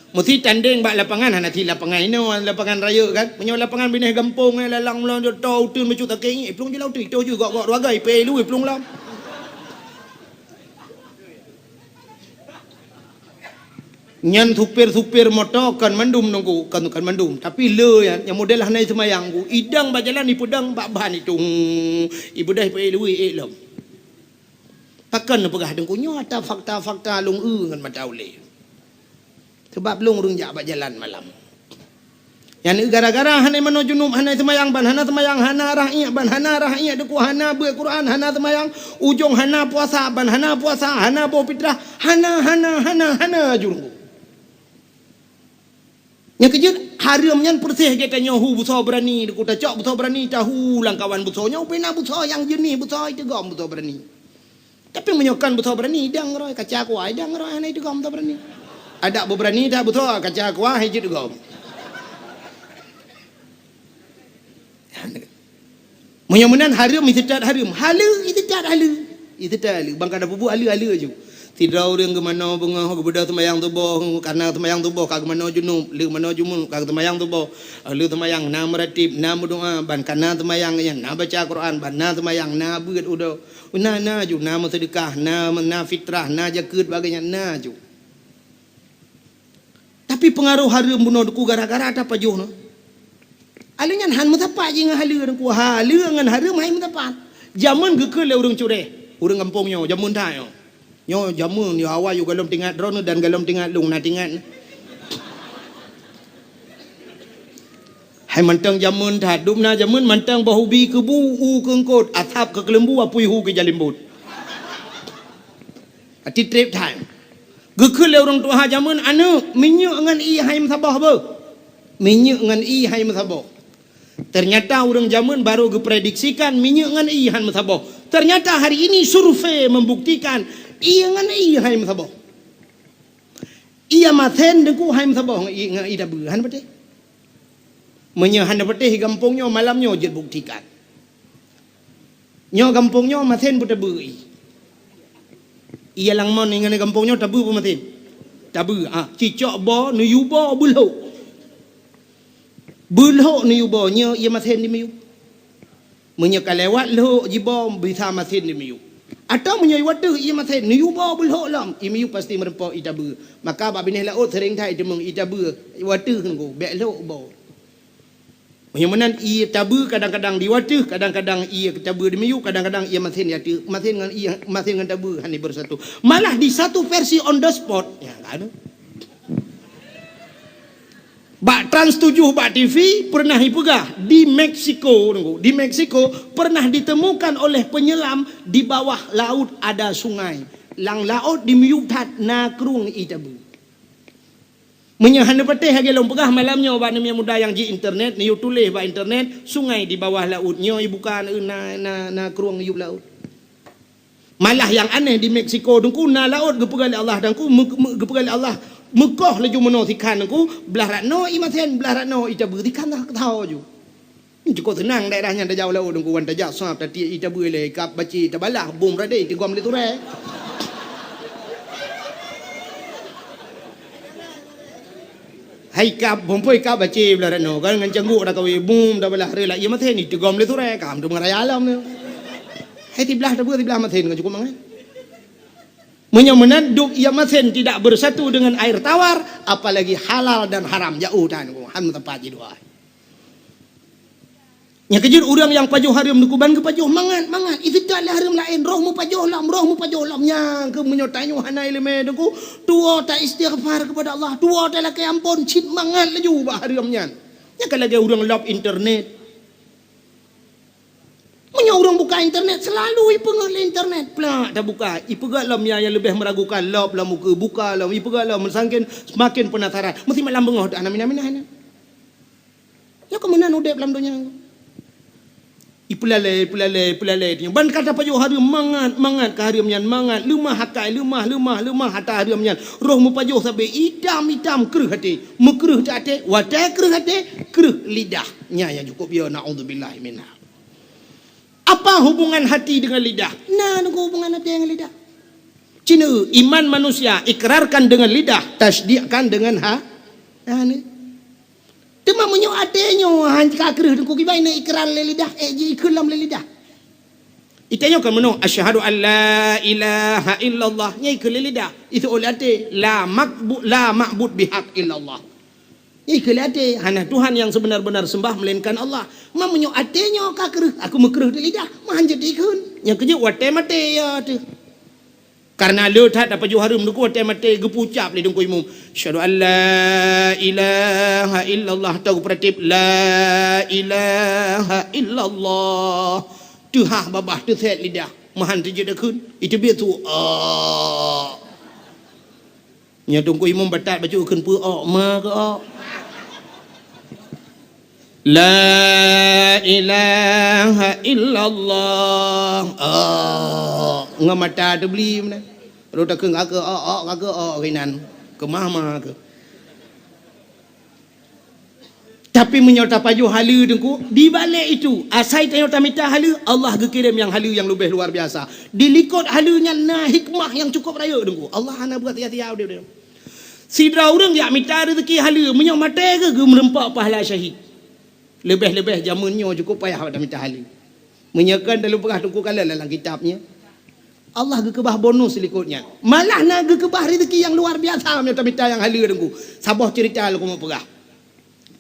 Meusti tandeng bak lapangan, hana sit lapangan inoe, lapangan rayeuk kan. Meunyoe lapangan binéh gampông, eh, lalang meulon jok to uteuen bacut takée iék, plueng jih lam uteuen, itoh jih gok-gok dua gai, pé lu plueng lam. Nyan supir-supir moto kon mandum nunggu, kon, kon mandum. Tapi le nyan, nyang model hana seumayang ku, idang bak jalan ipeudang bak ban itu. Hmm, ibeudôh ipeului ék lom. Pakon neupeugah teungku nyoe ata fakta-fakta lôn eu ngon mata ulée. Sebab lôn ureuëng jak bak jalan malam. Nyan gara-gara hana manoe junub, hana seumayang, ban hana seumayang, hana rah iék, ban hana rah iék, deukuk hana beuet Quran, hana seumayang, ujong hana puasa, ban hana puasa, hana boh fitrah, hana, hana, hana, hana jurung. Nyang keujeuet, hareuem nyan peureséh gét tanyoe hu busoe beurani, deukuk tacok busoe beurani, tahu lam kawan busoe nyoe, bina busoe nyang jeunih, busoe iteugom busoe beurani. Tapi meunyoe kon busoe beurani, idang roe, kaca kuah, idang roe, hana iteugom busoe beurani. Adak beubeurani that busoe, kaca kuah, hai jeuet gom. Meunyoe meunan hareuem, iseutôt hareuem. Haleue, iseutôt haleue. Iseutôt haleue. Ban ka tapeubuet haleue-haleue aju. Sidroe ureuëng geumanoe beungoh, geubeudôh seumayang suboh, kareuna seumayang suboh ka geumanoe junub, le geumanoe junub ka geuseumayang suboh. Lheueh seumayang na meuratéb, na meudoa, ban ka na seumayang nyan na baca Quran, ban na seumayang na beuet udoe. Na, na ju, na meuseudeukah, na, na fitrah, na jakeuet, bagée nyan na ju. Tapi peungaroh hareuem bunoe deukuk gara-gara tapajoh nyoe. Haleue nyan han meusapat jih ngon haleue deukuk, haleue ngon hareuem hai meusapat. Jameun geukheun lé ureuëng cureh, ureuëng gampông nyoe, jameun that nyoe. Nyoe jameun nyoe awai yôh gohlom teuingat droeneuh dan gohlom teuingat lôn na teuingat. Hai mantong jameun that, dum na jameun mantong boh ubi keubu u keu eungkôt, asab keu keuleumbu apui hu keu jalimbot. Ati treb that. Geukheun lé ureuëng tuha jameun, "Aneuëk, minyeuk ngon ié hai meusaboh beuh. Minyeuk ngon ié hai meusaboh." Ternyata ureuëng jameun baru geuprediksikan minyeuk ngon ié han meusaboh. Ternyata hari ini survei membuktikan ié ngon ié hai meusaboh. Ié masen deukuk hai meusaboh ngon ié, ngon ié tabeue, han patéh. Meunyoe han patéh gampông nyoe malam nyoe jeuet buktikan. Nyoe gampông nyoe masen peue tabeue ié. Ié lam mon ngon gampông nyoe tabeue peue masen? Tabeue, ah, cicok boh, neuyue boh, beulhok. Beulhok neuyue boh, nyoe ié masen dimiyueb. Meunyoe ka lewat lhok jiboh, bisa masen dimiyueb. Atawa meunyoe ié wateuh ié masen, neuyue boh beulhok lom, ié miyueb pasti meureumpok ié tabeue. Maka bak binéh laôt seuréng that iteumeung ié tabeue, ié wateuh ngon bék lhok boh. Meunyoe meunan ié tabeue kadang-kadang di wateuh, kadang-kadang ié tabeue di miyueb, kadang-kadang ié masen di ateueh. Masen ngon ié, masen ngon tabeue hana bersatu. Malah di satu versi on the spot. Ya, kan? Bak Trans tujuh bak T V pernah ipeugah di Meksiko, di Meksiko pernah ditemukan oleh penyelam di bawah laut ada sungai. Lam laôt di miyueb that na krueng ié tabeue. Meunyoe hana patéh lagée lôn peugah malam nyoe bak aneuk muda nyang ji internet, neuyue tuléh bak internet, sungai di bawah laut nyoe ibuka na, na, na krueng yueb laôt. Malah nyang aneh di Meksiko deungku na laôt geupeugah lé Allah deungku, meu-, meu-, geupeugah lé Allah meukoh laju meunoe sikhan deungku, blah rat noe ié masen, blah rat noe ié tabeue sikhan tho ju. Cukôp seunang daerah nyan tajak u laôt, Teungku, wan tajak sab, tatiek ié tabeue lé, ikab bacé tabalah, bom rade itigom lé turée. Hai kab, bom poi kab bacé blah rano, kan ngon cangguk dah kawé, bom tabalah, rela ié masen itigom lé turée, kam tu meuraya lom tu. Hai siblah tabeue siblah masen kan cukôp mangat. Meunyoe meunan dum ié masen tidak bersatu dengan air tawar, apalagi halal dan haram, jauh tan, han meuteumpat jidua. Nyang keujeuet ureuëng nyang pajoh hareuem Teungku ban geupajoh mangat-mangat. Iseutôt lé hareuem laén, roh meupajoh lom, roh meupajoh lom. Nyang keuh meunyoe tanyoe hana iéleumé Teungku, tuwoe ta-istighfar keupada Allah, tuwoe talakée amphon, cit mangat laju bak hareuem nyan. Nyang ka lagée ureuëng lob internet. Meunyoe ureuëng buka internet, seulalu ipeungeut lé internet. Plak tabuka, ipeugah lom nyang, nyang leubeh meuragukan, lob lom ukeue, buka lom, ipeugah lom, sangken semakin penasaran. Meusti malam beungoh teuh hana mina-mina nyan. Nyoe keuh meunan udeb lam donya. Ipeulalée, ipeulalée, ipeulalée. Ban ka tapajoh hareuem mangat, mangat ka hareuem nyan, mangat. Leumah akai, leumah, leumah, leumah ata hareuem nyan. Roh meupajoh sabe itam-itam kreueh até. Meukreueh até, watée kreueh até, kreueh lidah. Nyan nyang cukôp yo, naudzubillah minha. Apa hubungan hati dengan lidah? Na Teungku hubungan hati dengan lidah. Cina, iman manusia ikrarkan dengan lidah, tasdikkan dengan ha-, hana. Teuma meunyoe até nyoe han ka kreueh Teungku, kiban na ikrar lé lidah, eh, ji ikheun lom lé lidah. Ita nyoe kan meunoe, "Asyhadu an la ilaha illallah." Nyan ikheun lé lidah. Itu oleh até, "La makbu-, la ma'bud bihaq illallah." Ikheun lé até, "Hana Tuhan yang sebenar-benar sembah melainkan Allah." Ma meunyoe até nyoe ka kreueh, aku meukreueh di lidah, ma han jeuet ikheun. Nyang keujeuet watée maté ya teuh. Karena le that tapajoh hareuem Teungku watée maté geupeucap lé Teungku Imum, "Asyhadu an la ilaha illallah," atau geupeuratéb, "La ilaha illallah." Teuhah babah, teusét lidah, ma han teujeuet ikheun, iteubiet su, "Ah." Nyoe Teungku Imum batat bacut kheun peu-ok ma keu-ok. La ilaha illallah. Oh, ngon mata teubli meunan. Rot takheun ka keu-ok, ka keu-ok keunan. Keumah ma keu. Tapi meunyoe tapajoh haleue Teungku, di balik itu, asai tanyoe tamita haleue, Allah geukirém nyang haleue nyang leubeh luar biasa. Di likot haleue nyan na hikmah nyang cukup rayeuk Teungku. Allah hana buat sia-sia udeb. Sidroe ureuëng jak mita rezeki haleue, meunyoe maté geuh geumeureumpok pahala syahid. Leubeh-leubeh jameun nyoe cukup payah bak tamita haleue. Meunyoe kon talu peugah Teungku kalon lam kitab nyoe. Allah geukeubah bonus likot nyan. Malah na geukeubah rezeki nyang luar biasa meunyoe tamita nyang haleue Teungku. Saboh ceurita lôn keuneuk peugah.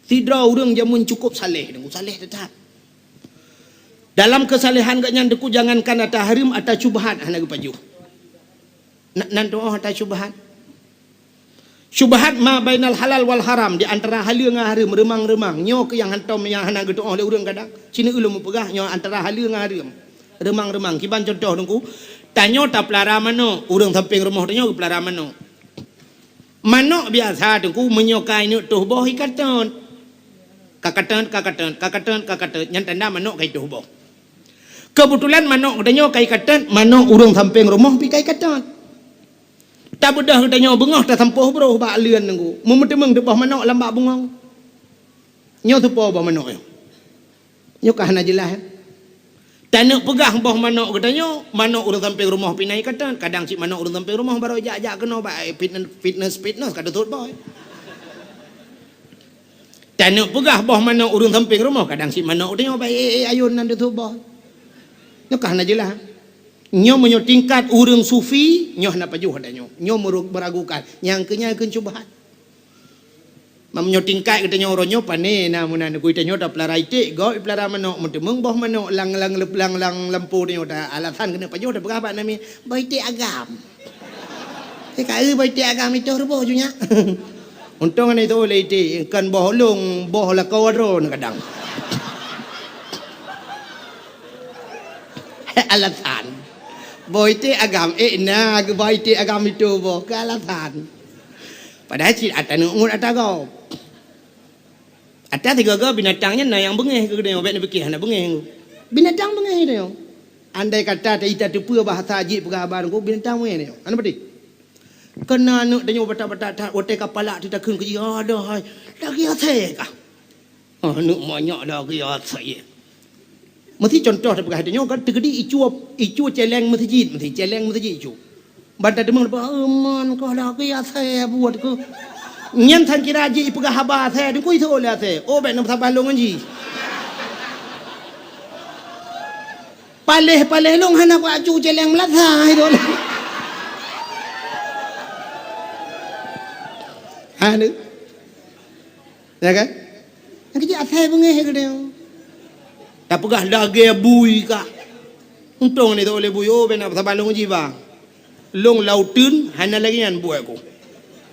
Sidroe ureuëng jameun cukup saleh Teungku, saleh teutab. Dalam keusalehan geuh nyan Teungku jangankan ata hareuem, ata syubhat hana geupajoh. Na, nan tuoh ata syubhat. Syubhat ma bainal halal wal haram, di antara haleue ngon hareuem, reumang-reumang. Nyoe keuh nyang hantom nyang hana geutuoh lé ureuëng kadang. Cina ulôn meupeugah nyoe antara haleue ngon hareuem. Reumang-reumang. Kiban contoh Teungku, tanyoe tapeulara manok, ureuëng sampéng rumoh tanyoe geupeulara manok. Manok biasa Teungku meunyoe ka ineuk toh boh ikatot. Kakatot, kakatot, kakatot, kakatot. Nyan tanda manok ka itoh boh. Keubeutulan manok geutanyoe ka ikatot, manok ureuëng sampéng rumoh pi ka ikatot. Tabeudôh geutanyoe beungoh tasampôh broh bak leuen Teungku. Meumeuteumeung teuboh manok lam bak bungong. Nyoe teupo boh manok nyoe. Nyoe ka hana jeulaih. Taneuk peugah boh manok geutanyoe, manok ureuëng sampéng rumoh pi na ikatot, kadang cit manok ureuëng sampéng rumoh barô jak-jak keunoe bak, eh, fitnes, fitnes, fitnes ka teusut boh. Taneuk peugah boh manok ureuëng sampéng rumoh, kadang cit manok geutanyoe bak, eh, eh, ayôn nan teusut boh. Nyoe ka hana jeulaih. Nyoe meunyoe tingkat ureuëng sufi, nyoe hana pajoh ata nyoe. Nyoe meuru-, meuragukan. Nyang keu nyan kheun syubhat. Meunyoe tingkat geutanyoe uroe nyoe pane na meunan, kui tanyoe tapeulara iték, gob ipeulara manok, meuteumeung boh manok lam, lam, lam, lam lampôh tanyoe ta alasan keuneuk pajoh tapeugah bak namiet, boh iték agam. Eh, ka eu boh iték agam itoh ruboh ju nyak. Untông hana itoh lé iték, kon boh ulông, boh lakoe droeneuh kadang. Alasan. Boh iték agam, eh, na geuboh iték agam itoh boh, keu alasan. Padahai cit ata neuk ngut ata gob. Ata sigoe-goe binatang nyan na nyang beungéh keu geutanyoe, bék neupike hana beungéh. Binatang beungéh geutanyoe. Andai kata ta-, ita teupeue bahasa jih peugah haba Teungku, binatang beungéh geutanyoe. Hana peudeh. Keu na aneuk tanyoe batat-batat that, watée ka palak teutakheun keu jih, "Adoh hai, lagée asée kah?" Oh, aneuk monyok lagèe asèe. Meusi contoh tapeugah tanyoe kan teukeudi icu, icu cèlèng meuseujid, meusi cèlèng meuseujid icu. Ban tateumeung, "Bah, euman kah lagèe asèe buet keuh." Nyan sangkira jih ipeugah haba asèe, deungku iseuôt lé asèe. Oh, bèk na saban lôn ngon jih. Paléh-paléh lôn hana kuacu cèlèng meulasai lôn. Ha, tu. Ya kan? Nyang keuh jih asèe beungèh geutanyoe. Tapeugah lagèe bui kah. Untông ni teuôt lé bui, oh, bèk na saban lôn ngon jih, bah. Lôn lauteun hana lagèe nyan buet ku.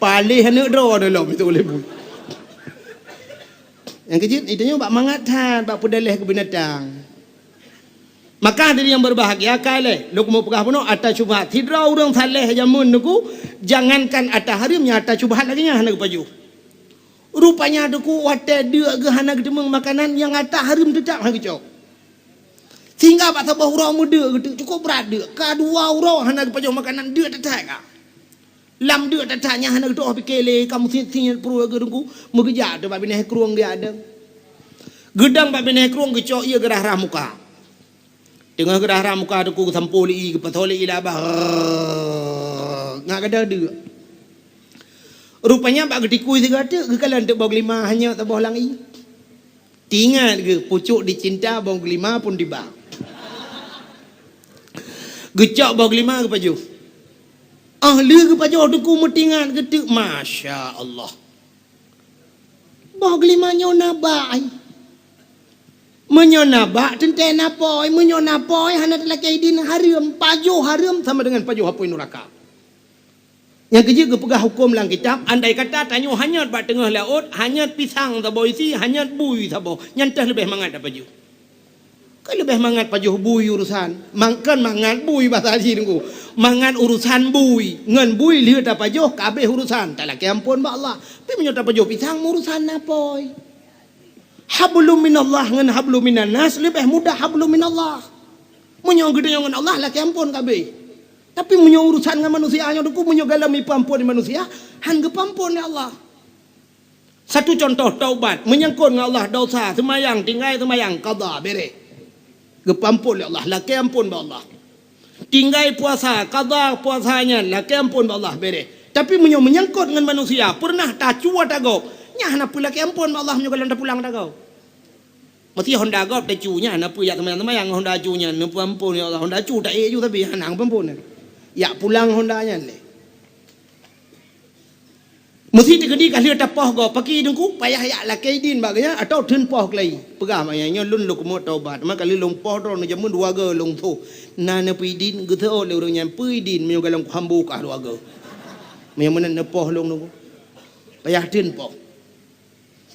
Paléh aneuk droe lom teuôt lé bui. Nyang keuh jih, geutanyoe bak mangat that, bak peudaléh keu binatang. Maka hadirin yang berbahagia, ka lheuh lôn keuneuk peugah bunoe ata syubhat. Sidroe ureueng saleh jameun teungku, jangankan ata hareuem, nyang ata syubhat lagèe nyan hana geupajoh. Rupanya teungku watèe deuk geuh hana geuteumeung makanan, nyang ata hareuem teutap hana geucok. Sehingga bak saboh uroe meudeuk geuteuk, cukôp brat deuk. Ka dua uroe hana geupajoh makanan, deuk that-that ka. Lam deuk that-that nyan hana geutu'oh pike lé, ka meusit-sit pruet geuh teungku, meugeujak teuk bak binéh krueng geujak dong. Geudong bak binéh krueng geucok ié geurhah-rhah muka. Teungoh geurhah-rhah muka teungku geusampoe lé ié, geupasoe lé ié lam babah. Rrrr, ngat gadôh deuk. Rupanya bak geutikui sigoe teuk, geukalon teuk boh geulima hanyot saboh lam ié. Teuingat geuh, pucuk dicinta boh geulima pun tiba. Geucok boh geulima geupajoh. Ah, lheueh geupajoh teungku meutingat geuteuk, masya Allah. Boh geulima nyoe na bak ai. Meunyoe na bak teuntèe na pôi, meunyoe na pôi hana talakèe idin hareuem, pajoh hareuem sama dengan pajoh apui nuraka. Nyang keuh jih geupeugah hukôm lam kitab, andai kata tanyoe hanyot bak teungoh laôt, hanyot pisang saboh isi, hanyot bui saboh, nyan teuh leubeh mangat tapajoh. Keu leubeh mangat pajoh bui urusan. Mang-, kon mangat bui basa jih teungku. Mangat urusan bui. Ngon bui lheueh tapajoh, ka abéh urusan. Talakèe amphon bak Allah. Tapi meunyoe tapajoh pisang, urusan na pôi. Hablum minallah ngon hablum minannas leubeh mudah hablum minallah. Meunyoe geutanyoe ngon Allah, lakèe amphon ka abéh. Tapi meunyoe urusan ngon manusia nyoe teungku, meunyoe gohlom ipeuamphon lé manusia, han geupeuamphon lé Allah. Satu contoh taubat, meunyangkot ngon Allah, dosa, seumayang, tinggai seumayang, qadha, bèrèh. Geupeuamphon lé Allah, lakèe amphon bak Allah. Tinggai puasa, qadha puasa nyan, lakèe amphon bak Allah, bèrèh. Tapi meunyoe meunyangkot ngon manusia, peureunah tacu ata gob, nyan hana peue lakèe amphon bak Allah meunyoe gohlom tapulang ata gob. Meusti honda gob tacu nyan, hana peue jak seumayang-seumayang honda cu nyan, neupeuamphon, ya Allah, honda cu taék ju tapi hana geupeuamphon. Jak pulang honda nyan lé. Meusti teukeudi ka lheueh tapoh gob, pakri teungku, payah jak lakèe idin bak geuhnyan atawa theun poh keulayi. Peugah bak geuhnyan, "Nyoe lôn lôn keumeung taubat, teuma ka lheueh lôn poh droeneuh jameun dua goe lôn tho." Na neupeuidin, geuseuôt lé ureueng nyan, "Peuidin meunyoe gohlom kuhambô kah dua goe. Meunyoe meunan neupoh lôn teungku." Payah theun poh.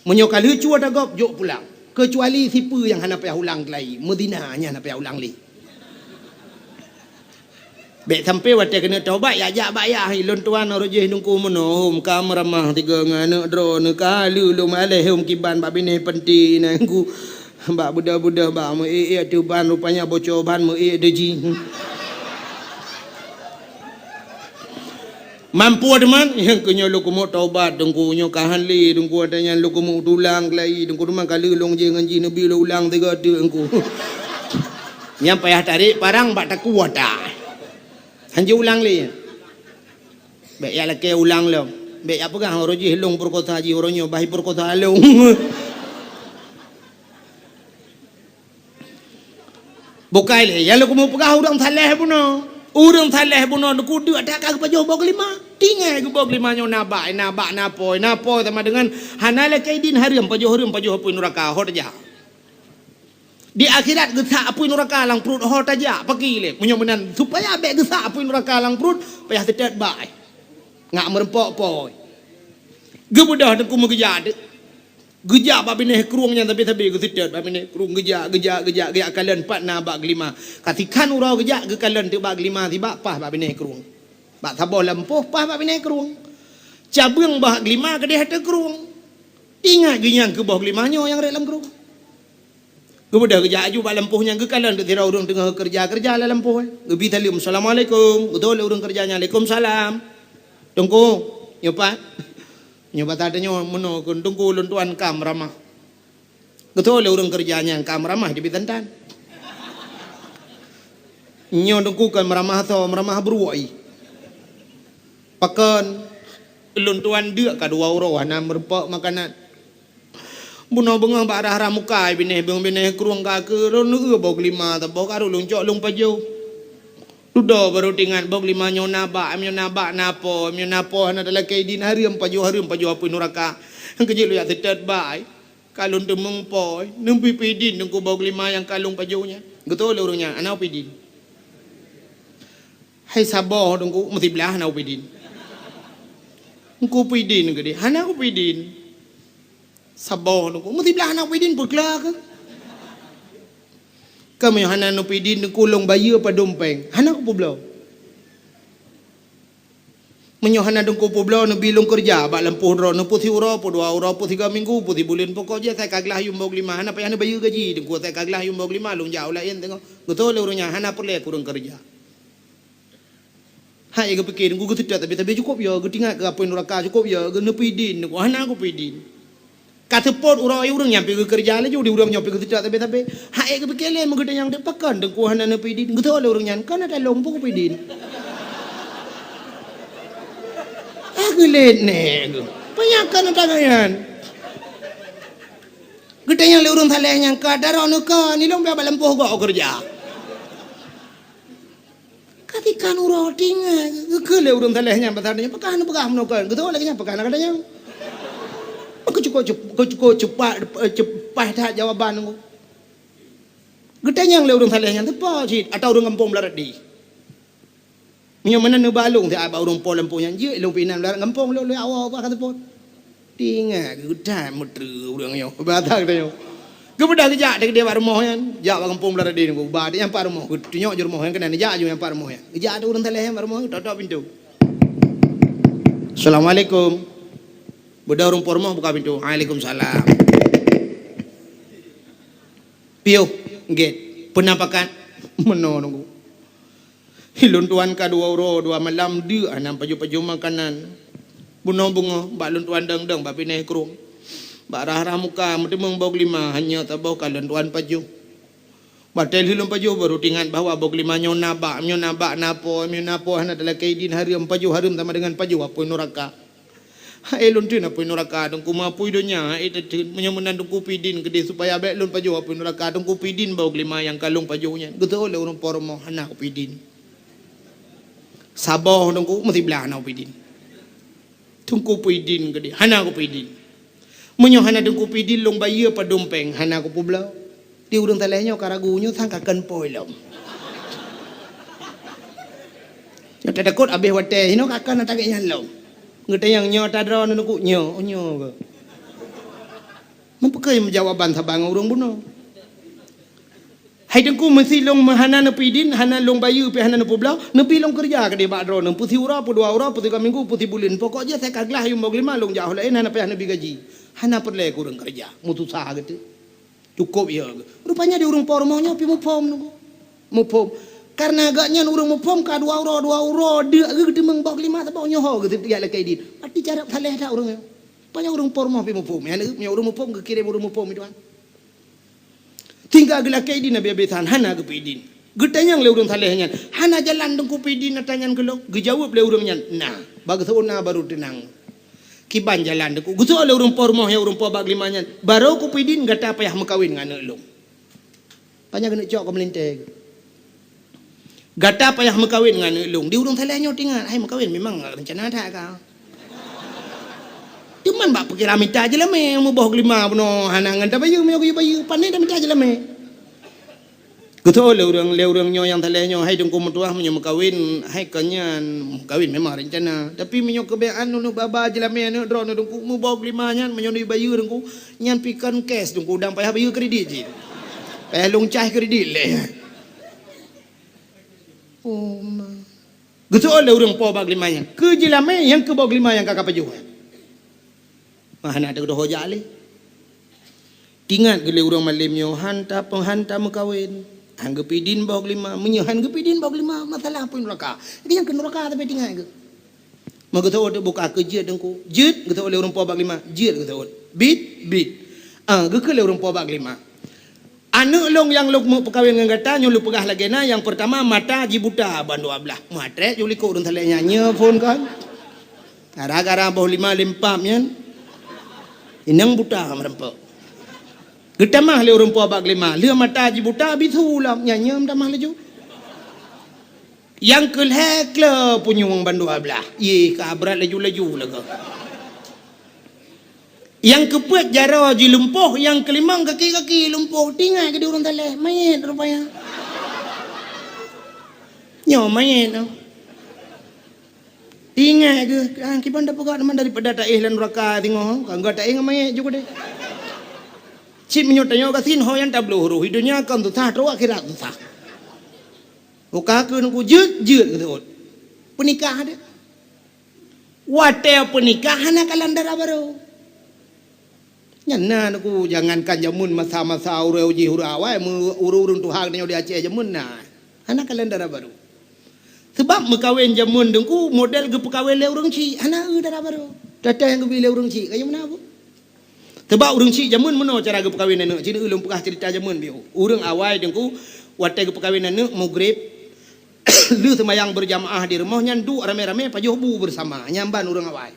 Meunyoe ka lheueh cu ata gob, jok pulang. Keucuali sipeue nyang hana payah ulang keulayi, meuzina nyan hana payah ulang lé. Bèk sampoe watèe keuneuk taubat, jak jak bak yah, "Lôn tuan, uroe jéh teungku meunoe, hom ka meuramah tiga ngon aneuk droeneuh, ka lheueh lôn malèe hom kiban bak binéh panti nyan ku, bak beudôh-beudôh bak meu-ék-ék ateueh ban, rupanya boco ban meu-ék deuji." Mampu teuma, nyang keu nyoe lôn keumeung taubat, teungku, nyoe ka han lé, teungku, watèe nyan lôn keumeung tulang keulayi, teungku, teuma ka lheueh lôn jéh ngon jih neubi lôn ulang sigoe teuk, teungku. Nyang payah tarek parang bak takue ata. Han jiulang lé. Bèk jak lakèe ulang lom. Bèk jak peugah, "Uroe jéh lôn peurekosa jih, uroe nyoe bah peurekosa lôn." Bukai lé, nyang lôn keumeung peugah ureueng saleh bunoe. Ureueng saleh bunoe neukudeuek that ka geupajoh boh geulima. Tinggai geuboh geulima nyoe na bak, na bak, na pôi, na pôi sama dengan hana lakèe idin hareuem, pajoh hareuem, pajoh apui nuraka, ho tajak. Di akhirat geusak apui nuraka lam pruet ho tajak, pakri lé. Meunyoe meunan, supaya bèk geusak apui nuraka lam pruet, payah seutôt bak. Ngat meureumpok pôi. Geubeudôh teungku meugeujak. Geujak bak binéh krueng nyan sabe-sabe geuseutôt bak binéh krueng, geujak, geujak, geujak, geujak kalon pat na bak geulima. Ka sikhan uroe geujak geukalon teuk bak geulima sibak paih bak binéh krueng. Bak saboh lampôh paih bak binéh krueng. Cabeueng bak geulima keudeh ateueh krueng. Ingat geuh nyang keu boh geulima nyoe nyang rhot lam krueng. Geubeudôh geujak aju bak lampôh nyan geukalon teuk sidroe ureueng teungoh keureuja-keureuja lam lampôh. Geubi saleuem, "Assalamualaikum." Geutôh lé ureueng keureuja nyan, "Waalaikumsalam." "Teungku, nyoe pat?" Nyoe basa tanyoe meunoe kheun, "Teungku, lôn tuan ka meuramah." Geutôi lé ureuëng keureuja nyan ka meuramah jibi tan-tan. Nyoe teungku kon meuramah tho, meuramah bruek. Pakon lôn tuan deuk ka dua uroe hana meurumpok makanan. Bunoe beungoh bak rhah-rhah muka binéh beueng binéh krueng ka keu lôn neueu boh geulima saboh ka rôh lôn cok lôn pajoh. Dudoe barô teuingat boh geulima nyoe na bak, nyoe na bak na po, nyoe na po hana talakée idin hareuem pajoh hareuem pajoh apui nuraka. Keujeuet lôn jak teutet bak. Ka lôn teumeung po, neubi peue idin teungku boh geulima nyang ka lôn pajoh nyan. Geutôi lé ureuëng nyan, hana peue idin. Hai saboh teungku, meusiblah hana peue idin. Teungku peue idin keudeh, hana kupeue idin. Saboh teungku, meusiblah hana peue idin, peukla keu. Ka meunyoe hana neupeue idin teungku lôn bayeue padum péng, hana kupeubloe. Meunyoe hana teungku peubloe neubi lôn keureuja bak lampôh droe, neupeue siuroe, peue dua uroe, peue siga minggu, peue sibuleuen, pokok jih asai ka glah yuem boh geulima, hana payah neubayeue gaji teungku asai ka glah yuem boh geulima lôn jak u laén teungoh. Geutôi lé ureuëng nyan hana peureulée keu ureuëng keureuja. Hai geupike teungku geuseutôt tapi-tapi cukôp yo, geutingat keu apui nuraka cukôp yo, geuneupeu idin teungku hana kupeue idin. Ka seupôt uroe ureuëng nyan pi geukeureuja laju di ureuëng nyoe pi geuseutôt sabe-sabe. Hai geupike lé meugeutanyong teuk pakon teungku hana neupeu idin. Geutôi lé ureuëng nyan, "Kon ata lôn peue kupeue idin?" Ah geulét nèk geuh. Peue nyang kon ata geuh nyan. Geutanyong lé ureuëng saleh nyan, "Ka ata droeneuh kon, ilôn bak lampôh gob keureuja." Ka tikan uroe tingai, geukheun lé ureuëng saleh nyan pasal nyan, "Pakon neupeugah meunoe kon?" Geutanyong lagée nyan, "Pakon na gata nyan?" Maka cukôp cep-, cukôp cepat, cepat that jawaban teungku. Geutanyong lé ureuëng saleh nyan, "Teupeue cit, ata ureuëng gampông Beularadi?" Meunyoe meunan neuba lôn siat bak ureuëng po lampôh nyan, jeuet lôn pih inan Beularadi gampông lôn lé awai bah ka seupôt. Tingat geutan meutreue ureuëng nyoe. Bata geutanyoe. Geupeugah geujak teuh keudeh bak rumoh nyan, jak bak gampông Beularadi nyan, geuba teuh nyang pat rumoh, geutunyok jih rumoh nyan keunan, jak jih nyang pat rumoh nyan. Geujak teuh ureuëng saleh nyan bak rumoh, tok-tok pintoe. "Assalamualaikum." Beudôh ureuëng po rumoh buka pintoe. "Waalaikumsalam." "Piôh, gét. Peue na pakat?" "Meunoe teungku." Hi lôn tuan ka dua uroe dua malam deuk hana pajoh-pajoh makanan. Bunoe beungoh bak lôn tuan dong-dong bak binéh krueng. Bak rhah-rhah muka meuteumeung boh geulima hanya saboh ka lôn tuan pajoh. Watée lheueh lôn pajoh baru teuingat bahwa boh geulima nyoe na bak, nyoe na bak na po, nyoe na po hana talakée idin hareuem pajoh hareuem sama dengan pajoh apui nuraka. Hai lôn teun apui nuraka, teungku meupui donya, hai teuteun. Meunyoe meunan teungku peue idin keudeh supaya bék lôn pajoh apui nuraka, teungku peue idin boh geulima nyang ka lôn pajoh nyan. Geutôi lé ureuëng po rumoh hana kupeue idin. Saboh teungku meusiblah hana kupeue idin. Teungku peue idin keudeh, hana kupeue idin. Meunyoe hana teungku peue idin lôn bayeue padum péng, hana kupeubloe. Di ureuëng saleh nyoe ka ragu nyoe sang ka kon po lom. Nyoe tatakot abéh watée inoe ka kon ata gét nyan lom. Geutanyong nyoe ata droeneuh teungku, nyoe, oh nyoe keuh. Meupeukeue jawaban saban ngon ureuëng bunoe. Hai teungku meusi lôn hana neupeu idin, hana lôn bayeue pih hana neupeubloe, neubi lôn keureuja keudeh bak droeneuh, peue siuroe, peue dua uroe, peue siga minggu, peue sibuleuen. Pokok jih asai ka glah yuem boh geulima lôn jak u laén hana payah neubi gaji. Hana peureulée keu ureuëng keureuja, meususah geuteuk. Cukôp ya. Rupanya di ureuëng po rumoh nyoe pih muphom teungku. Muphom. Karena gobnyan ureuëng muphom ka dua uroe, dua uroe deuk geuh geuteumeung boh geulima saboh nyoe ho geuh setiap lakée idin. Pasti carab saleh that ureuëng nyoe. Rupanya ureuëng po rumoh pih muphom. Nyan ureuëng muphom geukirém ureuëng muphom itu kan. Tinggai geulakée idin habéh-habésan hana geupeu idin. Geutanyong lé ureuëng saleh nyan, "Hana jalan teungku peue idin ata nyan keu lôn?" Geujaweueb lé ureuëng nyan, "Na." Bak geuseuôt na baru teunang. Kiban jalan teungku. Geuseuôt lé ureuëng po rumoh nyang ureuëng po bak geulima nyan, "Barô kupeue idin gata payah meukawen ngon aneuëk lôn." Panyang keuneuk cok keu meulintée. "Gata payah meukawen ngon aneuëk lôn." Di ureuëng saleh nyoe teuingat, hai meukawen memang rencana that ka. Cuman bak pikiran mita jeulamé, muboh geulima bunoe hana ngon tabayeue, meunyoe geuyue bayeue, pane tamita jeulamé. Geutôi lé ureuëng, lé ureuëng nyoe nyang saleh nyoe, "Hai teungku meutuah, meunyoe meukawen, hai kon nyan meukawen memang rencana. Tapi meunyoe keubiasaan nyoe ba-ba jeulamé aneuëk droeneuh teungku, muboh geulima nyan meunyoe neubayeue teungku, nyan pih kon cash teungku, dan payah bayeue kredit jih. Payah lôn cah kredit lé." Oh ma. Geuseuôt lé ureuëng po bak geulima nyan, "Keu jeulamé nyang keu boh geulima nyang ka kapajoh nyan." Mah hana teudoho jak lé. Teuingat geuh lé ureuëng malém nyoe, "Han ta-, han tameukawen, han geupeu idin boh geulima. Meunyoe han geupeu idin boh geulima, masalah apui nuraka." Jadi nyang keu nuraka tapi teuingat geuh. Meugeuseuôt buka keu jeuet teungku. "Jeuet," geuseuôt lé ureuëng po bak geulima. "Jeuet," geuseuôt. "Bit," bit. Ah, geukheun lé ureuëng po bak geulima. Aneuëk lôn nyang lôn meupeukawen ngon gata nyoe lôn peugah lagée na, nyang peurtama mata jibuta bandua blaih. Meuatrek ju likot ureuëng saleh nyan nyoe phon kan. Gara-gara boh lima lempam nyan. Inong buta meureumpok. Geutamah lé ureuëng po bak geulima, lheueh mata jibuta bisu lom nyan nyoe meutamah laju. Nyang keulhée kle punyueng bandua blaih, yeh ka brat laju-laju lagée. Nyang keupeuet jaroe jilumpoh, nyang keulimong kaki-kaki lumpoh. Tingai keu di ureuëng saleh, manyét rupanya. Nyoe manyét nyoe. Tingai keu, ah, kiban da peugah teuma daripada taéh lam nuraka singoh, ka gata taéh ngon manyét ju keudeh. Cit meunyoe tanyoe gasien ho nyang tabloh roh, di donya kon susah, trok akhirat susah. Buka keu nungku jeuet-jeuet keu seuôt. Peunikah deh. Watée peunikah hana kalon dara barô. Nyan na nungku, jangankan jameun masa-masa ureuëng jih ureuëng awai, ureuëng-ureuëng tuha geutanyoe di Aceh jameun na. Hana kalon dara barô. Sebab meukawen jameun teungku model geupeukawen lé ureuëng chik, hana eu dara barô. Tata nyang geubi lé ureuëng chik, kayém na bu. Teubak ureuëng chik jameun meunoe cara geupeukawen aneuëk. Cit ulôn peugah ceurita jameun biôh. Ureuëng awai teungku, watée geupeukawen aneuëk, mugreb, lheueh seumayang beurjamaah di rumoh nyan duek ramé-ramé pajoh bu beusama. Nyan ban ureuëng awai.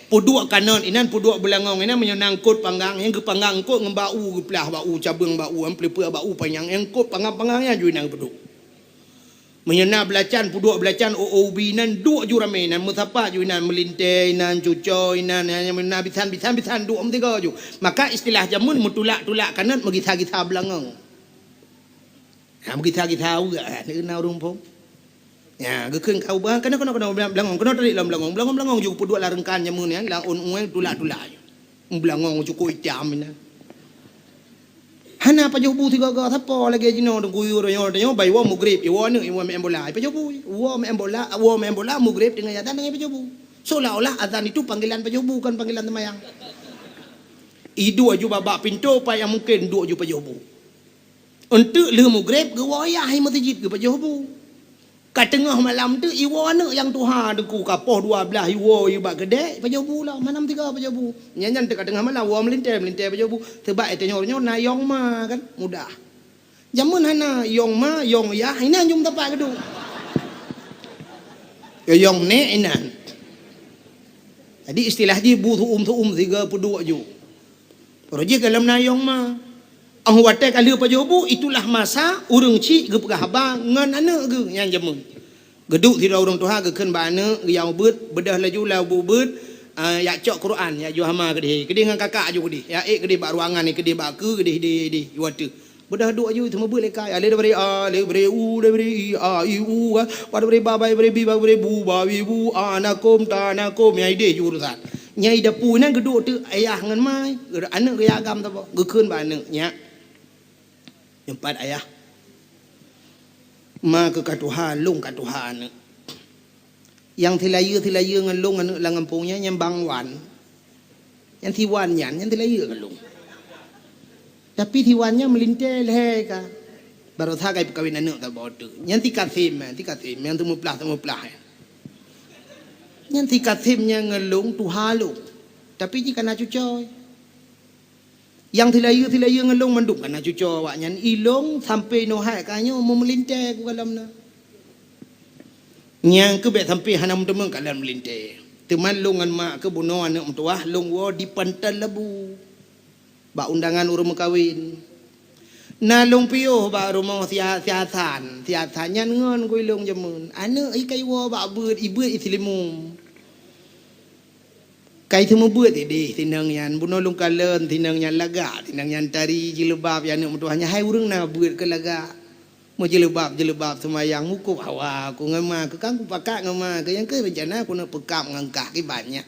Peuduek kanot inan, peuduek beulangong inan, meunyoe na eungkot panggang, nyang geupanggang eungkot ngon bak u, geuplah bak u, cabeueng bak u, peuleupeue bak u panyang, nyang eungkot panggang-panggang nyan ju inan geupeuduek. Meunyoe na beulacan, peuduek beulacan, ô-ô ubi nan duek ju ramé nan, meusapa ju inan, meulintée inan, cucoe inan, na bisan-bisan, bisan duek meusigoe ju. Maka istilah jameun meutulak-tulak kanot meugisa-gisa beulangong. Ha, meugisa-gisa uek, ha, na ureuëng phon. Ya, geukheun ka ubah, keunoe, keunoe, keunoe, beulangong, keunoe tarik lom beulangong. Beulangong-beulangong ju peuduek lam reungkan jameun nyan, lam ôn-ôn tulak-tulak ju. Beulangong cukôp itam inan. Hana pajoh bu sigoe-goe, sapo lagée jinoe teungku, tanyoe, tanyoe bai woe mugreb, iwoe aneuëk, iwoe meu'en bola, ipajoh bu. Woe meu'en bola, woe meu'en bola, mugreb teungoh azan teungoh ipajoh bu. Seolah-olah azan itu panggilan pajoh bu, kon panggilan seumayang. Iduek ju bak, bak pintoe, pat nyang mungken duek ju pajoh bu. Eunteuk lheueh mugreb, geuwoe yah i meuseujid geupajoh bu. Ka teungoh malam teuk iwoe aneuëk nyang tuha teungku, ka poh dua blaih iwoe i bak keudè, pajoh bu lom, hana meusigoe pajoh bu. Nyan, nyan teuk ka teungoh malam, woe meulintée, meulintée pajoh bu. Teubak tanyoe nyoe na yong ma kan, mudah. Jameun hana yong ma, yong yah, inan jeuem tapak geuduek. Yong nèk inan. Jadi istilah jih bu su'um-su'um sigoe peuduek ju. Roh jih ka lom na yong ma. Óh watée ka lheueh pajoh bu, itulah masa ureuëng chik geupeugah haba ngon aneuëk geuh nyang jameun. Geuduek sidroe ureuëng tuha geukheun bak aneuëk, geuyue ubeuet, beudôh laju lam ubeuet, ah, jak cok Quran, jak ju hama keudeh. Keudeh ngon kakak ju keudeh, jak ék keudeh bak ruangan, keudeh bak keue, keudeh, keudeh, keudeh, ju ateueh. Beudôh duek ju, seumeubeuet lé kai, alif daripada a, alif daripada u, daripada i, a, i, u, kan. Ba daripada ba, ba daripada bi, ba daripada bu, ba, bi, bu, a, na, kum, ta, na, kum, nyang ideh ju urusan. Nyang i dapu nyan geuduek teuk ayah ngon ma, aneuëk geuyue agam saboh, geukheun bak aneuëk, "Nyak, nyoe pat ayah. Ma keuh ka tuha, lôn ka tuha aneuëk. Nyang silayeue-silayeue ngon lôn aneuëk lam gampông nyan, nyan Bang Wan. Nyan si Wan nyan, nyan silayeue ngon lôn. Tapi si Wan nyan meulintée lhée ka. Baroesa ka ipeukawen aneuëk saboh teuk. Nyan si Kasem, si Kasem, nyang seumeuplah-seumeuplah nyan. Nyan si Kasem nyan ngon lôn tuha lôn. Tapi jih ka na cucoe. Nyang silayeue-silayeue ngon lôn mandum ka na cucoe awaknyan. I lôn sampoe nyoe hai ka nyoe meumeulintée kukalon na." Nyang keuh bék sampoe hana meuteumé kalon meulintée. Teuma lôn ngon mak keuh bunoe aneuëk meutuwah lôn woe di Pantai Labu. Bak undangan ureuëng meukawen. Na lôn piôh bak rumoh si Ha-, si Hasan. Si Hasan nyan ngon keu i lôn jameun. Aneuëk i ka iwoe bak beuet, i beuet i Seulimeum. Ka i seumeubeuet ideh si inong nyan. Bunoe lôn kalon si inong nyan lagak, si inong nyan tari jilbab, ya aneuëk meutuwah nyan hai ureuëng na beuet keu lagak. Meujilbab-jilbab seumayang, mukub hawa keu ngon ma keuh, kan kupakat ngon ma keuh, nyang keuh reuncana keuneuk peukab ngon kah kiban nyan.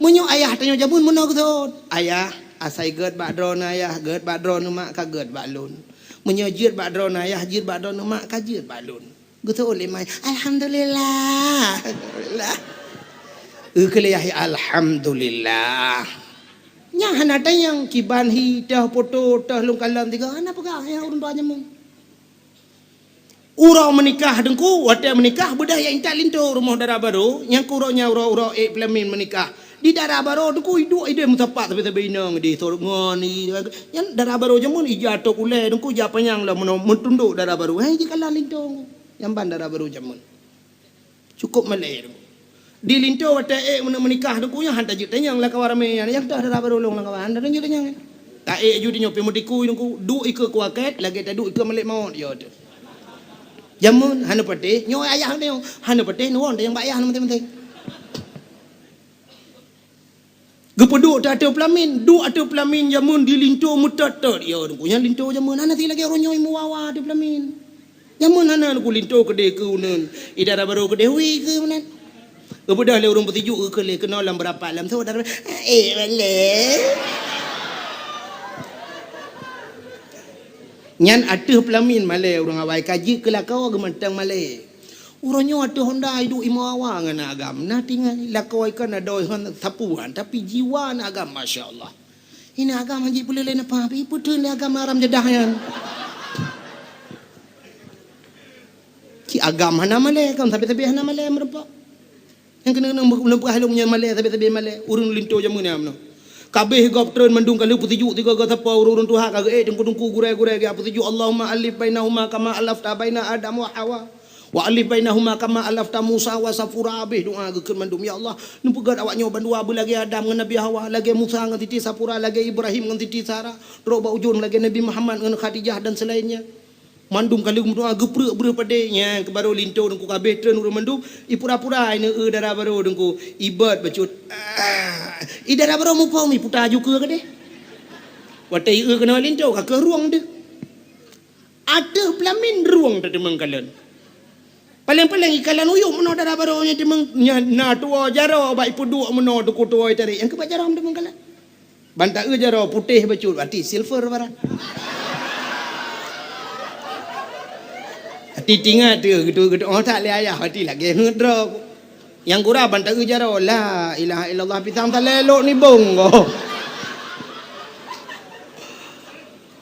Meunyoe ayah tanyoe jameun meunoe geuthon, "Ayah, asai gét bak droeneuh ayah, gét bak droeneuh mak, ka gét bak lôn. Meunyoe jeuet bak droeneuh ayah, jeuet bak droeneuh mak, ka jeuet bak lôn." Geuthon lé ma, "Alhamdulillah." Alhamdulillah. Eu keu lé yah, "Alhamdulillah." Nyan hana tanyong kiban hi, toh poto, toh lôn kalon tiga, hana peugah, ya ureuëng tuha jameun. Uroe meunikah teungku, watée meunikah beudôh jak intat linto rumoh dara barô, nyang keu uroe nyan uroe-uroe ék peulamin meunikah. Di dara barô teungku iduek ideh meusapat sabe-sabe inong di sor ngon i. Nyan dara barô jameun ija tok ulèe teungku ija panyang lah meuno meutundok dara barô. Hai jikalan linto. Nyang ban dara barô jameun. Cukôp malèe teungku. Di linto watèe ék meuneuk meunikah teungku nyan han tajeuet tanyong lam kawan ramè nyan. Nyang toh dara barô lôn lam kawan han tajeuet tanyong. Ta ék ju di nyoe pi meutikui teungku. Duek ikeue kuakét lagèe taduek ikeue malèk mawöt yo teuh. Jameun hana patéh, nyoe ayah nyoe hana patéh nuwon tanyong bak ayah na manteng-manteng. Geupeuduek teuh ateueh peulamin, duek ateueh peulamin jameun di linto meutot-tot. Ya, teungku, nyan linto jameun hana si lagèe uroe nyoe meuwawa ateueh peulamin. Jameun hana teungku linto keudeh keu uneun. I dara barô keudeh wi keu meunan. Geubeudôh lé ureueng peusijuek keu lé keunoe lam beurapat lam sot dara. Eh, malèe. Nyan ateueh peulamin malèe ureueng awai ka jeuet keu lakoe geumantong malèe. Uroe nyoe ateueh honda iduek imoe awa ngon agam. Na tinggai lakoe ikan adoe hon sapuan, tapi jiwa na agam, masya Allah. Ina agam han jipeuleuleh napa, ipeuteun lé agam haram jadah nyan. Cit agam hana malèe, kan sabe-sabe hana malèe meurumpok. Nyang keuneuk-keuneuk meuleumpah lom nyan malèe, sabe-sabe malèe. Ureueng linto jameun nyan meunoe. Kabéh gob treun mandum ka lheueh peusijuek sigoe-goe sapo ureueng-ureueng tuha ka geuék teungku-teungku gurèe-gurèe geuh peusijuek, Allahumma alif bainahuma kama alafta baina Adam wa Hawa. Wa alif bainahuma kama alafta Musa wa Safura. Habéh doa geukheun mandum, "Ya Allah, neupeugöt awak nyoe bandua beulagèe Adam ngon Nabi Hawa, lagèe Musa ngon Siti Safura, lagèe Ibrahim ngon Siti Sara, trok bak ujông lagèe Nabi Muhammad ngon Khadijah dan selainnya." Mandum ka lheueh meudoa geupreuek breueh padé nyan keu barô linto teungku kabéh treun ureueng mandum, ipura-pura ineuk eu dara barô teungku, ibot bacut. Ah, i dara barô muphom iputa ju keue keudeh. Watèe ieu keunoe linto ka keuh rueng deuh. Ateueh peulamin rueng tateumeung kalon. Paleng-paleng ikalon uyuek meunoe dara barô nyan teumeung nyan na tuwoe jaroe bak ipeuduek meunoe teungku tuwoe tarek nyang keubat jaroe teumeung kalon. Ban ta eu jaroe putéh bacut, berarti silver barang. Hati tingat teuh geutu-geutu oh tak lé ayah, hati lagèe ngeut droe. Nyang gura ban ta eu jaroe, la ilaha illallah pisang talé lok nibong goh.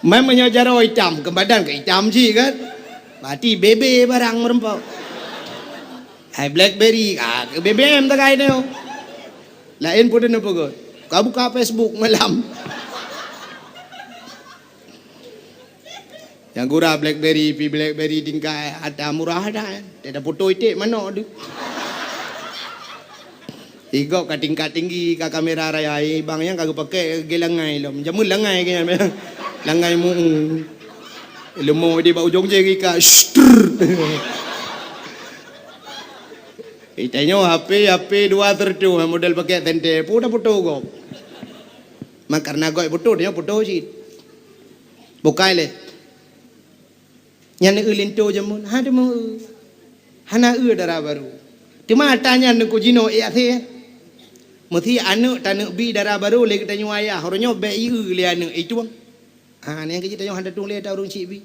Mai meunyoe jaroe itam, keu badan keu itam cit kan. Berarti bebe barang meureumpok. Hai Blackberry, ah, keu B B M tagai nyoe. Laén pun na peugah. Ka buka Facebook malam. Nyang gura Blackberry, pi Blackberry tingkat ata murah dah. Dia dah foto iték manok tu. Igok ka tingkat tinggi ka kamera raya, eh, bang nyang ka geupakè gé langai lom. Jameun langai gé nyan. Langai mu'u. Leumo di bak ujong jé ka. Itanyoe H P, H P dua seratus model pakai tente. Pun dah foto gok. Mak karena gok foto dia foto cit. Bukai leh. Nyan eu linto jameun, ha teumeung eu. Hana eu dara barô. Teuma ata nyan neukujinoe ék asé. Meusi aneuk taneuk bi dara barô lé geutanyoe ayah, uroe nyoe bèk ieu lé aneuk itueng. Ha, nyang keujeuet tanyoe hana tueng lé ata ureueng cik bi.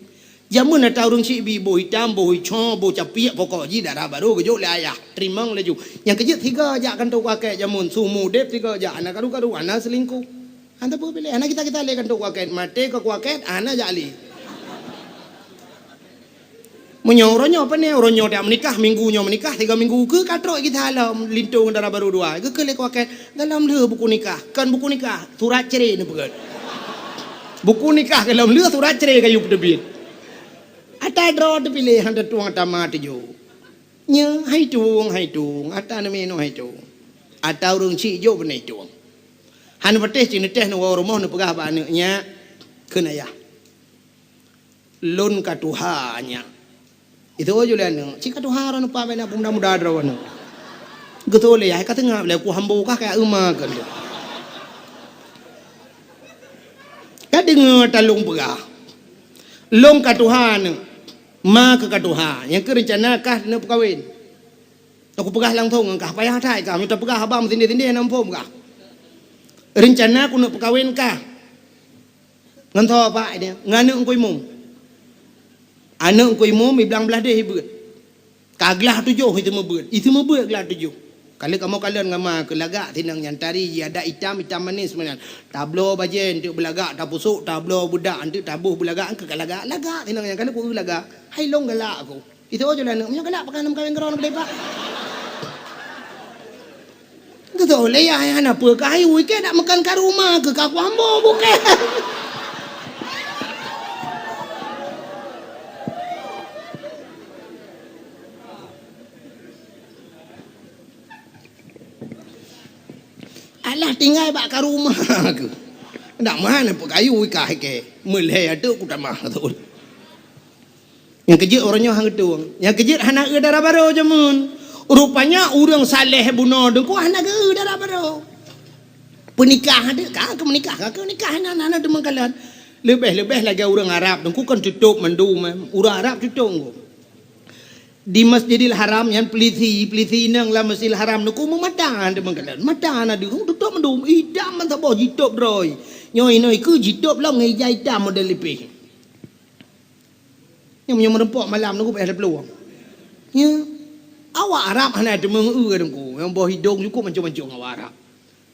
Jameun ata ureueng cik bi, boh itam, boh ico, boh capiek, pokok jih dara barô geujok lé ayah. Teurimong laju. Nyang keujeuet sigoe jak kantô kuakét jameun, su mudép sigoe jak, hana karu-karu, hana seulingkoh. Hana peue piléh, hana kita-kita lé kantô kuakét, maté ka kuakét, hana jak lé. Meunyoe uroe nyoe pane, uroe nyoe dak meunikah, minggu nyoe meunikah, tiga minggu keu ka trok kita lom linto ngon dara barô dua. Geukheun lé kuakét, galom lheueh buku nikah, kon buku nikah, surat cre neupeugöt. Buku nikah galom lheueh surat cre kayue peuteubiet. Ata droe teupiléh, hana tueng ata ma teujoh. Nyoe hai tueng, hai tueng, ata neuminoe hai tueng. Ata ureueng cik jok beunai tueng. Hana patéh cit neutéh neuwoe rumoh neupeugah bak aneuk nyak, kheun ayah. Lôn ka tuha nyak. Itu joleh aneuk, cit ka tuha droe neupa bak na peumuda-muda droe aneuk. Geutôi lé yah ka teungab lé ku hambo kah kaya euma keu lôn. Ka deungoe talông peugah. Lôn ka tuha aneuk. Ma keu ka tuha, nyang keu reuncana kah neupeukawen. Taku peugah langsong ngon kah, payah that kah, meunyoe tapeugah haba meusindeh-sindeh na muphom kah. Reuncana ku neupeukawen kah. Ngon soe pak dia, ngon aneuk Teungku Imum. Aneuk Teungku Imum iblang blah deh ibeuet. Ka glah tujoh itu meubeuet, itu meubeuet glah tujoh. Ka lheueh kamoe kalon ngon ma keu lagak sinong nyan tari ji adat itam, itam manis meunan. Tabloe bajée eunteuk beulagak, tapusok, tabloe beudak eunteuk taboh beulagak, eungkeu ka lagak, lagak sinong nyan ka lheueh ku lagak. Hai lôn galak aku. Itu aja lah aneuk, meunyoe galak pakon meukawen keudroe aneuk deh pak. Keu soe lé yah, hana peue keu ayu, ikei nak meukan ka rumoh keu ka kuambo bukée. Alah tinggai bak ka rumoh keu. Nak meuhan peue keu ayu ikah ikei. Meulhée ateueh kutamah beutôi. Nyang keujeuet uroe nyoe han geutueng. Nyang keujeuet hana eu dara barô jameun. Rupanya ureuëng saleh bunoe Teungku hana geu dara barô. Peunikah adak ka keu meunikah, ka keu nikah hana, hana deungon kalon. Leubeh-leubeh lagée ureuëng Arab Teungku kan tutôp mandum, eh. Ureuëng Arab tutôp Teungku. Di Masjidil Haram nyan peulisi, peulisi inong lam Masjidil Haram Teungku meumata deungon kalon. Mata hana deuh, tutôp mandum, idam mantong boh jitôp droe. Nyoe inoe keu jitôp lom ngon ija itam model lipeh. Nyang meunyoe meurumpok malam Teungku payah taplueng. Ya. Awak Arab hana teumeung eu Teungku. Nyang boh idong cukôp mancong-mancong awak Arab.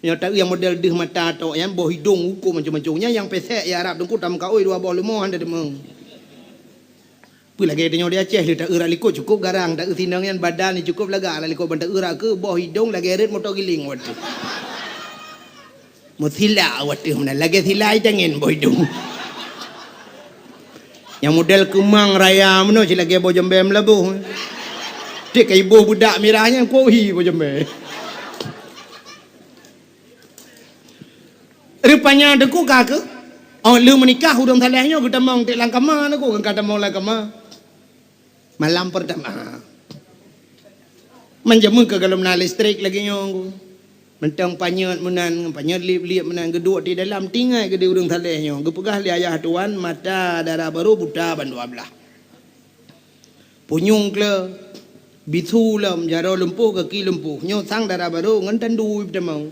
Nyoe taeu nyang model deuh mata tok nyan boh idong cukôp mancong-mancong. Nyan nyang pesek ya Arab Teungku tameukaôi dua boh leumo hana teumeung. Peue lagée tanyoe di Aceh lé taeu rak likot cukôp garang, taeu sinong nyan badan cukôp lagak rak likot ban taeu rak keu boh idong lagée rot moto giling watée. Meusila watée meunan lagée sila itangen boh idong. Nyang model keumang raya meunoe si lagée boh jembée meulaboh. Tiek ka iboh beudak mirah nyan kuhi boh jembée. Rupanya Teungku ka keu, oh lheueh meunikah ureuëng saleh nyoe geutamong tiek lam kama Teungku, ka tamong lam kama. Malam pertama. Manjameu keu galom na listrik lagée nyoe. Mantong panyöt meunan, panyöt liep-liep meunan geuduek di dalam tinggai geude ureuëng saleh nyoe. Geupeugah lé ayah tuan mata dara barô buta ban dua blaih. Punyueng kle, bisu lom, jaroe lumpoh, gaki lumpoh. Nyoe sang dara barô ngon tandu tamong.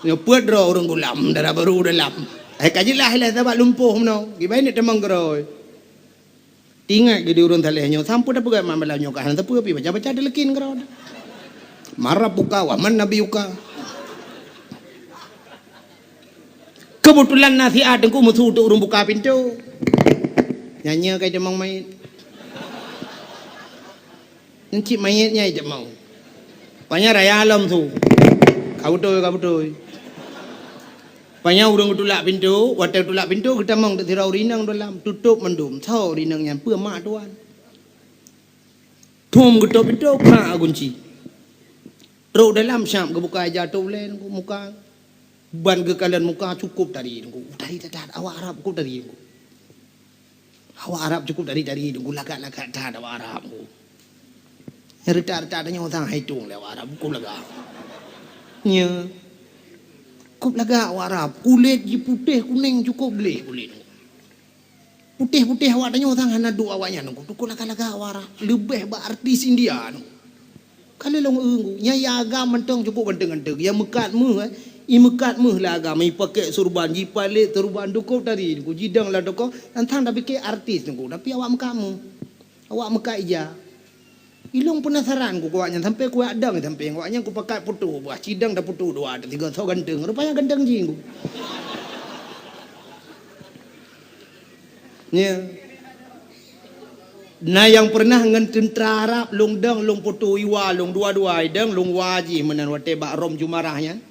Nyoe peuet droe ureuëng gulam dara barô dalam. Hai ka jeulaih lé sabab lumpoh meunoe. Kiban ni tamong keurôi. Ingat geude ureuëng saleh nyoe sampoe tapeugah malam nyoe ka hana teupeu pi baca-baca dileukin keudroe. Marab buka wa man nabi uka. Keubeutulan na siat Teungku meusu teuk ureuëng buka pintoe. Nyan nyoe kai teumong manyét. Nyan cit manyét nyai teumong. Panya raya lom su. Ka beutôi, ka beutôi. Panya ureuëng geutulak pintoe, watée geutulak pintoe geutamong teuk sidroe ureuëng inong dalam, tutôp mandum. Soe ureuëng inong nyan? Peue mak tuan. Thom geutôp pintoe, prak gunci. Trok dalam syab geubuka ija tôp ulée muka. Ban geukalon muka cukôp tari Teungku. Tari that-that awak Arab cukôp tari Teungku. Awak Arab cukôp tari-tari Teungku, lagak-lagak that awak Arab Teungku. Nyang reutak-reutak tanyoe sang hai tueng lé awak Arab cukôp lagak. Nya. Cukôp lagak awak Arab, kulét jih putéh kunéng cukôp gleh kulét. Putéh-putéh awak tanyoe sang hana duek awaknyan Teungku, cukôp lagak-lagak awak Arab. Leubeh bak artis India Teungku. Ka lheueh lôn eu Teungku, nyan ya agam mantong cukôp ganteng-ganteng. Ya meukat méuh, eh. I meukat méuh lé agam, i pakèk surban, jipalét surban, cukôp tari Teungku, jidong lam toko, nyan sang tapike artis Teungku, tapi awak meukat méuh. Awak meukat ija. Ilôn peunasaran ku awaknyan sampai kuyak dong sampai awaknyan kupakat photo bah cidong dah photo dua atau tiga soe ganteng. Rupanya ganteng jih Teungku. Nya. Na nyang pernah ngon teuntara Arab lôn dong lôn photo iwa lôn dua-dua idong lôn wa jih meunan watée bak Rom Jumarah nyan.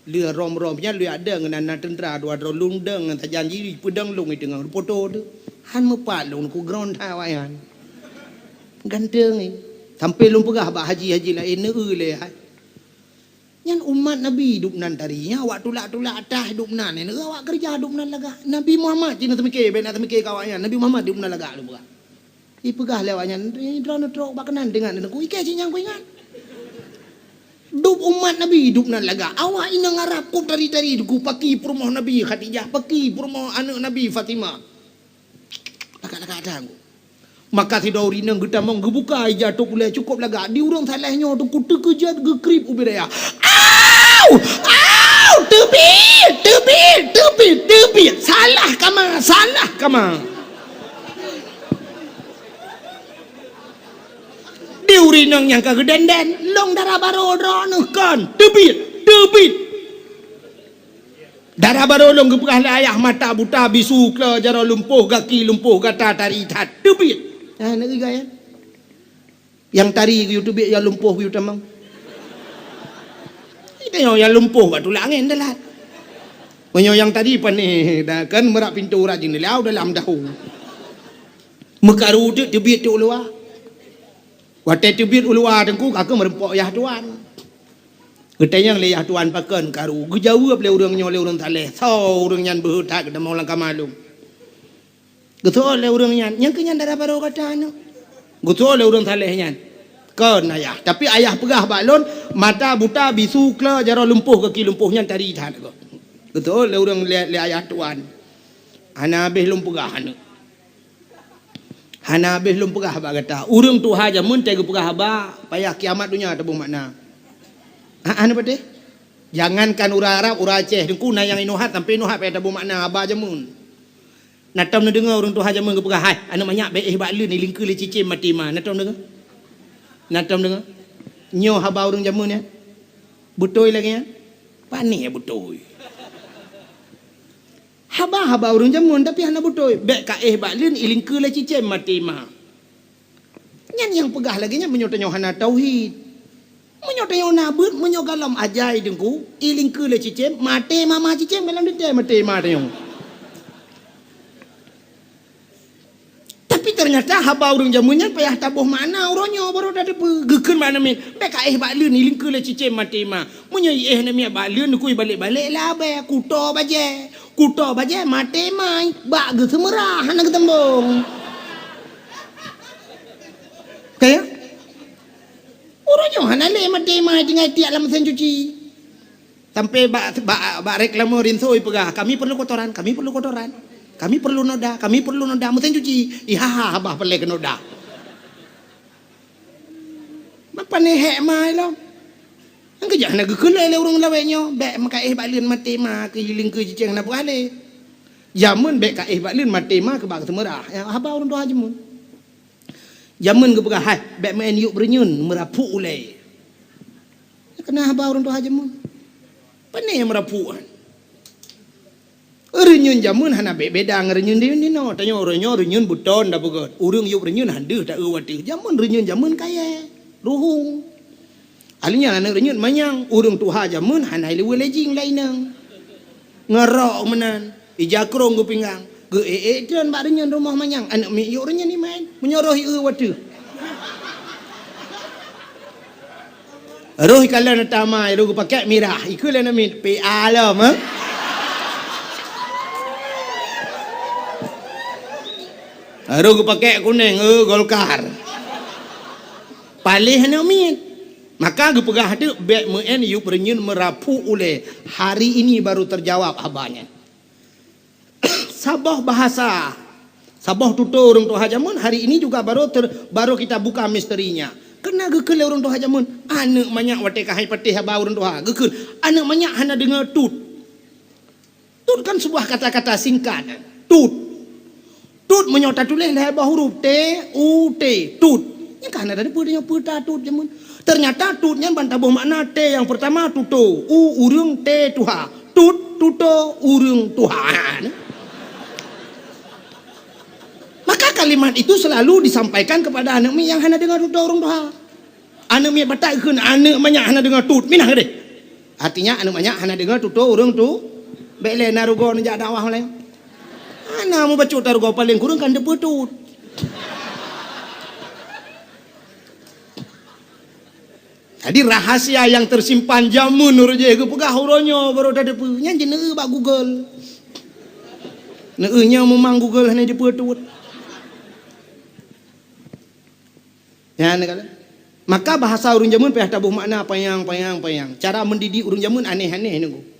Lheueh Rom-Rom nyan lheueh adong ngon na teuntara dua droe lôn dong ngon sajan jih peudong lôn i teungoh photo tu. Han meupat lôn ku ground that awaknyan. Ganteng i. Sampai lôn peugah bak haji-haji laén neu lé hai. Nyan umat Nabi dubnan tari nyan awak tulak-tulak atah dubnan nyan awak keureuja dubnan lagak. Nabi Muhammad cit na teumike bèk na teumike keu awaknyan. Nabi Muhammad dubnan lagak lôn peugah. Ipeugah lé awaknyan, "Droeneuh trok bak keunan deungon Teungku, ikei cit nyang kuingat." Dub umat Nabi dubnan lagak. Awak inong Arab kop tari-tari Teungku paki peurumoh Nabi Khadijah, paki peurumoh aneuk Nabi Fatimah. Lagak-lagak that Teungku. Maka sidroe ureueng inong geutamong geubuka ija tôp ulèe cukôp lagak. Di ureueng saleh nyoe Teungku teukeujot geukrieb ubit raya. Au! Au! Teubiet! Teubiet! Teubiet! Teubiet! Salah kama! Salah kama! Di ureueng inong nyang ka geudenden, lôn dara barô droeneuh kon. Teubiet! Teubiet! Dara barô lôn geupeugah lé ayah mata buta, bisu klo, jaroe lumpoh, gaki lumpoh, gata tari that. Teubiet! Nah, neu gaya. Nyang tari geuyue teubiet, nyang lumpoh geuyue tamong. Tanyoe nyang lumpoh bak tulak angén dalat. Meunyoe nyang tadi pané, dah kan meurah pintoe urat jeuneula dalam dahu. Meukaru teuk teubiet teuk u luwa. Watée teubiet u luwa teungku ka keuh meureumpok yah tuan. Geutanyong lé yah tuan pakon karu, geujaweueb lé ureuëng nyoe lé ureuëng saleh, soe ureuëng nyan beuhe that geutamong lam kama lôn. Geuseuôt lé ureuëng nyan, nyang keu nyan dara barô gata nyoe. Geuseuôt lé ureuëng saleh nyan, kon ayah. Tapi ayah peugah bak lôn, mata buta bisu klo jaroe lumpoh kaki lumpoh nyan tari that gob. Geuseuôt lé ureuëng lé, lé ayah tuan. Hana habéh lôn peugah aneuëk. Hana habéh lôn peugah bak gata. Ureuëng tuha jameun teuh geupeugah haba payah kiamat donya taboh makna. Ha, hana patéh? Jangankan ureuëng Arab, ureuëng Aceh teungku na nyang inuhat sampai inuhat payah taboh makna haba jameun. Na tom neudeungoe ureuëng tuha jameun geupeugah, "Hai, aneuëk manyak bék éh bak leuen, ilingkeue lé cicém maté ma." Na tom deungoe? Na tom deungoe? Nyoe haba ureuëng jameun nyan. Beutôi lagée nyan? Pané beutôi. Haba-haba ureuëng jameun tapi hana beutôi. Bék ka éh bak leuen, ilingkeue lé cicém maté ma. Nyan nyang peugah lagée nyan meunyoe tanyoe hana tauhid. Meunyoe tanyoe na beuet, meunyoe gohlom ajai teungku, ilingkeue lé cicém, maté ma ma cicém gohlom teuntée maté ma tanyoe. Tapi ternyata haba ureuëng jameun nyan payah taboh makna uroe nyoe baru tateupeue. Geukheun bak aneuëk miet, "Bék ka éh bak leuen, ilingkeue lé cicém maté ma." Meunyoe iéh aneuëk miet bak leuen, neukui balek-balek labée, kuto bajée. Kuto bajée maté ma, bak geuseumeurah hana geuteumbong. Kaya? Uroe nyoe hana lé maté ma tinggai tiak lam mesin cuci. Sampai bak, bak, bak reklame rinso ipeugah, "Kami perlu kotoran, kami perlu kotoran. Kami perlu noda, kami perlu noda." Mesin cuci, ihaha haba peureulée keu noda. Bak pané hék ma ilom. Nyang keujak hana geukheun lé ureuëng lawét nyoe, bék meuka éh bak leuen maté ma keu ilingkeue cicém hana peureulée. Jameun bék ka éh bak leuen maté ma keu bak seumeurah. Ya, haba ureuëng tuha jameun. Jameun geupeugah, "Hai, bék meu'en yup reunyeun meurapuk ulée." Keunan haba ureuëng tuha jameun. Pané meurapuk nyan? Reunyeun jameun hana beda ngon reunyeun di, di noe. Tanyoe uroe nyoe reunyeun beuton tapeugét. Ureuëng yup reunyeun han deuh ta-eu watée. Jameun reunyeun jameun kayée, ruhueng. Akhirnya aneuëk reunyeun manyang, ureuëng tuha jameun hana ileuweue lé jing lam inong. Ngon rok meunan, ija krong geupinggang. Geu-ék-ék treun bak reunyeun rumoh manyang, aneuëk miet yup reunyeun iman. Meunyoe roh i-eu watée. Roh ikalon tamai, roh geupakék mirah, ikheun lé aneuëk miet, "P A lom, eh?" Roh geupakék kunéng, "Eh, Golkar." Paléh aneuëk miet. Maka geupeugah teuk, "Bék meu'en yup reunyeun meurapuk ulée." Hari ini baru terjawab haba nyan. Saboh bahasa, saboh tutoe ureuëng tuha jameun, hari ini juga baru ter-, baru kita buka misterinya. Keunan geukheun lé ureuëng tuha jameun, aneuëk manyak watée ka hai patéh haba ureuëng tuha, geukheun, aneuëk manyak hana deungoe tut. Tut kan sebuah kata-kata singkat. Tut. Tut meunyoe tatuléh lhée boh huruf, T, U, T, tut. Nyan ka hana tateupeue tanyoe peue ta tut jameun. Ternyata tut nyan ban taboh makna T nyang pertama tutoe, U ureuëng, T tuha. Tut tutoe ureuëng tuha. Maka kalimat itu selalu disampaikan kepada aneuëk miet nyang hana deungoe tutoe ureuëng tuha. Aneuëk miet batat kheun aneuëk manyak hana deungoe tut, minah keudeh. Artinya aneuëk manyak hana deungoe tutoe ureuëng tu, bék lé na rugoe neujak dakwah laén. Hana mubacut tarugoe paléng kureueng kan teupeue tut. Jadi rahasia nyang teusimpan jameun ureuëng jih geupeugah uroe nyoe baru tateupeue. Nyan jeuet neueu bak Google. Neueu nyoe memang Google hana jiteupeue tut. Nyan kala. Maka bahasa ureuëng jameun payah taboh makna panyang, panyang, panyang. Cara mendidik ureuëng jameun aneh-aneh nunggu.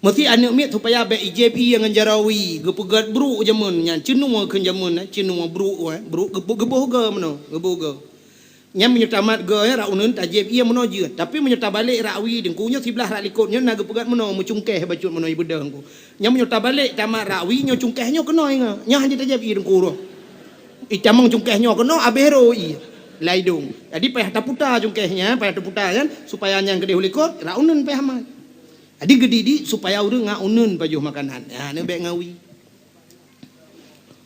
Meusti aneuëk miet supaya bék ijép ié ngon jaroe wie, geupeugét brok jameun nyan, ceunua kheun jameun, eh, ceunua brok, eh, brok geuboh, geuboh goe meunoe, geuboh goe. Nyan meunyoe tamat goe, eh, rak uneuen tajép ié meunoe jeuet. Tapi meunyoe tabalek rak wie deungku nyoe siblah rak likot nyoe na geupeugét meunoe, meucungkéh bacut meunoe ibeudôh deungku. Nyan meunyoe tabalek tamat rak wie nyoe cungkéh nyoe keunoe ingat. Nyan hana tajép ié deungku roh. Itamong cungkéh nyoe keunoe abéh roh ié. Lam idong. Jadi payah taputa cungkéh nyan, payah taputa nyan supaya nyan keudeh u likot, rak uneuen payah mat. Jadi geudidik supaya ureuëng ngat uneuen pajoh makanan. Ha, nyan bék ngawi.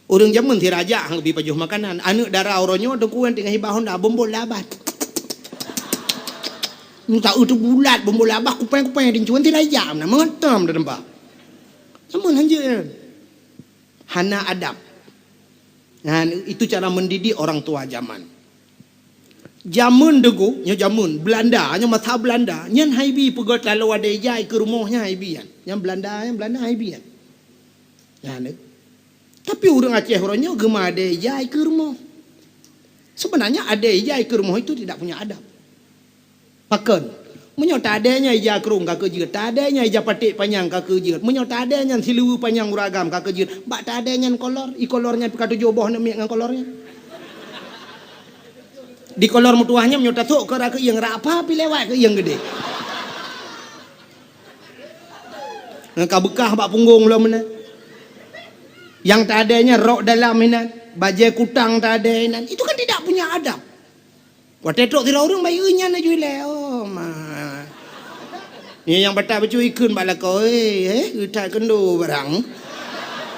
Ureuëng jameun sira jak han geubi pajoh makanan. Aneuëk dara uroe nyoe teungku nyan teungoh hibah honda bombol laban. Nyoe taeu teubulat, beumola bah kupeng-kupeng di cuan tidak jam na mengetam dah tempat. Namun hanjeuet nyan. Hana adab. Nah, itu cara mendidik orang tua zaman. Jameun deuh gob, nyoe jameun Belanda, nyoe masa Belanda, nyan haibi peugah taloe adé ija ikeue rumoh nyan haibi nyan. Nyan Belanda, nyan Belanda haibi nyan. Nyan, eh. Tapi ureuëng Aceh uroe nyoe geuma adé ija ikeue rumoh. Sebenarnya adé ija ikeue rumoh itu tidak punya adab. Pakon? Meunyoe tadé nyan ija krong ka keujeuet, tadé nyan ija paték panyang ka keujeuet, meunyoe tadé nyan siluweue panyang uragam ka keujeuet, bak tadé nyan kolor, ikolor nyan pih ka tujoh boh neuk miet ngon kolor nyan. Di kolor meutuwah nyan meunyoe tasok keu rot keuieng, rot apa pih lewat keuieng geudeh. Ngon ka beukah bak punggong lom meunan. Nyang tadé nyan rok dalam inan, bajée kutang tadé inan. Itu kan tidak punya adab. Watée trok sidroe ureuëng bayeue nyan laju ilée, "Oh, ma." Nyan nyang batat bacut ikheun bak lakoe, "Eh, eh, geutat keundo barang."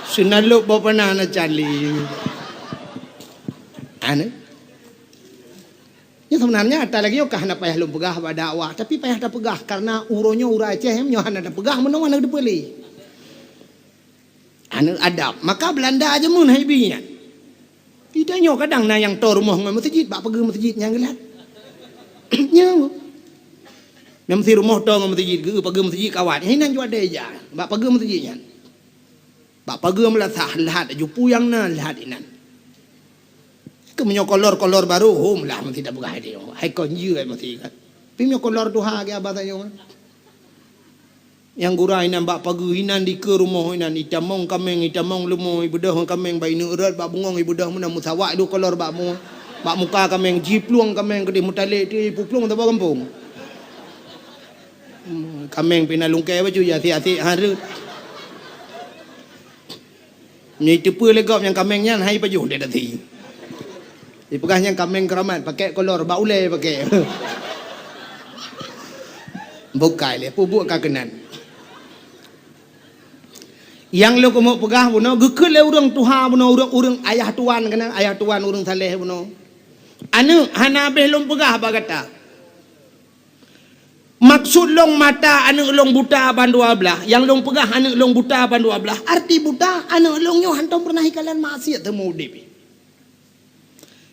Seunalop boh panah na cali. Anu. Nyan sebenarnya ata lagée nyoe ka hana payah lôn peugah bak dakwah, tapi payah tapeugah karena uroe nyoe ureuëng Aceh nyoe hana tapeugah meunoe hana teupeue lé. Aneuk adab. Maka Belanda jameun hai bi nyan. Di tanyoe kadang na nyang toe rumoh ngon meuseujid, bak pageue meuseujid nyang geulat. Nyoe. Nyang meusi rumoh toe ngon meuseujid, geu pageue meuseujid kawat. Nyan inan jua daya, bak pageue meuseujid nyan. Bak pageue meulasah, lhat laju peue nyang na, lhat inan. Keu meunyoe kolor-kolor barô, hom lah meusi tapeugah hai tanyoe. Hai kon jeuet meusi kan. Tapi meunyoe kolor tuha, geu abah tanyoe kan. Nyang gura inan bak pageue inan dikeue rumoh inan, itamong kaméng, itamong leumo, ibeudôh ngon kaméng bak ineuk rot, bak bungöng ibeudôh meunan, meusawak dua kolor bak mu-, bak muka kaméng, jiplueng kaméng keudeh meutalek ti, ipuplueng saboh gampông. Hmm, kaméng pih na lungkée bacut, ya asik-asik hareuet. Nyoe iteupeue lé gob nyang kaméng nyan hai pajoh dek dasi. Ipeugah nyang kaméng keuramat, pakék kolor, bak ulée pakék. Bukai lé, peubuet ka keunan. Nyang lôn keumeuk peugah bunoe, geukheun lé ureuëng tuha bunoe, ureuëng, ureuëng ayah tuan keunan, ayah tuan ureuëng saleh bunoe. Aneuk, hana habéh lôn peugah bak gata. Maksud lôn mata aneuk lôn buta ban dua blaih, nyang lôn peugah aneuk lôn buta ban dua blaih, arti buta aneuk lôn nyoe hantom peureunah ikalon maksiat teuma udeb.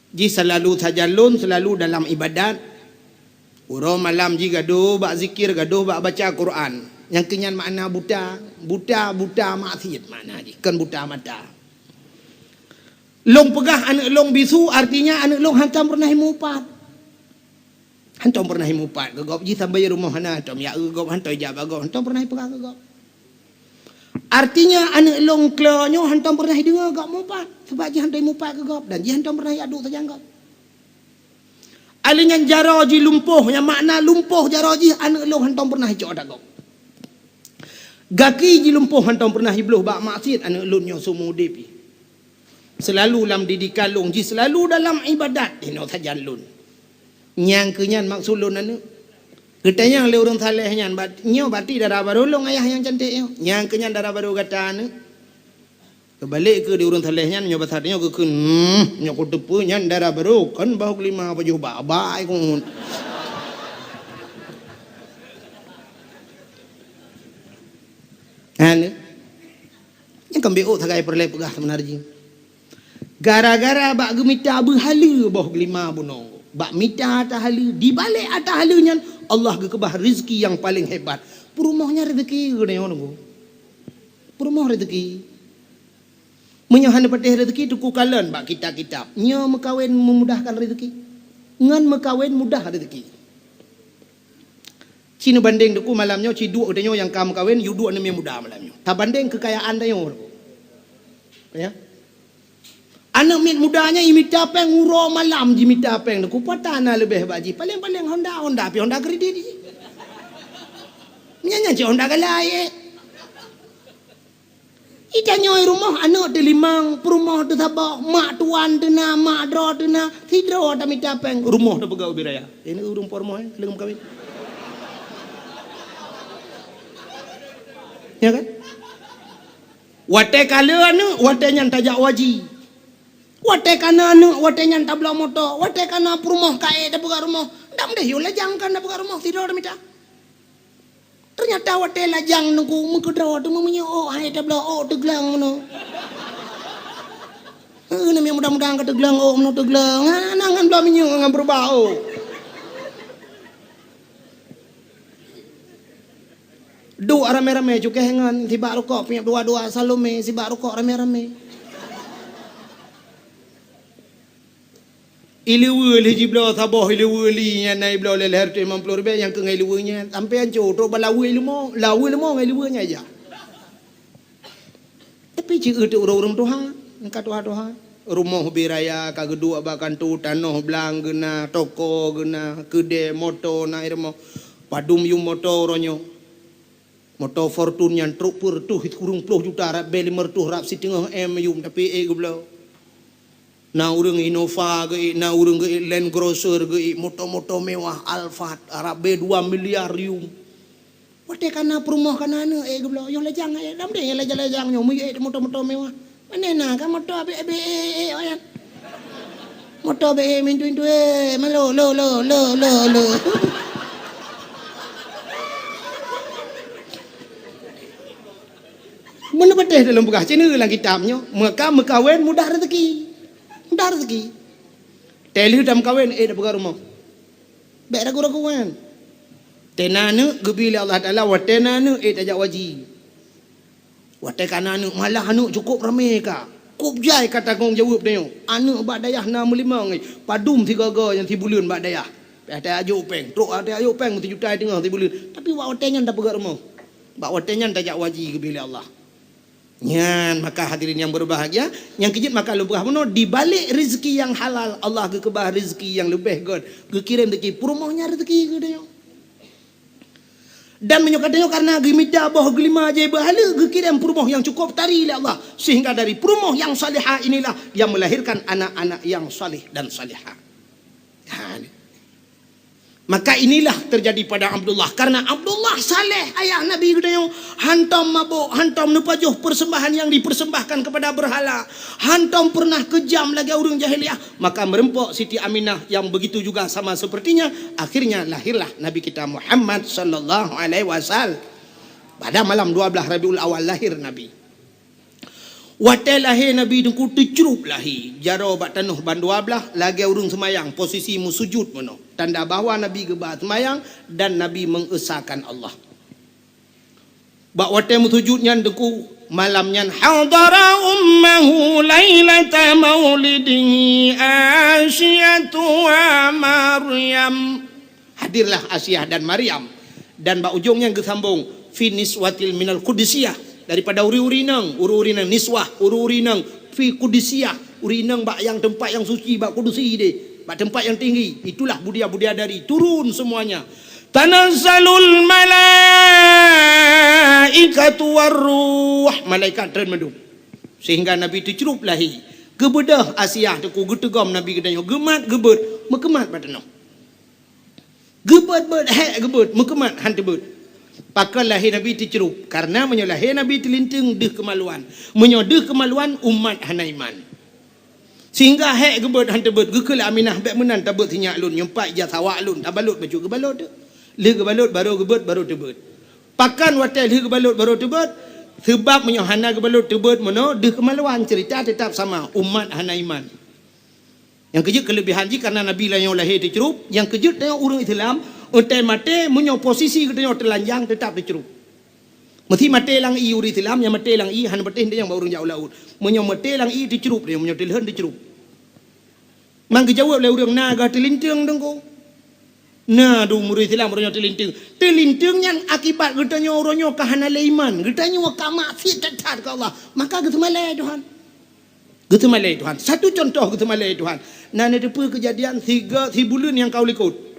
Jih seulalu sajan lôn seulalu dalam ibadat, uroe malam jih gadôh bak zikir, gadôh bak baca Quran. Nyang keu nyan makna buta, buta, buta maksiat makna jih, kon buta mata. Lôn peugah aneuk lôn bisu, artinya aneuk lôn hantom peureunah imupat. Hantom peureunah imupat keu gob, jih sambai rumoh hana, hantom jak keu gob, hantom jak bak gob, hantom peureunah ipeugah keu gob. Artinya, aneuk lôn klo nyoe hantom peureunah ideungoe gob mupat, sabab jih hantom imupat keu gob dan jih hantom peureunah iadu sajan gob. Alèh nyan jaroe jih lumpoh, nyang makna lumpoh jaroe jih aneuk lôn hantom peureunah icok ata gob. Gaki jih lumpoh hantom peureunah ibloh bak maksiat aneuk lôn nyoe seumeu udeb jih. Seulalu lam didikan lôn jih, seulalu dalam ibadat, inoe sajan lôn. Nyang keu nyan maksud lôn aneuk. Geutanyong lé ureuëng saleh nyan, bat-, nyoe bati dara barô lôn ayah nyang cantik nyoe. Nyang keu nyan dara barô gata aneuk. Keubalek keu di ureuëng saleh nyan, nyoe basa nyoe geukheun, "Hmm, nyoe kuteupeue nyan dara barô, kon bahu keulima pajoh bak-bak ai keuut." Aneuk. Nyang keumbeuôt sagai peureulée peugah seumeunar jih. Gara-gara bak geumita beuhaleue boh geulima bunoe, bak mita ata haleue, dibalek ata haleue nyan Allah geukeubah rezeki nyang paleng hebat. Peurumoh nyan rezeki geutanyoe nunggu. Peurumoh rezeki. Meunyoe hana patéh rezeki, teuku kalon bak kitab-kitab. Nyoe meukawen memudahkan rezeki. Ngon meukawen mudah rezeki. Ci neubandeng teungku malam nyoe, ci duek geutanyoe nyang ka meukawen, yue duek neumie muda malam nyoe. Tabandeng keukayaan tanyoe teungku. Ya. Aneuk miet muda nyan imita péng uroe malam jimita péng teungku. Pat na leubeh bak jih. Paleng-paleng Honda, Honda pih Honda kredit jih. Nyan, nyan cit Honda galai, eh. Itanyoe rumoh aneuk teulimong, peurumoh teusaboh, mak tuan teuna, mak droe teuna, sidroe tamita péng, rumoh tapeugah ubit raya. Ini ureuëng peurumoh, eh, leueng meukawen. Ya kan? Watée ka le aneuk, watée nyan tajak haji. Watée ka na aneuk, watée nyan tabloe moto, watée ka na peurumoh ka ék tapeugah rumoh, Dam deh, yôh lajang kan na peugah rumoh sidroe mita. Ternyata watèe lajang nungku meukeudroe teuma meunyoe ôk hai tabloe ôk teugleueng meunoe. Heuh, na meunan mudah-mudahan ka teugleueng ôk meunoe teugleueng. Ha, na ngon bloe minyeuk ngon peureubah ôk. Duek ramé-ramé cukéh ngon sibak rukok, piep dua-dua Salome sibak rukok ramé-ramé. Ileue lé jibloe saboh ileue li nyan na ibloe lé lhèe reutôh limong ploh ribèe nyang keu ngon ileue nyan. Sampoe ancô trok bak laweue leumo, laweue leumo ngon ileue nyan ijak. Tapi ci eu teu ureueng-ureueng tuha, nyang ka tuha-tuha. Rumoh ubé raya ka geuduek bak kantô, tanoh blang geuna, toko geuna, keudè, moto na i rumoh. Padum yum moto uroe nyoe. Moto Fortuner nyan trok peureutôh sikureueng ploh juta, rab bèe limong reutôh, rab siteungoh M yum, tapi ék geubloe. Na ureueng Innova geuék, na ureueng geuék Land Cruiser geuék, moto-moto mewah Alphard, rab bèe dua miliar yum. Watèe ka na peurumoh ka na aneuk ék geubloe, yoh lajang ék, lam deh lajang-lajang nyoe meuék moto-moto mewah. Pane na ka moto abéh-abéh ék, ék, ék, nyan. Moto abéh ék mintu-mintu ék, malo, lo, lo, lo, lo, lo. Meunan patéh dalam peugah, ci eu lam kitab nyoe, meuka meukawen mudah rezeki. Mudah rezeki. Teuh lheueh tameukawen, ék tapeugah rumoh. Bèk ragu-ragu nyan. Teuh na aneuk geubri lé Allah Taala, watèe na aneuk ék tajak waji. Watèe ka na aneuk, malah aneuk cukôp ramé ka. Kôp jai ka tanggông jaweueb tanyoe. Aneuk bak dayah na meulimong, padum sigoe-goe nyang sibuleuen bak dayah. Watèe tajok péng, trok watèe tajok péng sijuta teungoh sibuleuen. Tapi bak watèe nyan tapeugah rumoh. Bak watèe nyan tajak waji geubri lé Allah. Nyan, maka hadirin yang berbahagia, nyang keujeuet maka lôn peugah bunoe, di balek rezeki nyang halal, Allah geukeubah rezeki nyang leubeh göt, geukirém rezeki peurumoh nyan rezeki geutanyoe. Dan meunyoe ka tanyoe karena geumita boh geulima jai beuhaleue, geukirém peurumoh nyang cukôp tari lé Allah, sehingga dari peurumoh nyang salihah inilah yang melahirkan anak-anak yang saleh dan salihah. Ha, ni. Maka inilah terjadi pada Abdullah. Karena Abdullah saleh, ayah Nabi geutanyoe, hantom mabök, hantom neupajoh persembahan yang dipersembahkan kepada berhala, hantom pernah kejam lagèe ureueng jahiliyah, maka meureumpok Siti Aminah yang begitu juga sama sepertinya, akhirnya lahirlah Nabi kita Muhammad sallallahu alaihi wasallam. Pada malam dua belas Rabiul Awal lahir Nabi. Watèe lahé Nabi Teungku teucrup lahé, jaroe bak tanoh bandua blah lagèe ureueng seumayang, posisi meusujut meunoe. Tanda bahwa Nabi geuba seumayang dan Nabi mengesahkan Allah. Bak watèe meusujut nyan Teungku, malam nyan hadara ummahu lailata maulidihi Asiyatu wa Maryam. Hadirlah Asiah dan Maryam. Dan bak ujong nyan geusambong, fi niswatil minal qudusiyah, daripada uri-uri inong, uri-uri inong niswah, uri-uri inong fi qudusiyah, uri inong bak nyang teumpat nyang suci, bak kudusi deh, bak teumpat nyang tinggi. Itulah budia-budia dari turun semuanya. Tanazzalul malaikatu warruh, malaikat treun mandum. Sehingga Nabi teucrup lahé. Geubeudôh Asiah Teungku, geuteugom Nabi geutanyoe, geumat geubeuet, meukeumat bak tanoh. Geubeuet-beuet, hék geubeuet, meukeumat han teubeuet. Pakon lahé Nabi teucrup? Karena meunyoe lahé Nabi teulinteung deuh keumaluan. Meunyoe deuh keumaluan, umat hana iman. Sehingga hék geubeuet han teubeuet, geukheun lé Aminah, "Bèk meunan tabeuet sinyak lôn, nyoe pat ija sawak lôn, tabalot bacut geubalot teuh." Lheueh geubalot, barô geubeuet, barô teubeuet. Pakon watèe lheueh geubalot, barô teubeuet? Seubab meunyoe hana geubalot teubeuet meunoe, deuh keumaluan, ceurita teutap sama, umat hana iman. Nyang keujeuet keuleubihan jih karena Nabi tanyoe lahé teucrup, nyang keujeuet tanyoe ureueng Islam, watèe maté meunyoe posisi geutanyoe teulanjang teutap teucrup. Meusi maté lam ié ureueng Islam, nyang maté lam ié hana patéh nyang bak ureueng jak u laôt. Meunyoe maté lam ié teucrup tanyoe, meunyoe teulheueh teucrup. Mang geujaweueb lé ureueng na geuh teulinteung Teungku. Na dum ureueng Islam uroe nyoe teulinteung. Teulinteung nyan akibat geutanyoe uroe nyoe ka hana lé iman. Geutanyoe ka maksiet that-that keu Allah. Maka geuseumalée Tuhan. Geuseumalée Tuhan. Satu contoh geuseumalée Tuhan. Na neuteupeue keujadian siga sibuleuen nyang ka u likot.